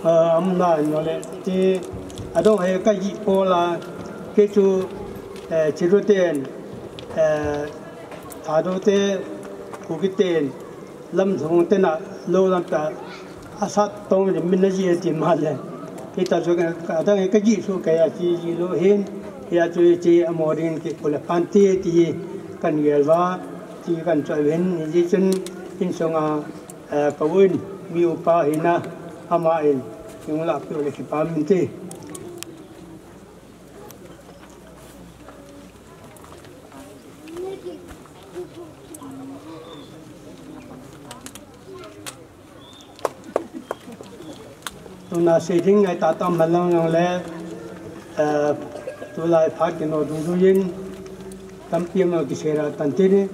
ah, um nai mo le, ti, adong hi kajih pol a, kei chu, eh, Chiruten, eh, Thadou te, Kuki ten, lam thong tena, lou lam ta, asat tong le min na ji ti ma le. Hita chu ka, adang hi kajih su kei a chi ji lou hin, hia chu chi amo ding ti pu le pan ti ti kahin gel uva, ti kahin choi uvin, hijeh chun insunga, eh, ka un, mi upa hina, ama in, hung lah peh u le kipa um inte. Tuna sei ding ngai tah tam man lang jong le, eh, tulai phat kino dungjuiyin, tampi ama kisei ra tante ni,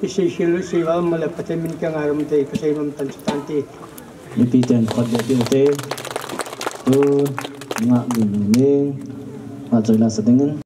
isei khel u sei val mo le Pathen min kangailut te, kasei nom tan chu tante. Mipi ten khut beh diu te. Tu, nga ding ni, nga choi la sa dingin.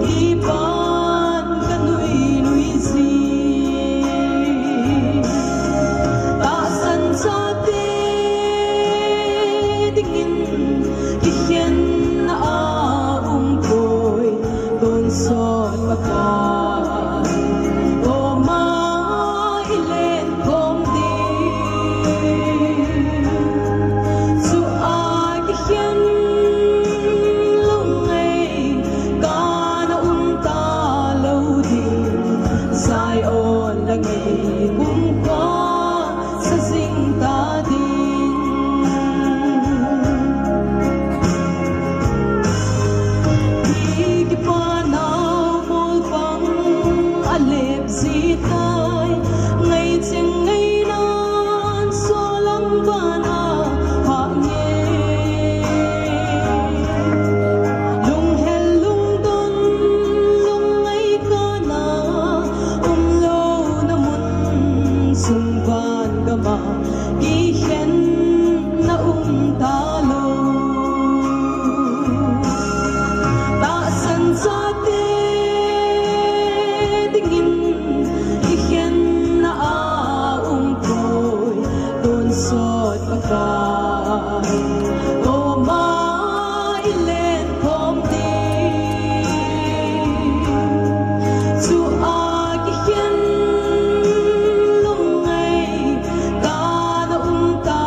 Iban ka nui nui ji. Tahsan chate dingin kikhenna a um poi. Tonsot Pakai, koma i len khom ding. Chu a kikhen lungngai kana um ta lo ding. Zion la ngei kumkhuasa jing ta ding. Hi kipa nau molpang a lep ji tai, ngaicheng ngainan solam vana hah nge. Lunghel lungdon lungngai kana umlouna mun sung van gama kikhenna um ta lo. Tahsan chate dingin kikhenna a um poi. Tonsot Pakai, koma i len khom ding. Chu a kikhen lungngai kana um ta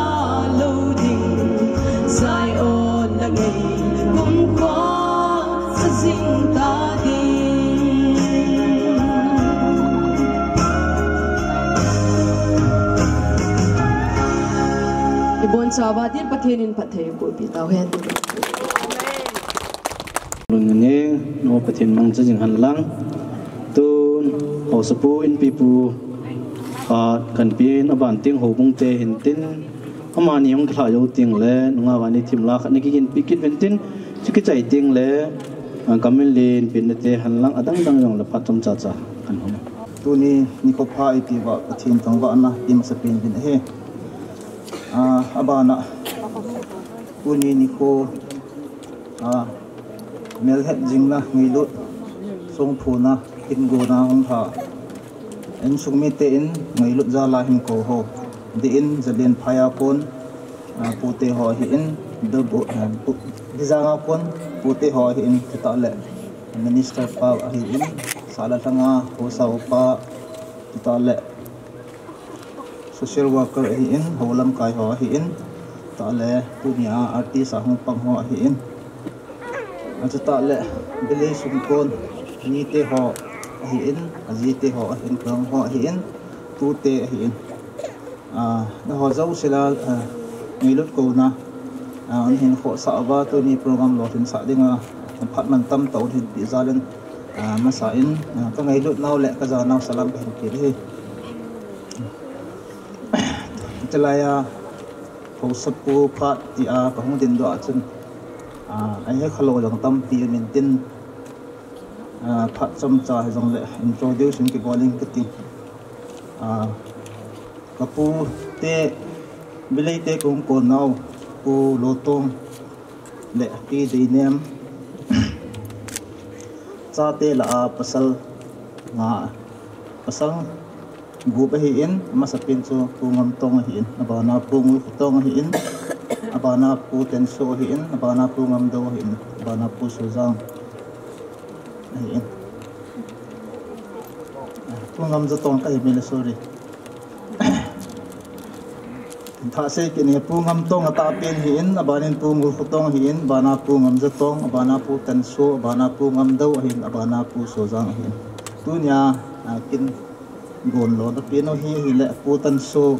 lo ding. Zion la ngei kumkhuasa jing ta ding. I bonchauva din Pathen in phatthei eiboh peh tauhen. Lungin neo Pathen mangcha jing hen lang. Tun haosapu inpipu khat kahin pen, aban teng houbung te hintin, amani hung kilhah jou teng le nungah vannei themgao khat na kiginpi kit uvin tin, chu kichai teng le, ah, kamin len pen nate hen lang, adang dang jong le phat chomcha cha kahin hon. Tuni nikho pha eipeuva Pathen thangvahna i masapen uvin ahi. Ah, abana tuni nikho, ah, melhet jingna ngailut songphona kin gona hung lha. Insung mite in ngailut jal a hin kou ho. Dih in Zalen phai a kon, ah, pute ho ahin, Dobu, ah, pu-, Dijang a kon pute ho ahin, chutah le Minister pa ahin, Sahla lhanga haosa upa, chutah le social worker ahin, hou lamkai ho ahin, tah le tunia artist a hung pang ho ahin, a chutah le village sung kon nite ho ahin, ajite ho ahin, khang ho ahin, tute ahin. Ah, nangho jouse la, ah, ngailut kouna, ah, nahin khohsah uva tuni program lolhinsah dinga phat mantam tah nahin peh jal in, ah, masa in, ah, ka ngailut nau le ka ja nau salam kahin pe ding ahi. Chulai a, haosapu khat tia kahung dingdoh a chun, ah, ahe khalou jong tampi um intin, ah, phat chomcha hijongle introduce in kibol inge kati. Ah, kapute, Bilei te kahung kon nau, Pu Lotong le Pi Deinem. Chate lah a pasal nga, pasal gup ahin, amasapen chu Pu Ngamtong ahin, abana Pu Ngulkhotong ahin, abana Pu Tenso ahin, abana Pu Ngamdou ahin, abana Pu Sojang ahin. Pu Ngamjatong kahi mile, sorry. Thah sei kit inge, Pu Ngamtong atahpen ahin, abanin Pu Ngulkhotong ahin, abana Pu Ngamjatong, abana Pu Tenso, abana Pu Ngamdou ahin, abana Pu Sojang ahin. Tunia, ah, kin gon lona pen u hi, hile Pu Tenso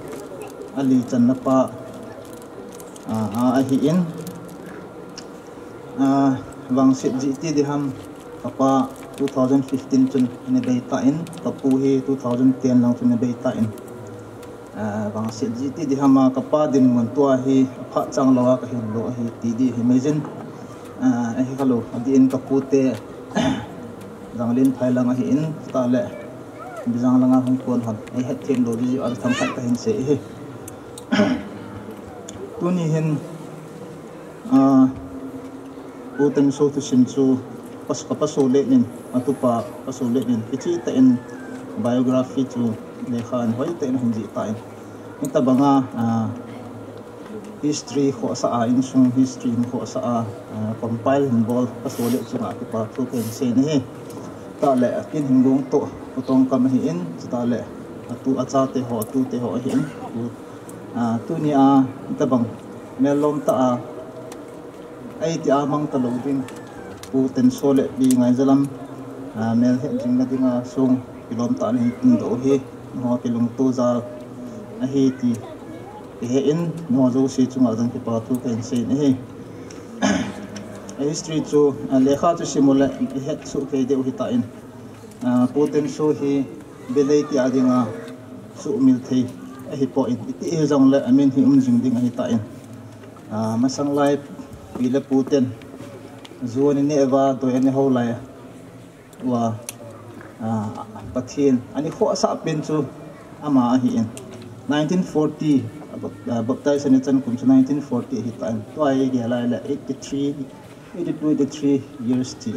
ali channa pa, ah, ah, ahin. Ah, vangset jeh ti diham, kapa two thousand fifteen chun ana bei tan, kapu hi two thousand ten lang chun ana bei tan. Ah, vangset jeh ti diham a kapa dinmun tua hi aphat chang lou a kahin lo ahi ti ding ahi maijin. Ah, ahi khalou, adin kapute Zalen phai lang ahin, tah le Bijang langa hung kon hon, eihet them lou ding jeh a themkhat kahin sei ahi. Tuni hin, ah, Pu Tenso thusim chu Pas-, ka paso le nin, atupa paso le nin, kichi ta in biography chu lekha in hoi ta in hin ji ta in. Ita banga, ah, history khosa a, insung history khosa a, ah, compile hin bol paso le chu nga kipa thu ken se ni hi. Ta le akin hin gong to, putong kam hi in, ta le atu acha te ho, atu te ho hi in. Tu, ah, tu ni a, ita bang, melom ta a, Ei ti a mang ta lo ding. Pu Tenso le Pi Ngaizalam, ah, mel het jing na dinga song kilom ta ni tin do hi. Ho kilung tu za ahi ti. He in, no zo si chunga zong kipa thu ken se ni hi. A history chu, ah, lekha chu simu le het su kei deu hi ta in. Ah, Pu Tenso hi Belei ti a dinga su mil thei ahi po in. Iti hi zong le amin hi um jing ding ahi ta in. Ah, masang lai pi le pu ten, zuan i neh va, doi a ne ho lai, ua, ah, Pathian, ani khosa pen chu ama ahi in. Nineteen forty, ah, bap-, ah, baptize ani chan kum chu nineteen forty ahi ta in. Tua i ge lai le eighty-three, eighty-two, eighty-three years chi,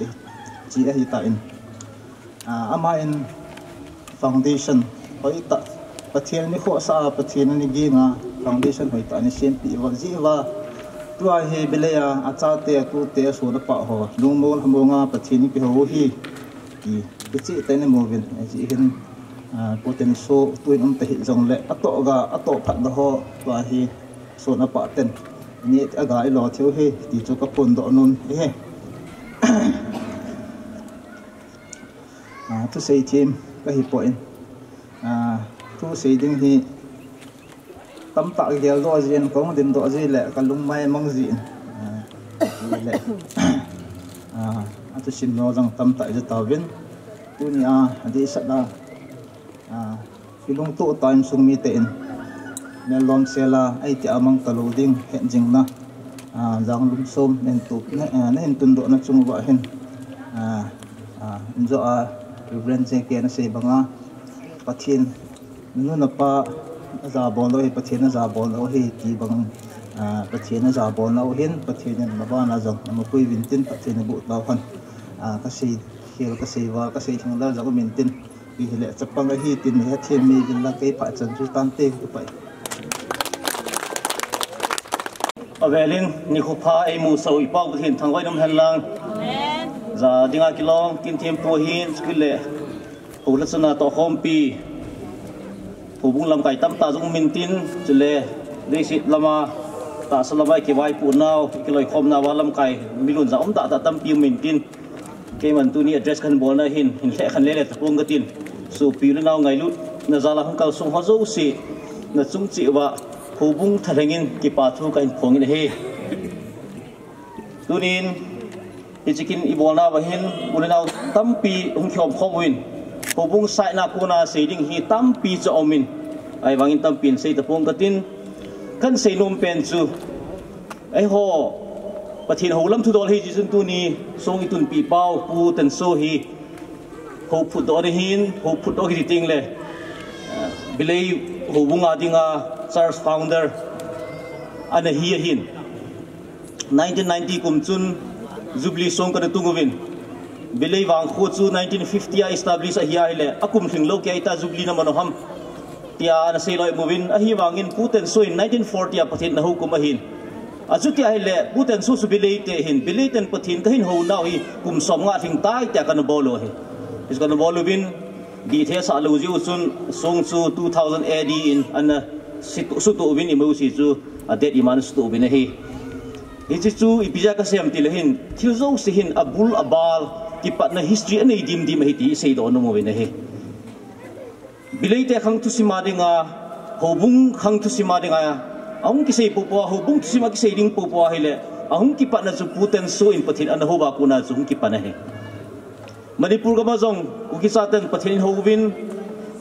chi ahi ta in. Ah, ama in foundation hoi ta, Pathian ni khosa a, Pathian ni ginga foundation hoi ta ni siam pi va ji va. Tua hi Belei a, achate, atute, asona pa ho. Lungmong hamonga Pathian ni pi ho hi. Ki, kichi te ni mo vin, ji hin, ah, Pu Tenso tu in um ta hi zong le, ato ga, ato phat da ho, tua hi, sona pa ten. Ni aga i lo thiu hi, ti chu ka pun do nun, i he. Ah, thu sei thim ka hi po in. Ah, thu sei ding hi tam ta gel do ji in kong din do ji le ka lung mai mang ji in. Ah, le. Ah, a thu sim no jang tam ta ji ta vin. Tu ni a, a di sa da. Ah, Kilungto time sung mite in. Melom sela, ei ti a mang ta lo ding, het jing na. Ah, jang lum som, nen tu, ne, ah, ne hin tun do na chung va hin. Ah, ah, injo a, Reverend J K na sei banga. Pathian, nu na pa, a ja bol lo hi, Pathian a ja bol lo hi, ti bang, ah, Pathian a ja bol lo hin, Pathian in na ba na jong, na ma pui vin tin, Pathian a bu tau han. Ah, ka sei, khel ka sei va, ka sei thang la jong min tin. Pi hi le chapang ahi tin ni ha thim mi vin la kei pa chan chu tan te ku pai. Avelin ni khu pha ei mu sau i pau hin thang vai dum hen lang. Amen. Ja dinga kilong kin thim pu hin chukile. Hu la chuna to khom pi. Hu bung lam kai tam ta jung min tin chule. Dei sit lama ta sa lama ki vai pu nau ki loi khom na va lam kai milun ja um ta ta tam pi min tin. Keiman tuni address kan bolna hin, hin lheh khan lele tapong ka tin. Sopi le nau ngailut, na jala hung kal sung ho jouse, na chung cheh uva, houbung thalheng in kipa thu ka hin phong in ahi. Tunin, hiche kin i bolna uva hin, u le nau tampi hung kikhom khom uvin. Houbung saina kona sei ding hi tampi chu aum in. Ahivangin tampi in sei tapong ka tin. Kan sei nom pen chu, Eiho, Pathen houlam thudol hi jeh chun tuni, song i tunpi pau, Pu Tenso hi, hou phutdoh ana hin, hou phutdoh kiti teng le, eh, Belei houbung a dinga church founder ana hi ahin. Nineteen ninety kum chun Jubilee song kana tung uvin. Belei vangkho chu nineteen fifty a establish ahi ahile, akum lhing lou kia ita Jubilee na man u ham. Tia ana sei loi muvin, ahivangin Pu Tenso in nineteen forty a Pathen ana hou kum ahin. Achuti ahile, Pu Tenso chu Belei te ahin, Belei ten Pathen ka hin hou nau hi, kum som nga lhing tai tia kana bol u ahi. Hichu kana bol uvin, dih thei sah lou jeh u chun, song chu two thousand A D in ana sutu, sutu uvin i mo si chu, a date i man sutu uvin ahi. Hiche chu ipi jeh a ka sei em ti le hin, thil jouse hin, abul abal, kipatna history anei dim dim ahi ti i seidoh nom uvin ahi. Belei te khang thusim a dinga, houbung khang thusim a dinga, ahung kisei popo a, houbung thusim a kisei ding popo ahile, ahung kipatna chu Pu Tenso in Pathen ana hou uva kona chu hung kipan ahi. Manipur gam a jong, Kuki chaten Pathen in hou uvin,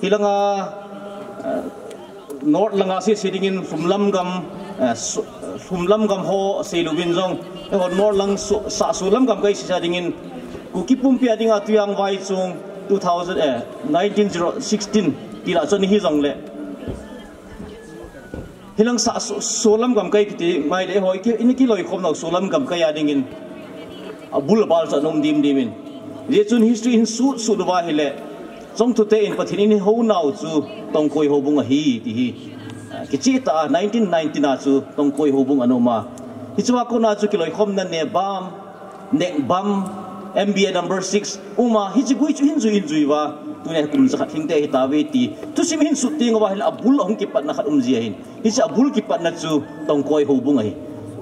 hilanga, eh, North langa sese dingin, Lhumlam gam, eh, Su-, Lhumlam gam ho sei louvin jong, eiho North lang Su-, Sahso lam gamkai sese dingin, Kuki pumpi a dinga Tuiang Vaichung two thousand, eh, nineteen zero sixteen ti lah chun hi jongle. Hilang Sahso, Solam gamkai kiti mai le ho, i ki, i ki loikhom nau Solam gamkai a dingin. Abul abal chu ana um dimdim in. Hijeh chun history hin sut sut uva ahile, Chongthute in Pathen in eihou nau chu Tongkoi houbung ahi ti hi, ah, kicheh tah a nineteen nineteen a chu Tongkoi houbung ana um a. Hichea kona chu kiloikhomna Nebam, Nekbam, M B A number six um a, hiche gui chu hin jui hin jui uva, tunia hi kum jakhat hing te ahitauve ti thusim hin sut teng uva ahile abul ahung kipatna khat um ji ahin. Hiche abul kipatna chu Tongkoi houbung ahi.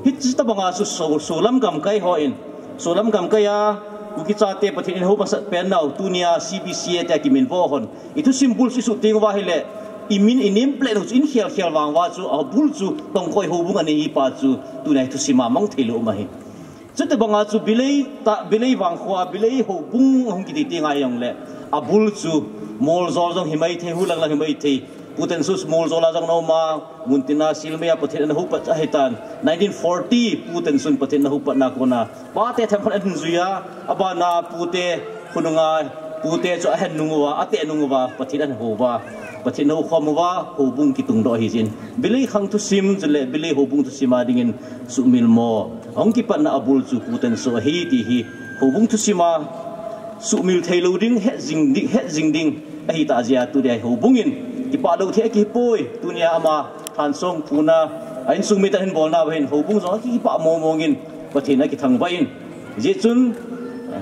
Hiche tobanga chu so, solam gamkai hon, solam gamkai a Kuki chate Pathen in eihou masat pen nau, tunia C B C A tia kiminvo hon, i thusim bul chu i sut teng uva ahile, i min i name plate u chu in khel khel vang uva chu abul chu Tongkoi houbung ana hi pa chu tunia hi thusim a mang thei lou um ahi. Chutobanga chu Bilei ta, Bilei vangkho a Bilei houbung ahung kiti teng ahi jongle, abul chu moljol jong hi mai thei, hulang lang hi mai thei. Pu Tenso moljol a jong ana um a, muntin a Silmei a Pathen ana houpat ahitan. Nineteen forty Pu Tenso in Pathen ana houpatna kona pate themkhat ahin jui a, abana pute khonunga pute chu ahin nung uva, ate nung uva, Pathen ana hou uva, Pathen ana houkhom uva, houbung kitungdoh ahi jin. Bilei khang thusim chule Bilei houbung thusim a dingin suhmil mo. Ahung kipatna abul chu Pu Tenso ahi ti hi houbung thusim a suhmil thei lou ding, het jing ding, het jing ding ahitah jeh a tunia hi houbung in kipah lou thei akipoi. Tunia ama thansong phuna a insung miten ahin bolna uva hin houbung jong akipah mong mong in Pathen akithangvah in. Hijeh chun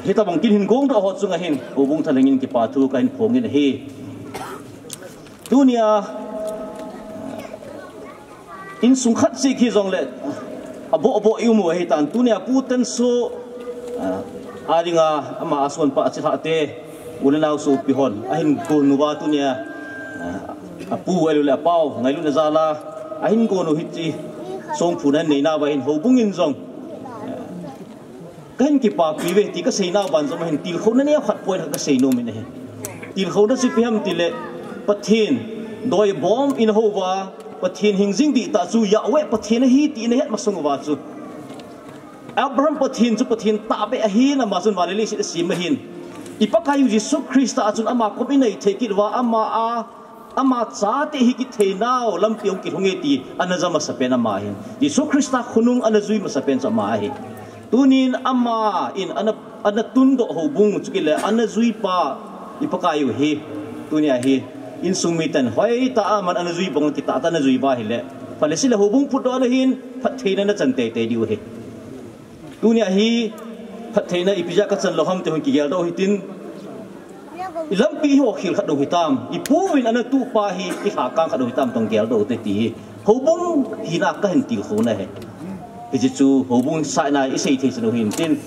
hitobang kin hin gongdoh ho chunga hin houbung thalheng in kipa thu kahin phong in ahi. Tunia insung khat cheh hi jongle aboh aboh i um u ahitan, tunia Pu Tenso, ah, a dinga ama asonpa achilhah te, u le nao sopi hon ahin gon uva tunia, ah, apu ahilou le apau ngailutna jal a ahin gon u hiche songphuna ahin neina uva hin houbung in jong, ah, kahin kipapi uve ti kaseinau ban jong ahin, tilkhouna neokhat point khat kasei nom in ahi. Tilkhouna chu ipi ham tile, Pathen doi bom in ahou uva, Pathen hingjing dihtah chu Yahweh Pathen ahi ti in ahet masang uva chu, Abraham Pathen chu Pathen tahbeh ahin, ama chun van le leiset asem ahin, i Pakaiyu Jesu Christa a chun ama kom i nei thei kit uva, ama a, ama chate hi kitheinau lampi hung kilhung e ti ana ja masapen ama ahin. Jesu Christa khonung ana jui masapen chu ama ahi. Tunin ama in ana, ana tundoh houbung chu kile ana juipa i Pakaiyu hi, tunia hi insung miten hoitah a man ana jui bang kitah tah ana jui uva ahile, phalesile houbung phutdohna hin phattheina ana chan teitei diu ahi. Tunia hi phattheina ipi jeh a kachan lou ham ti hung kigeldoh u hitin, i lampi i hokhel khat u hitam, i pu in ana tuhpa hi i lhakang khat u hitam tong geldoh u te ti hi houbung hina kahin tilkhouna ahi. Hiche chu houbung saina isei thei chan u hintin,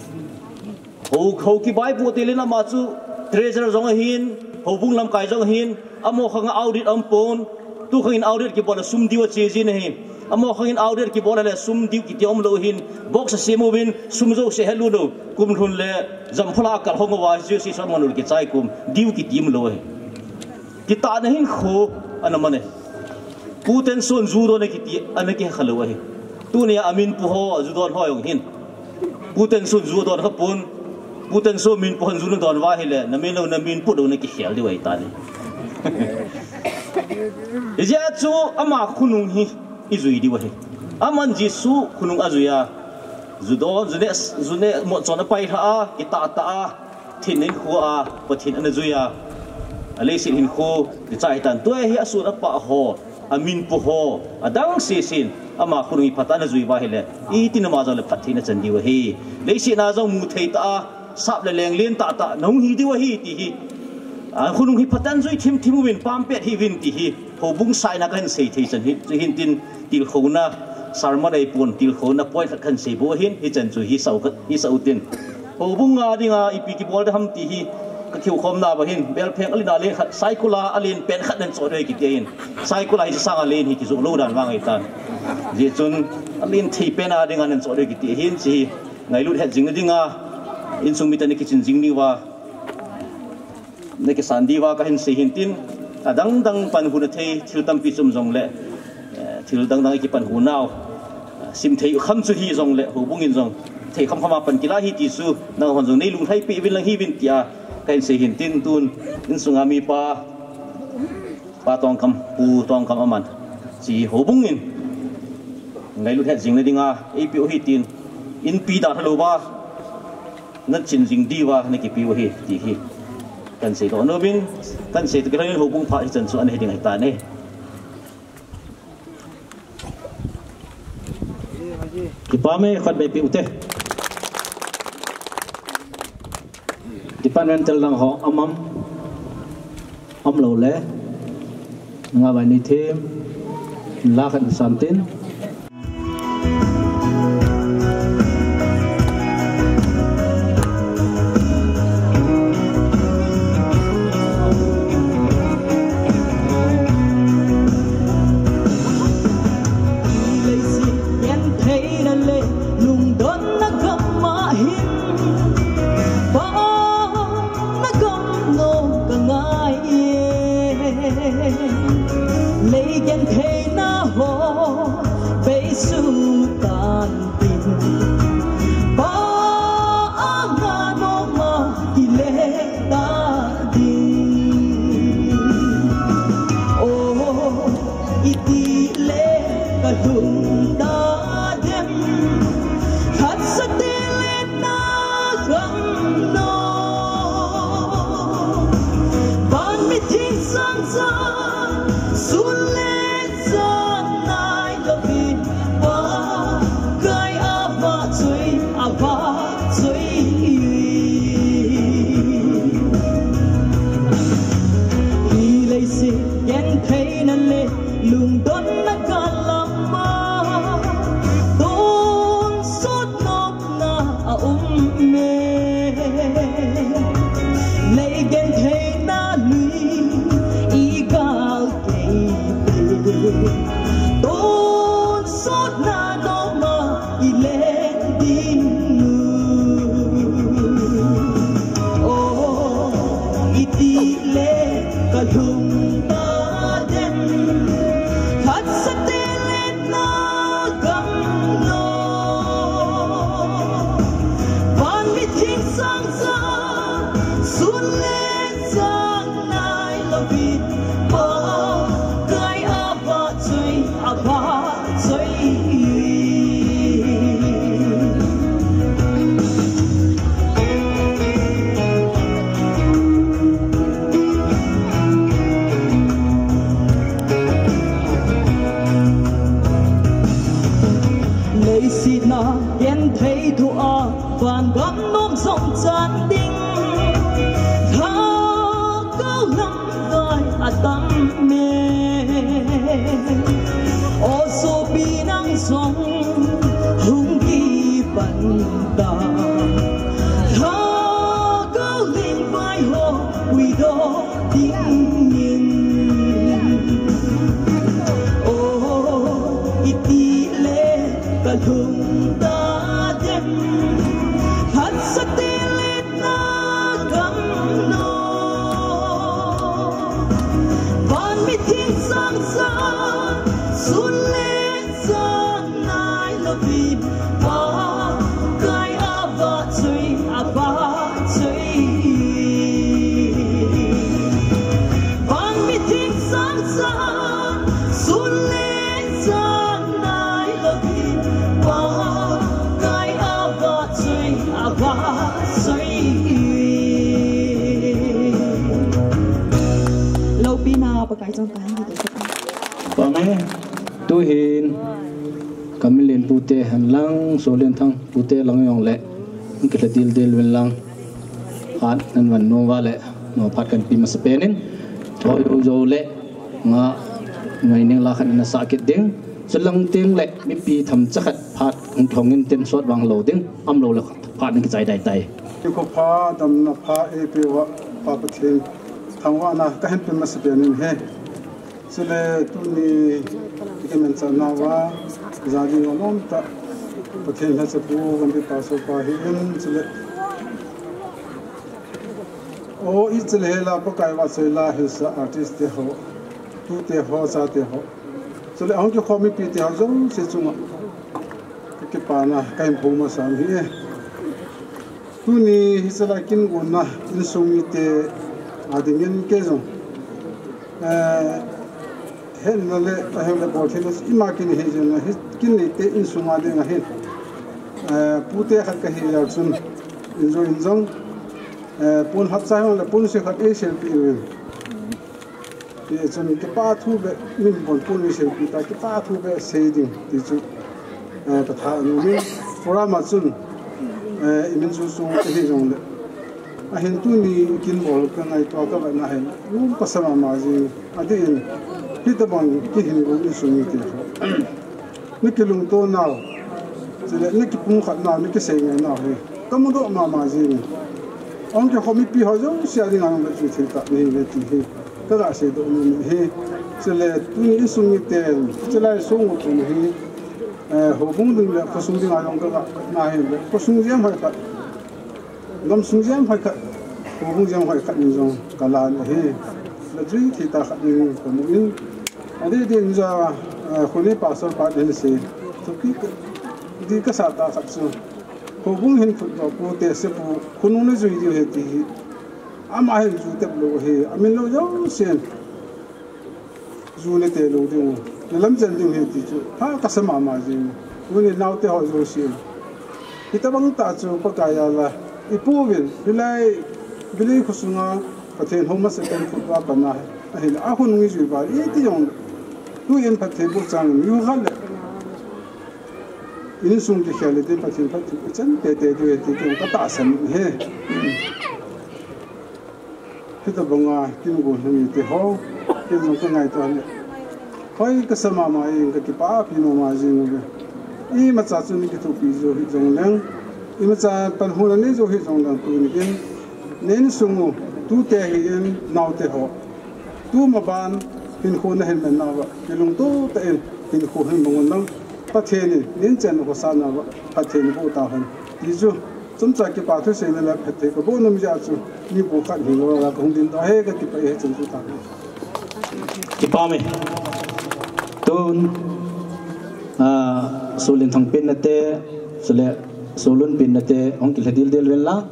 hou, hou kivaipoh te len ama chu treasurer jong ahin, houbung lamkai jong ahin, amaho khang a audit aumpon, tu khang in audit kibol a sum diu ache jin ahi. Amaho khang in audit kibol a le sum diu kiti umlou ahin, box asem uvin sum jouse ahelut u, kum lhun le Zamphal a akal hong uva, Jesu Christa manul kichai kum diu kiti umlou ahi. Kitahna hinkho ana man e. Pu Tenson ju don e kiti ana kikha lou ahi. Tunia amin pu ho, ju don ho jong hin, Pu Tenson ju don khapon, Pu Tenso min pu hon ju nadon uva ahile, namin lou, namin pu lou nakikhel diu ahitan. Hijeh a chu ama khonung hi ijui diu ahi. Aman Jesu khonung ajui a, ju don, ju neh, ju neh motchon apailhah a, kitahtah a, thin hinkho a Pathen ana jui a, aleiset hinkho kichai ahitan. Tua hi asun apah ho, amin pu ho, adang sesen, ama khonung hi phatah a ana jui uva ahile, itin ama jongle phattheina chan diu ahi. Leiset a jong mu thei tah a, sap le leng len tahtah nahung hi diu ahi ti hi, a, khonung hi phatah a jui thim thim uvin, pampet hih uvin ti hi houbung saina kahin sei thei chan hi, chu hintin tilkhouna sermon ahipon, tilkhouna point khat kahin sei bou ahin, hichan chu hisah u khat, hisah utin. Houbung a dinga ipi kibol ding ham ti hi kakihoukhomna uva hin, belpheng alen alen khat, saikul a alen pen khat nahin choh diu ahi kiti ahin. Saikul a hiche sanga alen hi kijoh lou dan vang ahitan. Hijeh chun alen thei pen a dinga nahin choh diu ahi kiti ahin, hiche hi ngailut het jingna dinga, insung miten nakichen jing diuva, nakisan diuva kahin sei hintin, adang dang panhuna thei thil tampi chu um jongle, eh, thil dang dang ikipanhunau, eh, simthei kham chu hijongle, houbung in jong thei kham kham a pan kila ahi ti chu nanghon jong neilunglhaipeh uvin lang hiuvin tia kahin sei hintin, tun insunga mipa, Pa Tongkam, Pu Tongkam aman, hiche houbung in ngailut het jingna dinga eipeh u ahi tin, inpi dalha louva, na chin jing diuva na kipe u ahi ti hi kan seidoh nom in, kan sei toh kilhon in houbung phat hichan chu ana hi ding ahitan e. Kipa me khat be pe u te. Departmental lang ho um am, umlou le, nga vai ni them, la khat san tin. Leiset gentheina le lungdonna gam a hin, Pa, na gam nom ka ngai e. Lei gentheina ho beisu tan tin, Pa, a nga nom a kile ta ding. O, iti le ka lhung ta dem, khat sate le na gam nom. Van mitheng sang sang, sun le jan nai louvin, Pakai a vahchoi, a vahchoi. Hi leiset gentheina le lungdonna kal lam a, tonsot nopna a um e. Lei gentheina lui i gal kei te, tonsotna nom a i leng ding u. O, iti le ka lhung ta dem, khat sate le na gam nom. Van mitheng sang sang, sun le jan nai louvin, Pakai a vahchoi, a vahchoi. Leiset a genthei thu a van gam nom jong chan ding, lhagao lam vai a tam e. O sopi, nang jong hung kipan ta, lhagao lengvai ho puidoh dingin. O, iti le ka lhung ta dem, khat sate le na gam nom. Van mitheng sang sang, sun le jan nai louvin, Pakai a vahchoi, a vahchoi. Van mitheng sang sang, sun le jan nai louvin, Pakai a vahchoi, a vahchoi. Loupina Pakai chungchang tahen. Pame, tuhin, Kamilen pute hen lang, Solenthang pute lang jong le, kilha dil dil uvin lang. Phat nan van nom uva le, no phat kan pe masa pen in, thoi u jou le, nga, ngai ning la khat na sa kit ding, chulang teng le, mipi themcha khat phat hung thong in tin sot vang lou ding, umlou le phat in kichai dai tai. Kipah pha, damna pha, eipeuva, Pa Pathen thangvahna kahin pe masa pen in ahi. Chule tuni i kimanchah nauva, jani jong nomtah, Pathen lhacha pu, Gampi Pastor pa hi in, chule. O, i chule hela Pakai vahchoi la hilsa artist te ho, tute ho, chate ho. Chule ahung kikhom mipi te ho jouse chunga ka kipana kahin phong masa ahi. Tuni hi chalai kin gonna insung mite a dingin kei jong, eh, hetna le, ahilouleh boltheina chu ima kin hi jeng ahi, kin neite insung a ding ahin. Eh, pute khat kahi jeh chun, Injo injong, eh, pon hapsa hong le pon se khat eiselpeh uvin. Tichun kipa thu beh, min pon pon eiselpeh ta, kipa thu beh sei ding, tichu, eh, katha uvin. Program a chun, eh, imin chu sung te hijongle. Ahin tuni kin bol kangaito a kavetna hin, um, kasa mama jing, adeh in, hitobang kihin gon insung mite ho. Nakilungto nau, chule nakipumkhat nau, nakisei ngai nau hi, kamudoh mama jing. Ahung kikhom mipi ho jouse a dinga jong chu thil tah nahi uve ti hi, kaga seidoh nom ahi. Chule tuni insung miten, chulai sung u chun hi, eh, houbung ding le khosung dinga jong kaga na hi le, khosung jeng hoi khat. Gamsung jeng hoi khat, houbung jeng hoi khat in jong kalan ahi. Lajui thei tah khat in kamu in. Adeh deh in jong, eh, khonung pastor pa in sei. Thupi ka, dih kasa tah khat chu, houbung hin phutdoh pu, test pu, khonung najui diu ahi ti hi. Ama hin ju tep lou ahi, amin lou jousen. Ju nate lou ding u, nalam chen ding u ahi ti chu, pha kasa mama jing. Tuni naote ho jouse, hitobang tah chu Pakai jal a, ipu uvin, hilai, Bilei khosunga, Pathen hou masatan khu pa pana, ahile, ahung ijui uva, iti jong, tu in phatthei boh chang, mi khat le, insung kikhel le tin Pathen phatthei ichan tete diu ahi ti jong katahsan ahi. Hitobanga kin gon mite ho, kin jong kangaito le. Hoi kasa mama in, kakipapi mama jing uve. Imacha chu nakithopi jou hih jongleng, imacha panhuna nei jou hih jongleng tuni in, na insung u, tute hi in, naote ho, tu maban, hinkho nahin man nauva, kilungto tah in, hinkho hin mang un lang, Pathen in, nin chen na khosa nauva, Pathen in boh tahen. Ti chu, chomcha kipa thuseina le phatthei kaboh nom jeh a chu, mi bu khat hilou a kahung ding ta ahi, kakipah e, hichan chu ta. Kipa me. Tun, ah, Solin Thangpen nate, chule Solun Pen nate, hung kilha dildel uvin lang.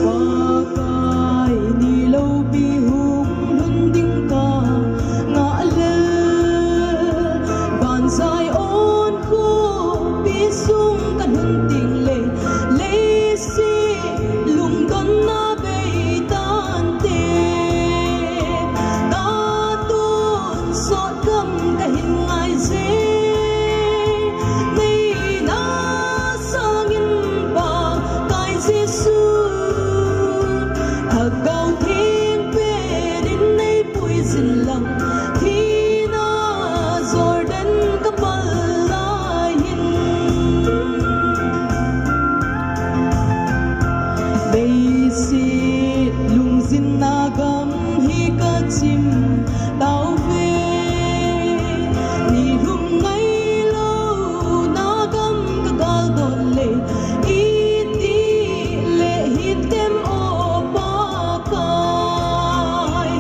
Pakai ni loupi hung lhun ding ka ngah le, vanzai on khopi sung ka lhun ding le, leiset lungdonna bei tante, katonsot gam kahin ngai je, neina sangin Pakai Jesu, Lhagao Theng pen in nei puijin lang, thina Jordan ka pal lai hin, leiset lungjinna gam hi ka chim tauve. Nilhum ngailou na gam ka galdot le, iti le hintem o Pakai,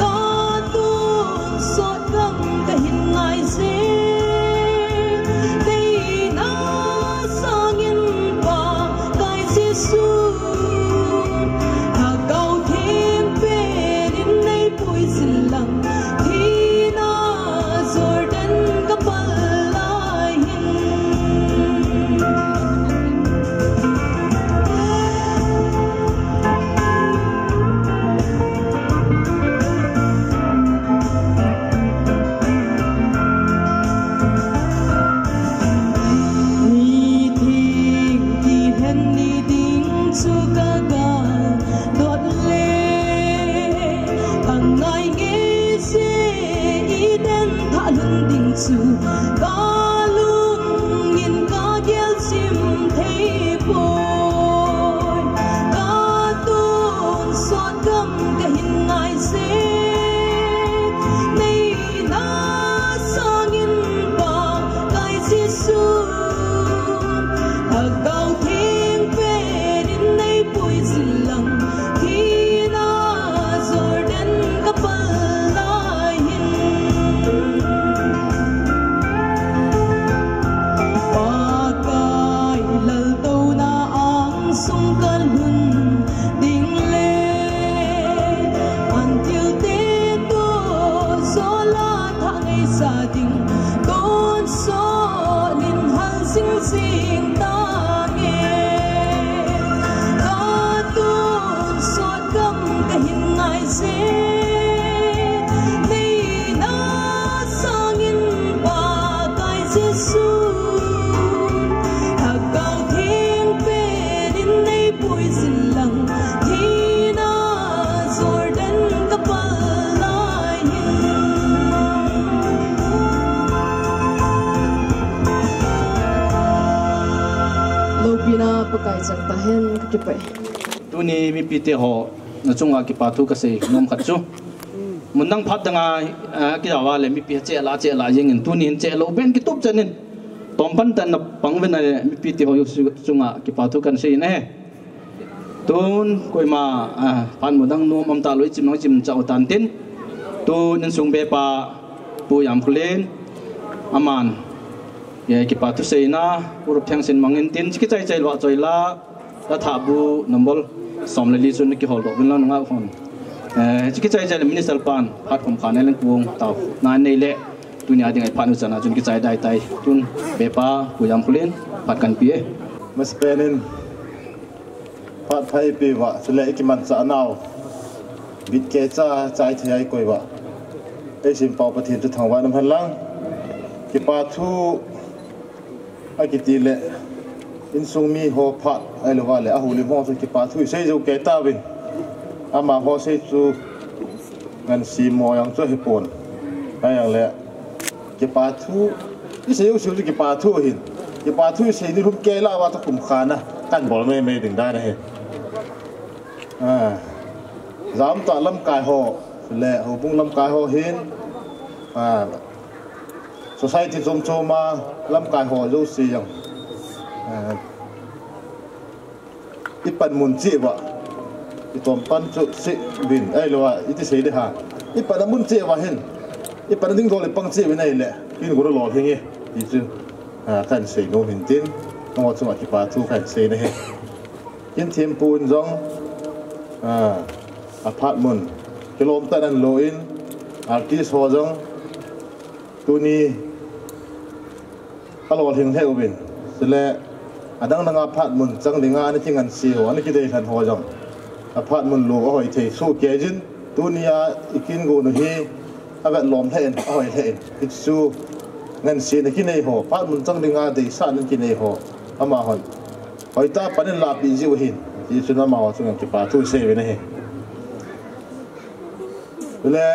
katonsot gam kahin ngai je, neina sangin Pakai Jesu, Lhagao Theng pen in nei puijin lang, thina Jordan ka pal lai hin. Ni theng kilhen ni ding chu ka galdot le, ka ngai ngei je, Eden thah lhun ding chu ka lung in ka gel chim thei poi. Katonsot gam kahin ngai je, neina sangin Pakai Jesu, Lhagao Theng pen in nei puijin lang, thina Jordan ka pal lai hin. Sa ding tonsot nin hal jing jing tange. Ka tonsot gam ka hin ngai je. Neina sangin Pakai Jesu, Lhagao Theng pen in nei pui jin lang, thina Jordan ka pal lai hin. Loupina Pakai chang tahen, ka kipah e. Tuni mipite ho nachunga kipa thu kasei nom khat chu, mun dang phat danga, ah, kijaova le mipi cheh la cheh la jengin, tuni hin cheh lou ben kitup chan in, tom pan tan na pang uvin ahile mipite ho chunga kipa thu kan sei in ahi. Tun koima, ah, phat mun dang nom um talou, ichim nang chim chau tan tin. Tun insung bepa Pu Jamkholen, aman, eh, kipa thu seina, Pu Rupthengsin mangin tin, kichai chai lou a choi la, la tha bu number som le li chun kihol doh uvin lang nga hon. Eh, kichai chai le Minister pan phat khom khan leng kung tao na nei le, tunia ding a phat nu chana chun kichai dai tai. Tun bepa Pu Jamkholen phat kan pe e. Masapen in phat pha i pe uva, chule i kimanchah nau bit kecha chai thei a i koi uva, ei sim pau Pathen chu thangvah in um hen lang. Kipa thu akiti le, insung mi ho phat ahilouva le, a houlim ho chu kipa thu i sei jou kei tauvin. Amaho sei chu ngansi mo jong chu ahipon. Ahijong le, kipa thu i sei jouse chu kipa thu ahin. Kipa thu i sei ni lhum kei lah uva chu kum khat na kan bol mei mei ding dan ahi. Ah, jam tah lamkai ho le houbung lamkai ho hin, ah, society chom chom a lamkai ho jouse jong, ah, i panmun cheh uva, i chom pan chu sei uvin, ahilouva iti sei ding ham, i panna mun cheh uva hin, i panna ding dol i pang cheh uvin ahile, kin gura lolhing e, ti chu, ah, kan sei nom hin tin, nangho chunga kipa thu kan sei na ahi. Kin thempu in jong, ah, aphat mun kilom tah in ana lo in, artist ho jong tuni alolhing lheh uvin. Chule adang dang a phat mun chang dinga ana kingansi ho, ana kidei lhan ho jong aphat mun lo ahoi thei soh kei jin, tunia i kin gon u hi avet lom lheh in, ahoi lheh in. Hichu ngansena kinei ho, phat mun chang dinga deisahna kinei ho, amaho hoitah pan in lahpeh jiu ahin, ti chun amaho chunga kipa thu sei uvin ahi. Chule,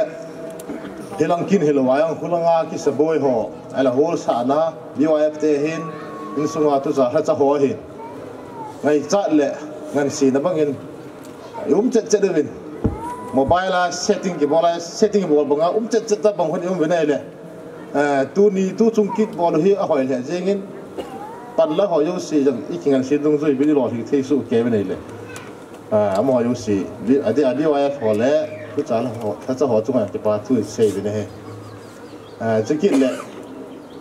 hilang kin hilou a jong, hulanga kisa boi ho, ahile hol sahna, B Y F te ahin, insunga tucha lhacha ho ahin, ngaichat le ngansena bangin i um chet chet uvin. Mobile a setting kibol a, setting kibol banga um chet chet tabang hon i um uvin ahile, eh, tuni tuchung kit bol u hi ahoi lheh jengin, panla ho jouse jong i kingansen dungjui uvin, i lolhing thei soh kei uvin ahile, ah, amaho jouse, a, a B Y F ho le tucha lha ho, lhacha ho chunga kipa thu sei uvin ahi. Ah, chukit le,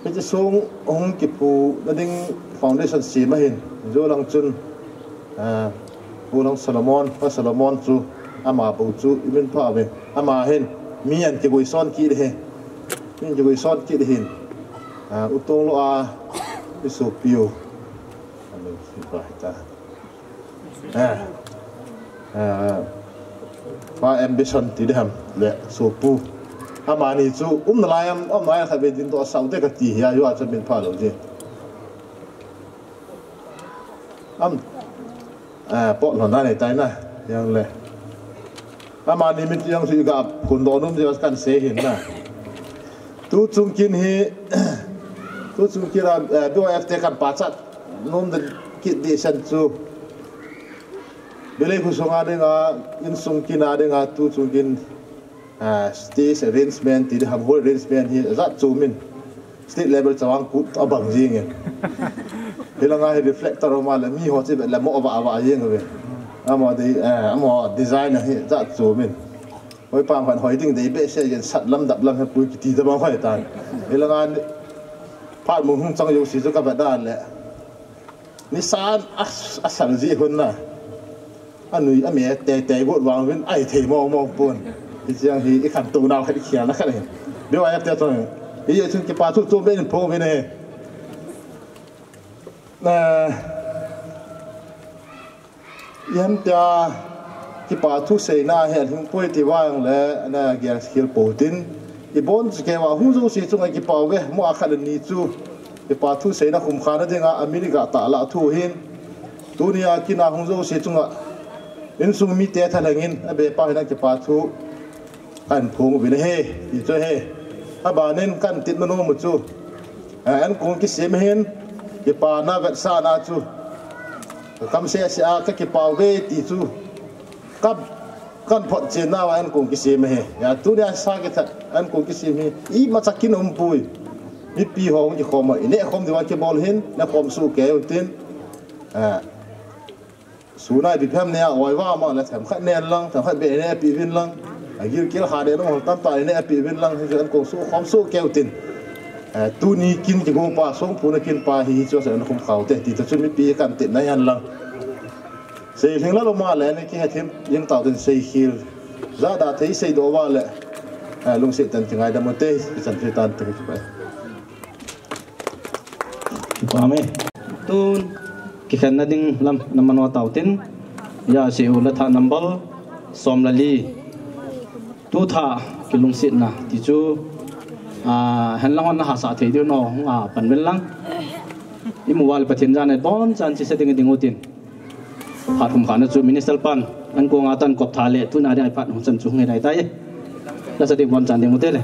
hiche song hung kipuna ding foundation sem ahin, jou lang chun, ah, Pu Long Solomon, Pa Solomon chu ama bou chu i min pha uvin, ama hin mi an kiguison kit ahi, mi an kiguison kit ahin, ah, U Tonglou a i sopiu, ah, Pa Ambition ti ding ham le sopu, amani chu umna lai am, um lai khat ve ding toh asao te kati hi a, jou a chu min pha lou ji. Am, ah, pot lhon na nei tai na, jong le, amani min jong chu i ga phondoh nom ji kan sei hin na. Tuchung kin hi, tuchung kin a, eh, B Y F te kan pachat nom den kit ding san chu, Belei kho sunga dinga, insung kin a dinga, tuchung kin, ah, stage arrangement ti ding ham, hall arrangement hi ajat chu min, state level chawang kut abang jing e. Hilanga hi reflector um a le miho chu vet le mo ava ava jing ve. Amaho di, eh, amaho design hi ajat chu min. Hoi pam khan hoi ding dei behseh jeng, sat lam dap lam hi pui kiti tabang hoi tan. Hilanga phat mun hung chang jouse chu ka vet dan le, nisan a, asal ji hun na, anui ame teitei got vang uvin ahithei mong mong pon. Hiche jong hi i khantou nau khat, i khelna khat ahi. B Y F te chun Hichun kipa thu chom beh in phong uvin ahi. Eh, ipi ham tia kipa thu seina hi ahung poi ti vang le, na gel khel pou tin. Ibon chu keiva hung jouse chunga kipa uve, mo a khat le ni chu. Kipa thu seina khum khana dinga, amin iga tahlah thu hin. Tunia kin a hung jouse chunga. Insung mite thalheng in, abepa hin a kipa thu. Kahin phong uvin ahi, ti chu ahi. Abanin kahin ti nom u chu. Eh, ankong kisem hin, kipana vetsahna chu. Kam sese a ka kipa uve ti chu. Ka, kahin photchen nauva ankong kisem ahi. Hia, tunia sa kithat, ankong kisem hi. Imacha kin umpoi. Mipi ho kikhom a, ineh khom diuva kibol hin, na khom soh kei utin. Eh, Suna ipi ham neiya, oi va ma le themkhat nei lang, themkhat beh nei peh uvin lang. Agilkel ha deh nung hol tamtah nei peh uvin lang, hichu ankong soh khom soh kei utin. Eh, tuni kin kigo pa, songpuna kin pa hi, hichu sa ankong khom kha ute, ti ta chu mipi kahin ti na hen lang. Sei lhing la lou ma le, nei kihet him, ling tau tin sei khel. Jada thei seidoh uva le, eh, lungset tah in kingaidam ute, kichan thei tan te kipa. Kipa me. Tun, kikhenna ding lam, na mano tau tin. Hia, sei u la tha number, som le li. Tu tha, kilungsetna, ti chu, ah, hen lang hon na hahsa thei diu no, ah, pan uvin lang. Imu uva le Pathen jana bonchan chesa ding ding utin. Phat khum khana chu Minister pan, ankong a tan kop tha le, tuna dia phat hung chan chu hung hi dai tai. Lasa ding bonchan ding ute le.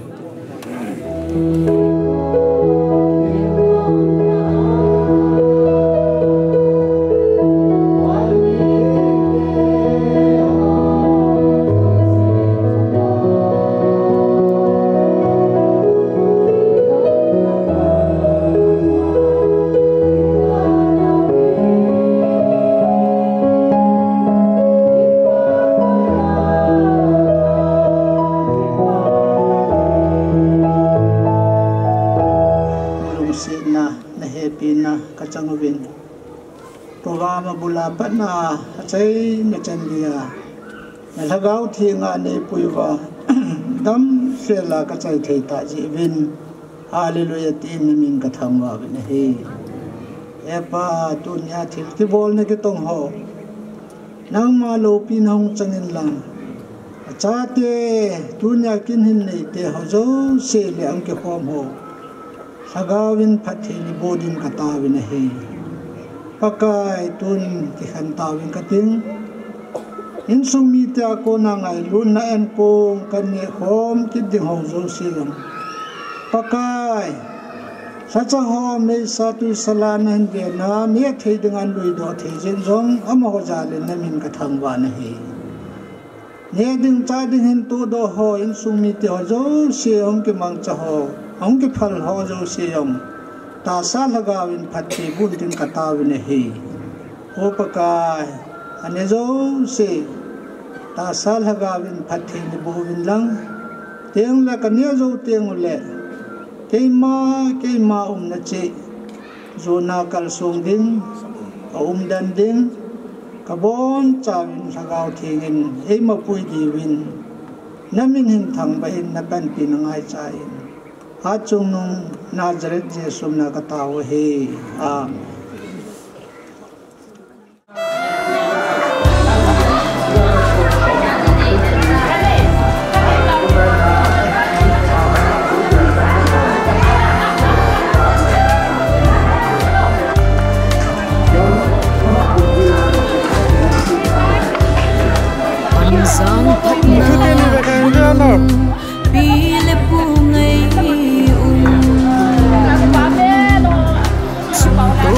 Lungsetna, na hepina, ka chang uvin. Program a bula patna, achaina chan dia. Na Lhagao Theng a neipui uva, damsel a ka chai thei tah jeh uvin. Hallelujah, tin na min ka thangvah uvin ahi. He Pa, tunia thil kibolna kitong ho. Nangma loupina hung chang in lang. Achate, tunia kin hin neite ho jouse le ahung kikhom ho. Lhagao vin phatthei naboh din ka taovin ahi. Pakai tun kikhen taovin ka ting. Insung mite a kona ngailutna ankong ka neh khom kit ding ho jouse jong. Pakai, lhacha ho meisa tuisa la nahin vena, neh thei dinga naluidoh thei jeng jong, amaho jal in na min ka thangvah in ahi. Neh ding chah ding hin tohdoh ho, insung mite ho jouse, hung kimangcha ho, hung kiphal ho jouse jong. Tahsa Lhagao vin phatthei boh din ka taovin ahi. O Pakai, aneh jouse, tahsa Lhagao vin phatthei naboh uvin lang. Tengle ka neh jou teng ule, keima, keima umna cheh. Jona kalsong ding, aumden ding, ka bonchauvin Lhagao Theng in eima pui diuvin, na min hin thangvah in na panpina ngaicha in. Hatchungnung Nazareth Jesu min a ka tao u ahi. Amen. Pamjang phatna pi le pu ngai um. Sum to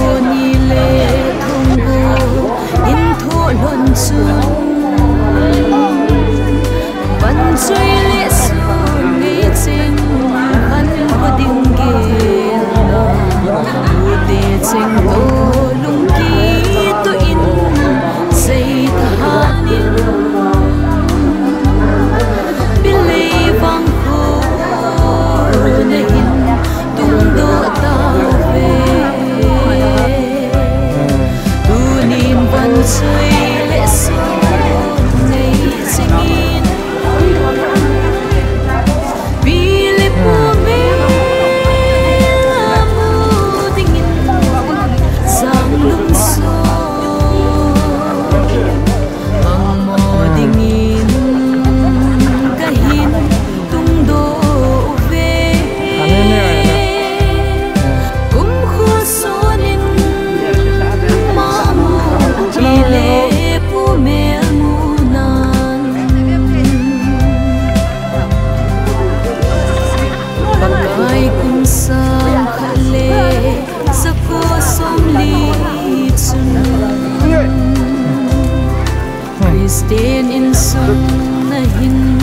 Ten insung nahin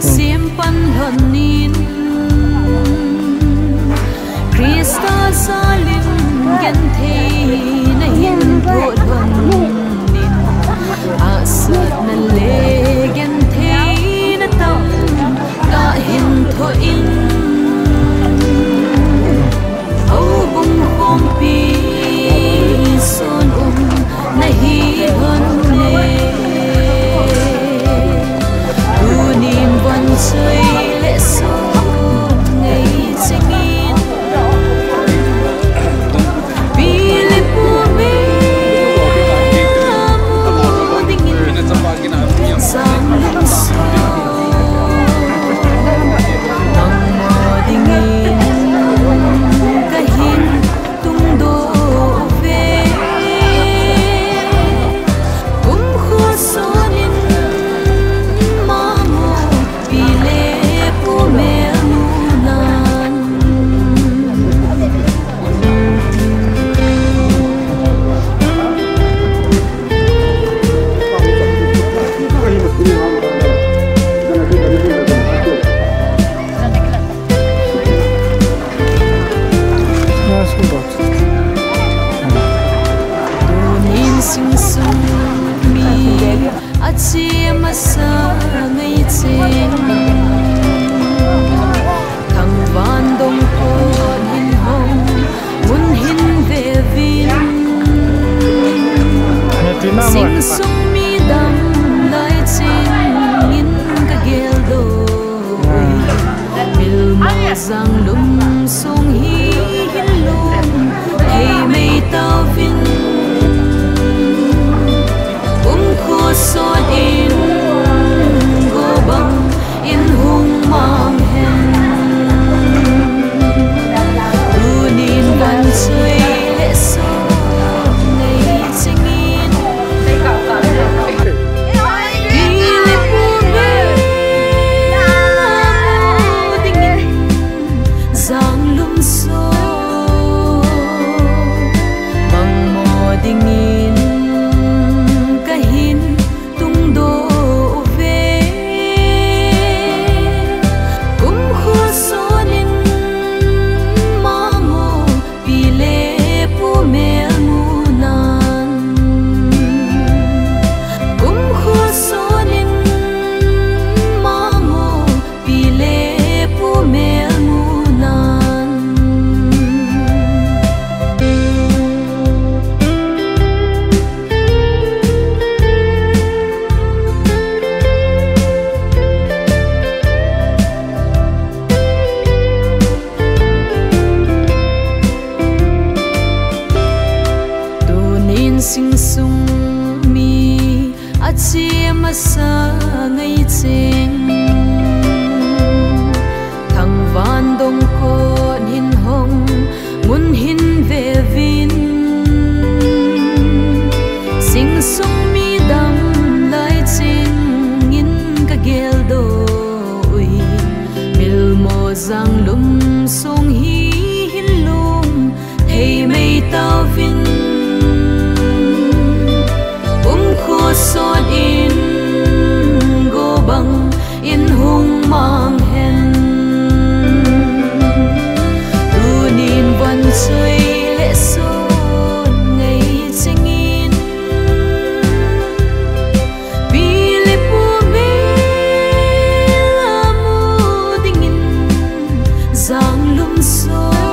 siam pan lhon in, Christa jalin genthei nahin thoh lhon in, ahsatna le gentheina tam kahin thoh in, houbung khompi sun um nahi lhon e. Tunin vangchoi le sun ngei chengin, pi le pu mel amu dingin, sang lungson mangmo dingin kahin tungdoh uve. Kumkho sonin mangmo pi le pu mel munan. Tunin singsung mi ache masa ngei cheng, thangvandong kon hin hong mun hin veuvin. Singsung midam lai chengin kageldoh. Milmo janglum sung hi hin lungthei mei tauvin. Kumkho sonin go bang in hung mang hen. Tunin vangchoi le sun ngei chengin, pi le pu mel amu dingin, janglum son mangmo dingin kahin tungdoh uve. Kumkho sonin mangmo pi le pu mel munan. Kumkho sonin mangmo pi le pu mel munan. Tunin singsung mi ache masa ngei cheng, thangvandong kon hin hong mun hin veuvin. Singsung midam lai chengin kageldoh uve. Milmo janglum sung hi hin lungthei mei tauvin. Kumkho sonin go bang in hung mang hen. Tunin vangchoi le sun ngei chengin, pi le pu mel amu dingin, janglum son